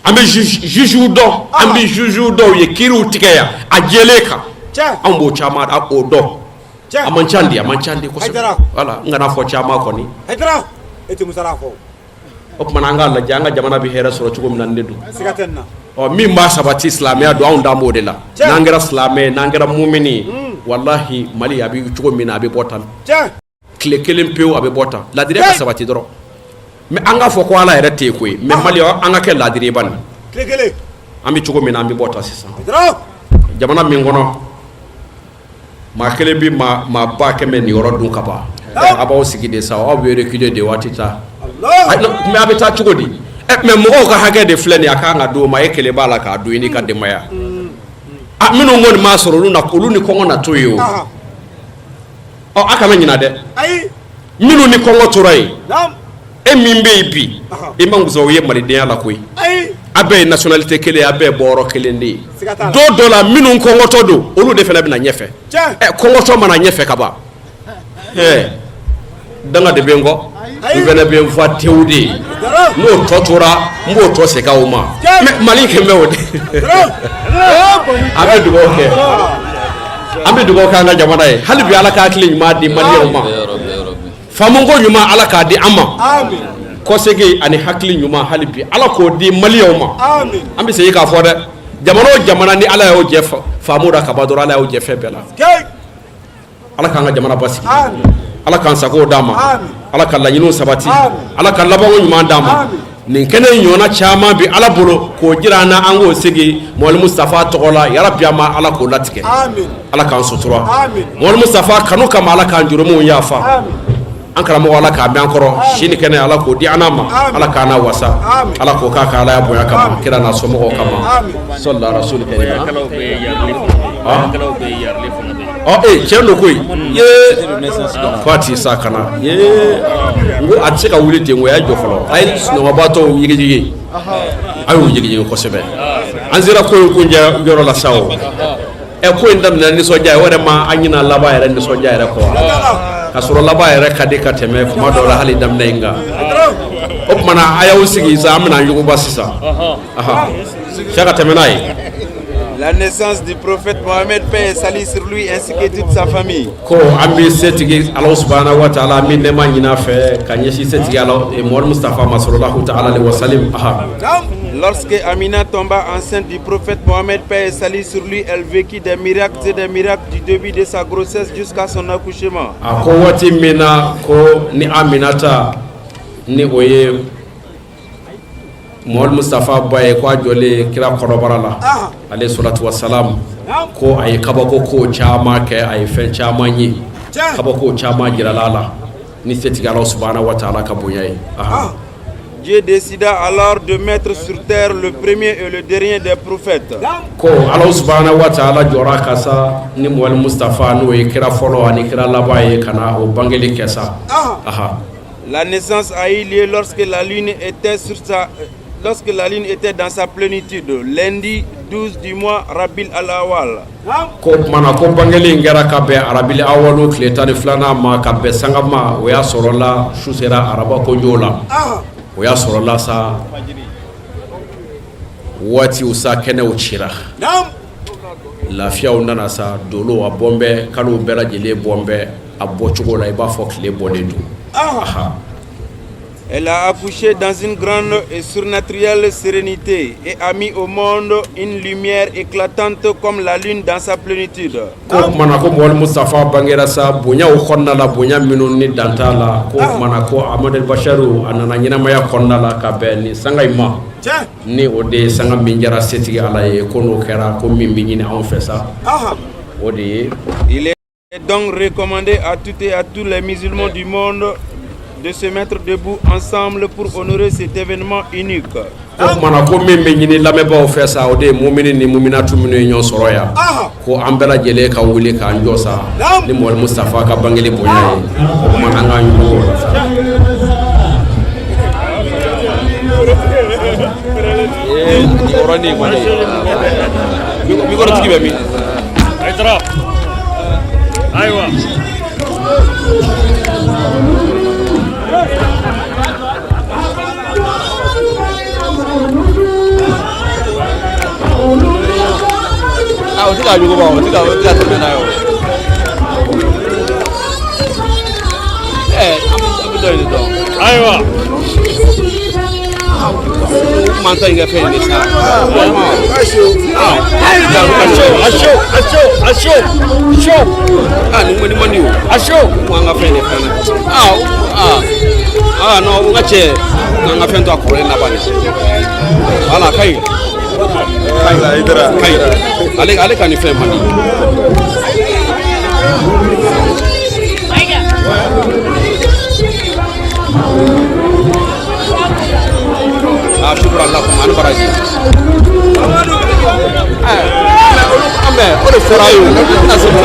An bɛ jugew dɔn, an bɛ jugew dɔw ye kiiriw tigɛ yan a jɛlen kan, anw b'o caman o dɔn. A man ca di, a man ca di kosɛbɛ. Voilà, n kana fɔ caman kɔni. O tuma an k'a lajɛ an ka jamana bɛ hɛrɛ sɔrɔ cogo min na, nin de don. Ɔ, min b'a sabati, silamɛya don. Anw dan b'o de la. N'an kɛra silamɛ, n'an kɛra mumini ye, walahi, Mali a bɛ cogo min na, a bɛ bɔ tan tile kelen pewu, a bɛ bɔ tan. Ladiriya ka sabati dɔrɔn. Mais an k'a fɔ ko Ala yɛrɛ tɛ yen koyi, mais Mali, an ka kɛ ladiri ban, an bɛ cogo min na, an bɛ bɔ tan sisan. Jamana min kɔnɔ, maa kelen bɛ maa 100 000 nin yɔrɔ dun ka ban, a b'aw sigi de sa, aw bɛ reculer de waati ta. Mais a bɛ taa cogo di? Mais mɔgɔw ka hakɛ de filɛ nin ye, a kan ka d'o ma, e kelen b'a la k'a dun i n'i ka denbaya. A minnu kɔni m'a sɔrɔ, olu na, olu ni kɔngɔ na to yen o. Ɔ, a kana ɲina dɛ, minnu ni kɔngɔ tora yen, e min bɛ yen bi, i ma o ye malidenya la koyi. A bɛɛ ye nationalité kelen ye, a bɛɛ ye bɔyɔrɔ kelen de ye. Don dɔ la, minnu kɔngɔtɔ don, olu de fana bɛna ɲɛfɛ. Ɛ, kɔngɔtɔ mana ɲɛfɛ ka ban, ɛɛ, danga de bɛ n kɔ, n fana bɛ n fa tewu de ye. N'o tɔ tora, n b'o tɔ segin aw ma. Mais Mali kɛn bɛ o de. An bɛ dugawu kɛ, an bɛ dugawu kɛ an ka jamana ye hali bi. Ala ka hakili ɲuman di maliyɛnw ma, faamuko ɲuman, Ala k'a di an ma, kɔsegin ani hakili ɲuman, hali bi Ala k'o di maliyɛnw ma. An bɛ segin k'a fɔ dɛ, jamana o jamana ni Ala y'o jɛ faamu da ka ban dɔrɔn, Ala y'o jɛ fɛn bɛɛ la. Ala k'an ka jamana basigi, Ala k'an sago d'an ma, Ala ka laɲiniw sabati, Ala ka labanko ɲuman d'an ma. Nin kɛnɛ in ɲɔgɔnna caman bi Ala bolo k'o jira an na, an k'o segin Mɔli Mustafa tɔgɔ la. Yarabi, an ma Ala k'o latigɛ, Ala k'an sutura Mɔli Mustafa kanu kama, Ala k'an jurumuw yafa an karamɔgɔ, Ala k'a mɛn an kɔrɔ si ni kɛnɛ, Ala k'o di an ma, Ala k'an n'a wasa, Ala k'o k'a ka Alaya bonya kama, kira n'a somɔgɔw kama, sɔlila rasuli karima. Ɔ, ee, tiɲɛ don koyi ye, Fati sa kana ye, n ko a tɛ se ka wuli ten koyi. A ye jɔ fɔlɔ, a ye sunɔgɔbaatɔw yigiyigi, a y'u yigiyigi kosɛbɛ. An sera ko in kuncɛ yɔrɔ la sa o. Ɛ, ko in daminɛ nisɔndiya ye, o yɛrɛ ma an ɲina laban yɛrɛ nisɔndiya yɛrɛ kɔ, ka sɔrɔ laban yɛrɛ ka di ka tɛmɛ kuma dɔw la hali daminɛ in kan. O tuma na, a y'aw sigi sa, an bɛna yuguba sisan. Sɛ ka tɛmɛ n'a ye. La naissance du prophète Mohammed, paix et salut sur lui ainsi que toute sa famille. Ko an bɛ setigi Ala subahana wa taala, an bɛ nɛɛma ɲini a fɛ ka ɲɛsin setigi Ala Muhamadu Mustafa ma, sɔlɔlahu ta'ala alaihi wa salim. Aha. Lorsque Amina tomba enceinte du prophète Mohammed, paix et salut sur lui, elle vécut des miracles et des miracles du début de sa grossesse jusqu'à son accouchement. A ko waati min na ko ni Aminata, ni o ye Muhamadu Mustafa ba ye, ko a jɔlen kira kɔnɔbara la, ale salatu wa salam, ko a ye kabako ko caman kɛ, a ye fɛn caman ye, kabako caman jirala a la ni setigi Ala subahana wa taala ka bonya ye. Aha. Dieu décida alors de mettre sur terre le premier et le dernier des prophètes. Ko Ala subahana wa taala jɔra ka sa ni Muhamadu Mustafa, n'o ye kira fɔlɔ ani kira laban ye, ka na o bangeli kɛ sa. Aha. La naissance a eu lieu lorsque la lune était dans sa plénitude, lundi 12 du mois Rabil al-Awal. Ko o tuma na, ko bangeli in kɛra ka bɛn arabili awalu tile 12nan ma, ka bɛn sanga ma. O y'a sɔrɔ la su sera araba kojo la, o y'a sɔrɔ la sa waatiw sa, kɛnɛw cira, lafiyaw nana sa, dolo a bɔn bɛ, kalow bɛɛ lajɛlen bɔn bɛ a bɔcogo la, i b'a fɔ tile bɔlen don. Aha. Elle a accouché dans une grande et surnaturelle sérénité et a mis au monde une lumière éclatante comme la lune dans sa plénitude. Ko o tuma na, ko Muhamadu Mustafa bangera sa bonyaw kɔnɔna la, bonya minnu ni dan t'a la. Ko o tuma na, ko Amadu Basharu a nana ɲɛnamaya kɔnɔna la ka bɛn nin sanga in ma, ni o de ye sanga min jara setigi Ala ye, ko n'o kɛra, ko min bɛ ɲini anw fɛ sa, o de ye. Il est donc recommandé à toutes et à tous les musulmans du monde de se mettre debout ensemble pour honorer cet événement unique. Ko o tuma na, ko min bɛ ɲini lamɛnbaaw fɛ sa, o de ye mumini ni muminatu minnu ye ɲɔgɔn sɔrɔ yan, ko an bɛɛ lajɛlen ka wuli k'an jɔ sa ni Muhamadu Mustafa ka bangeli bonya ye. O tuma an k'an ɲugu o la sa. Nin yɔrɔnin kɔni, micro tigi bɛ min? Ayiwa. Ah, o tɛ k'a yuguba, o tɛ ka tɛmɛ n'a ye o. An bɛ dɔ in de dɔn. Ayiwa. Man ta in kɛ fɛn in de sa. Ah, A chaud, a chaud, a chaud, a chaud, chaud. Ah, nin man di o. A chaud. Ko an ka fɛn de fɛn na. Ah, ah, ah, non, n ka cɛ, n ka fɛn to a kɔrɔlen laban de. Voilà, ka ɲi. Ka ɲi. Ale ka nin fɛn man di. Ah, shukran lakum, ani baraji. Mais olu an bɛ o de fɔra ye o. Ne tɛna se k'o.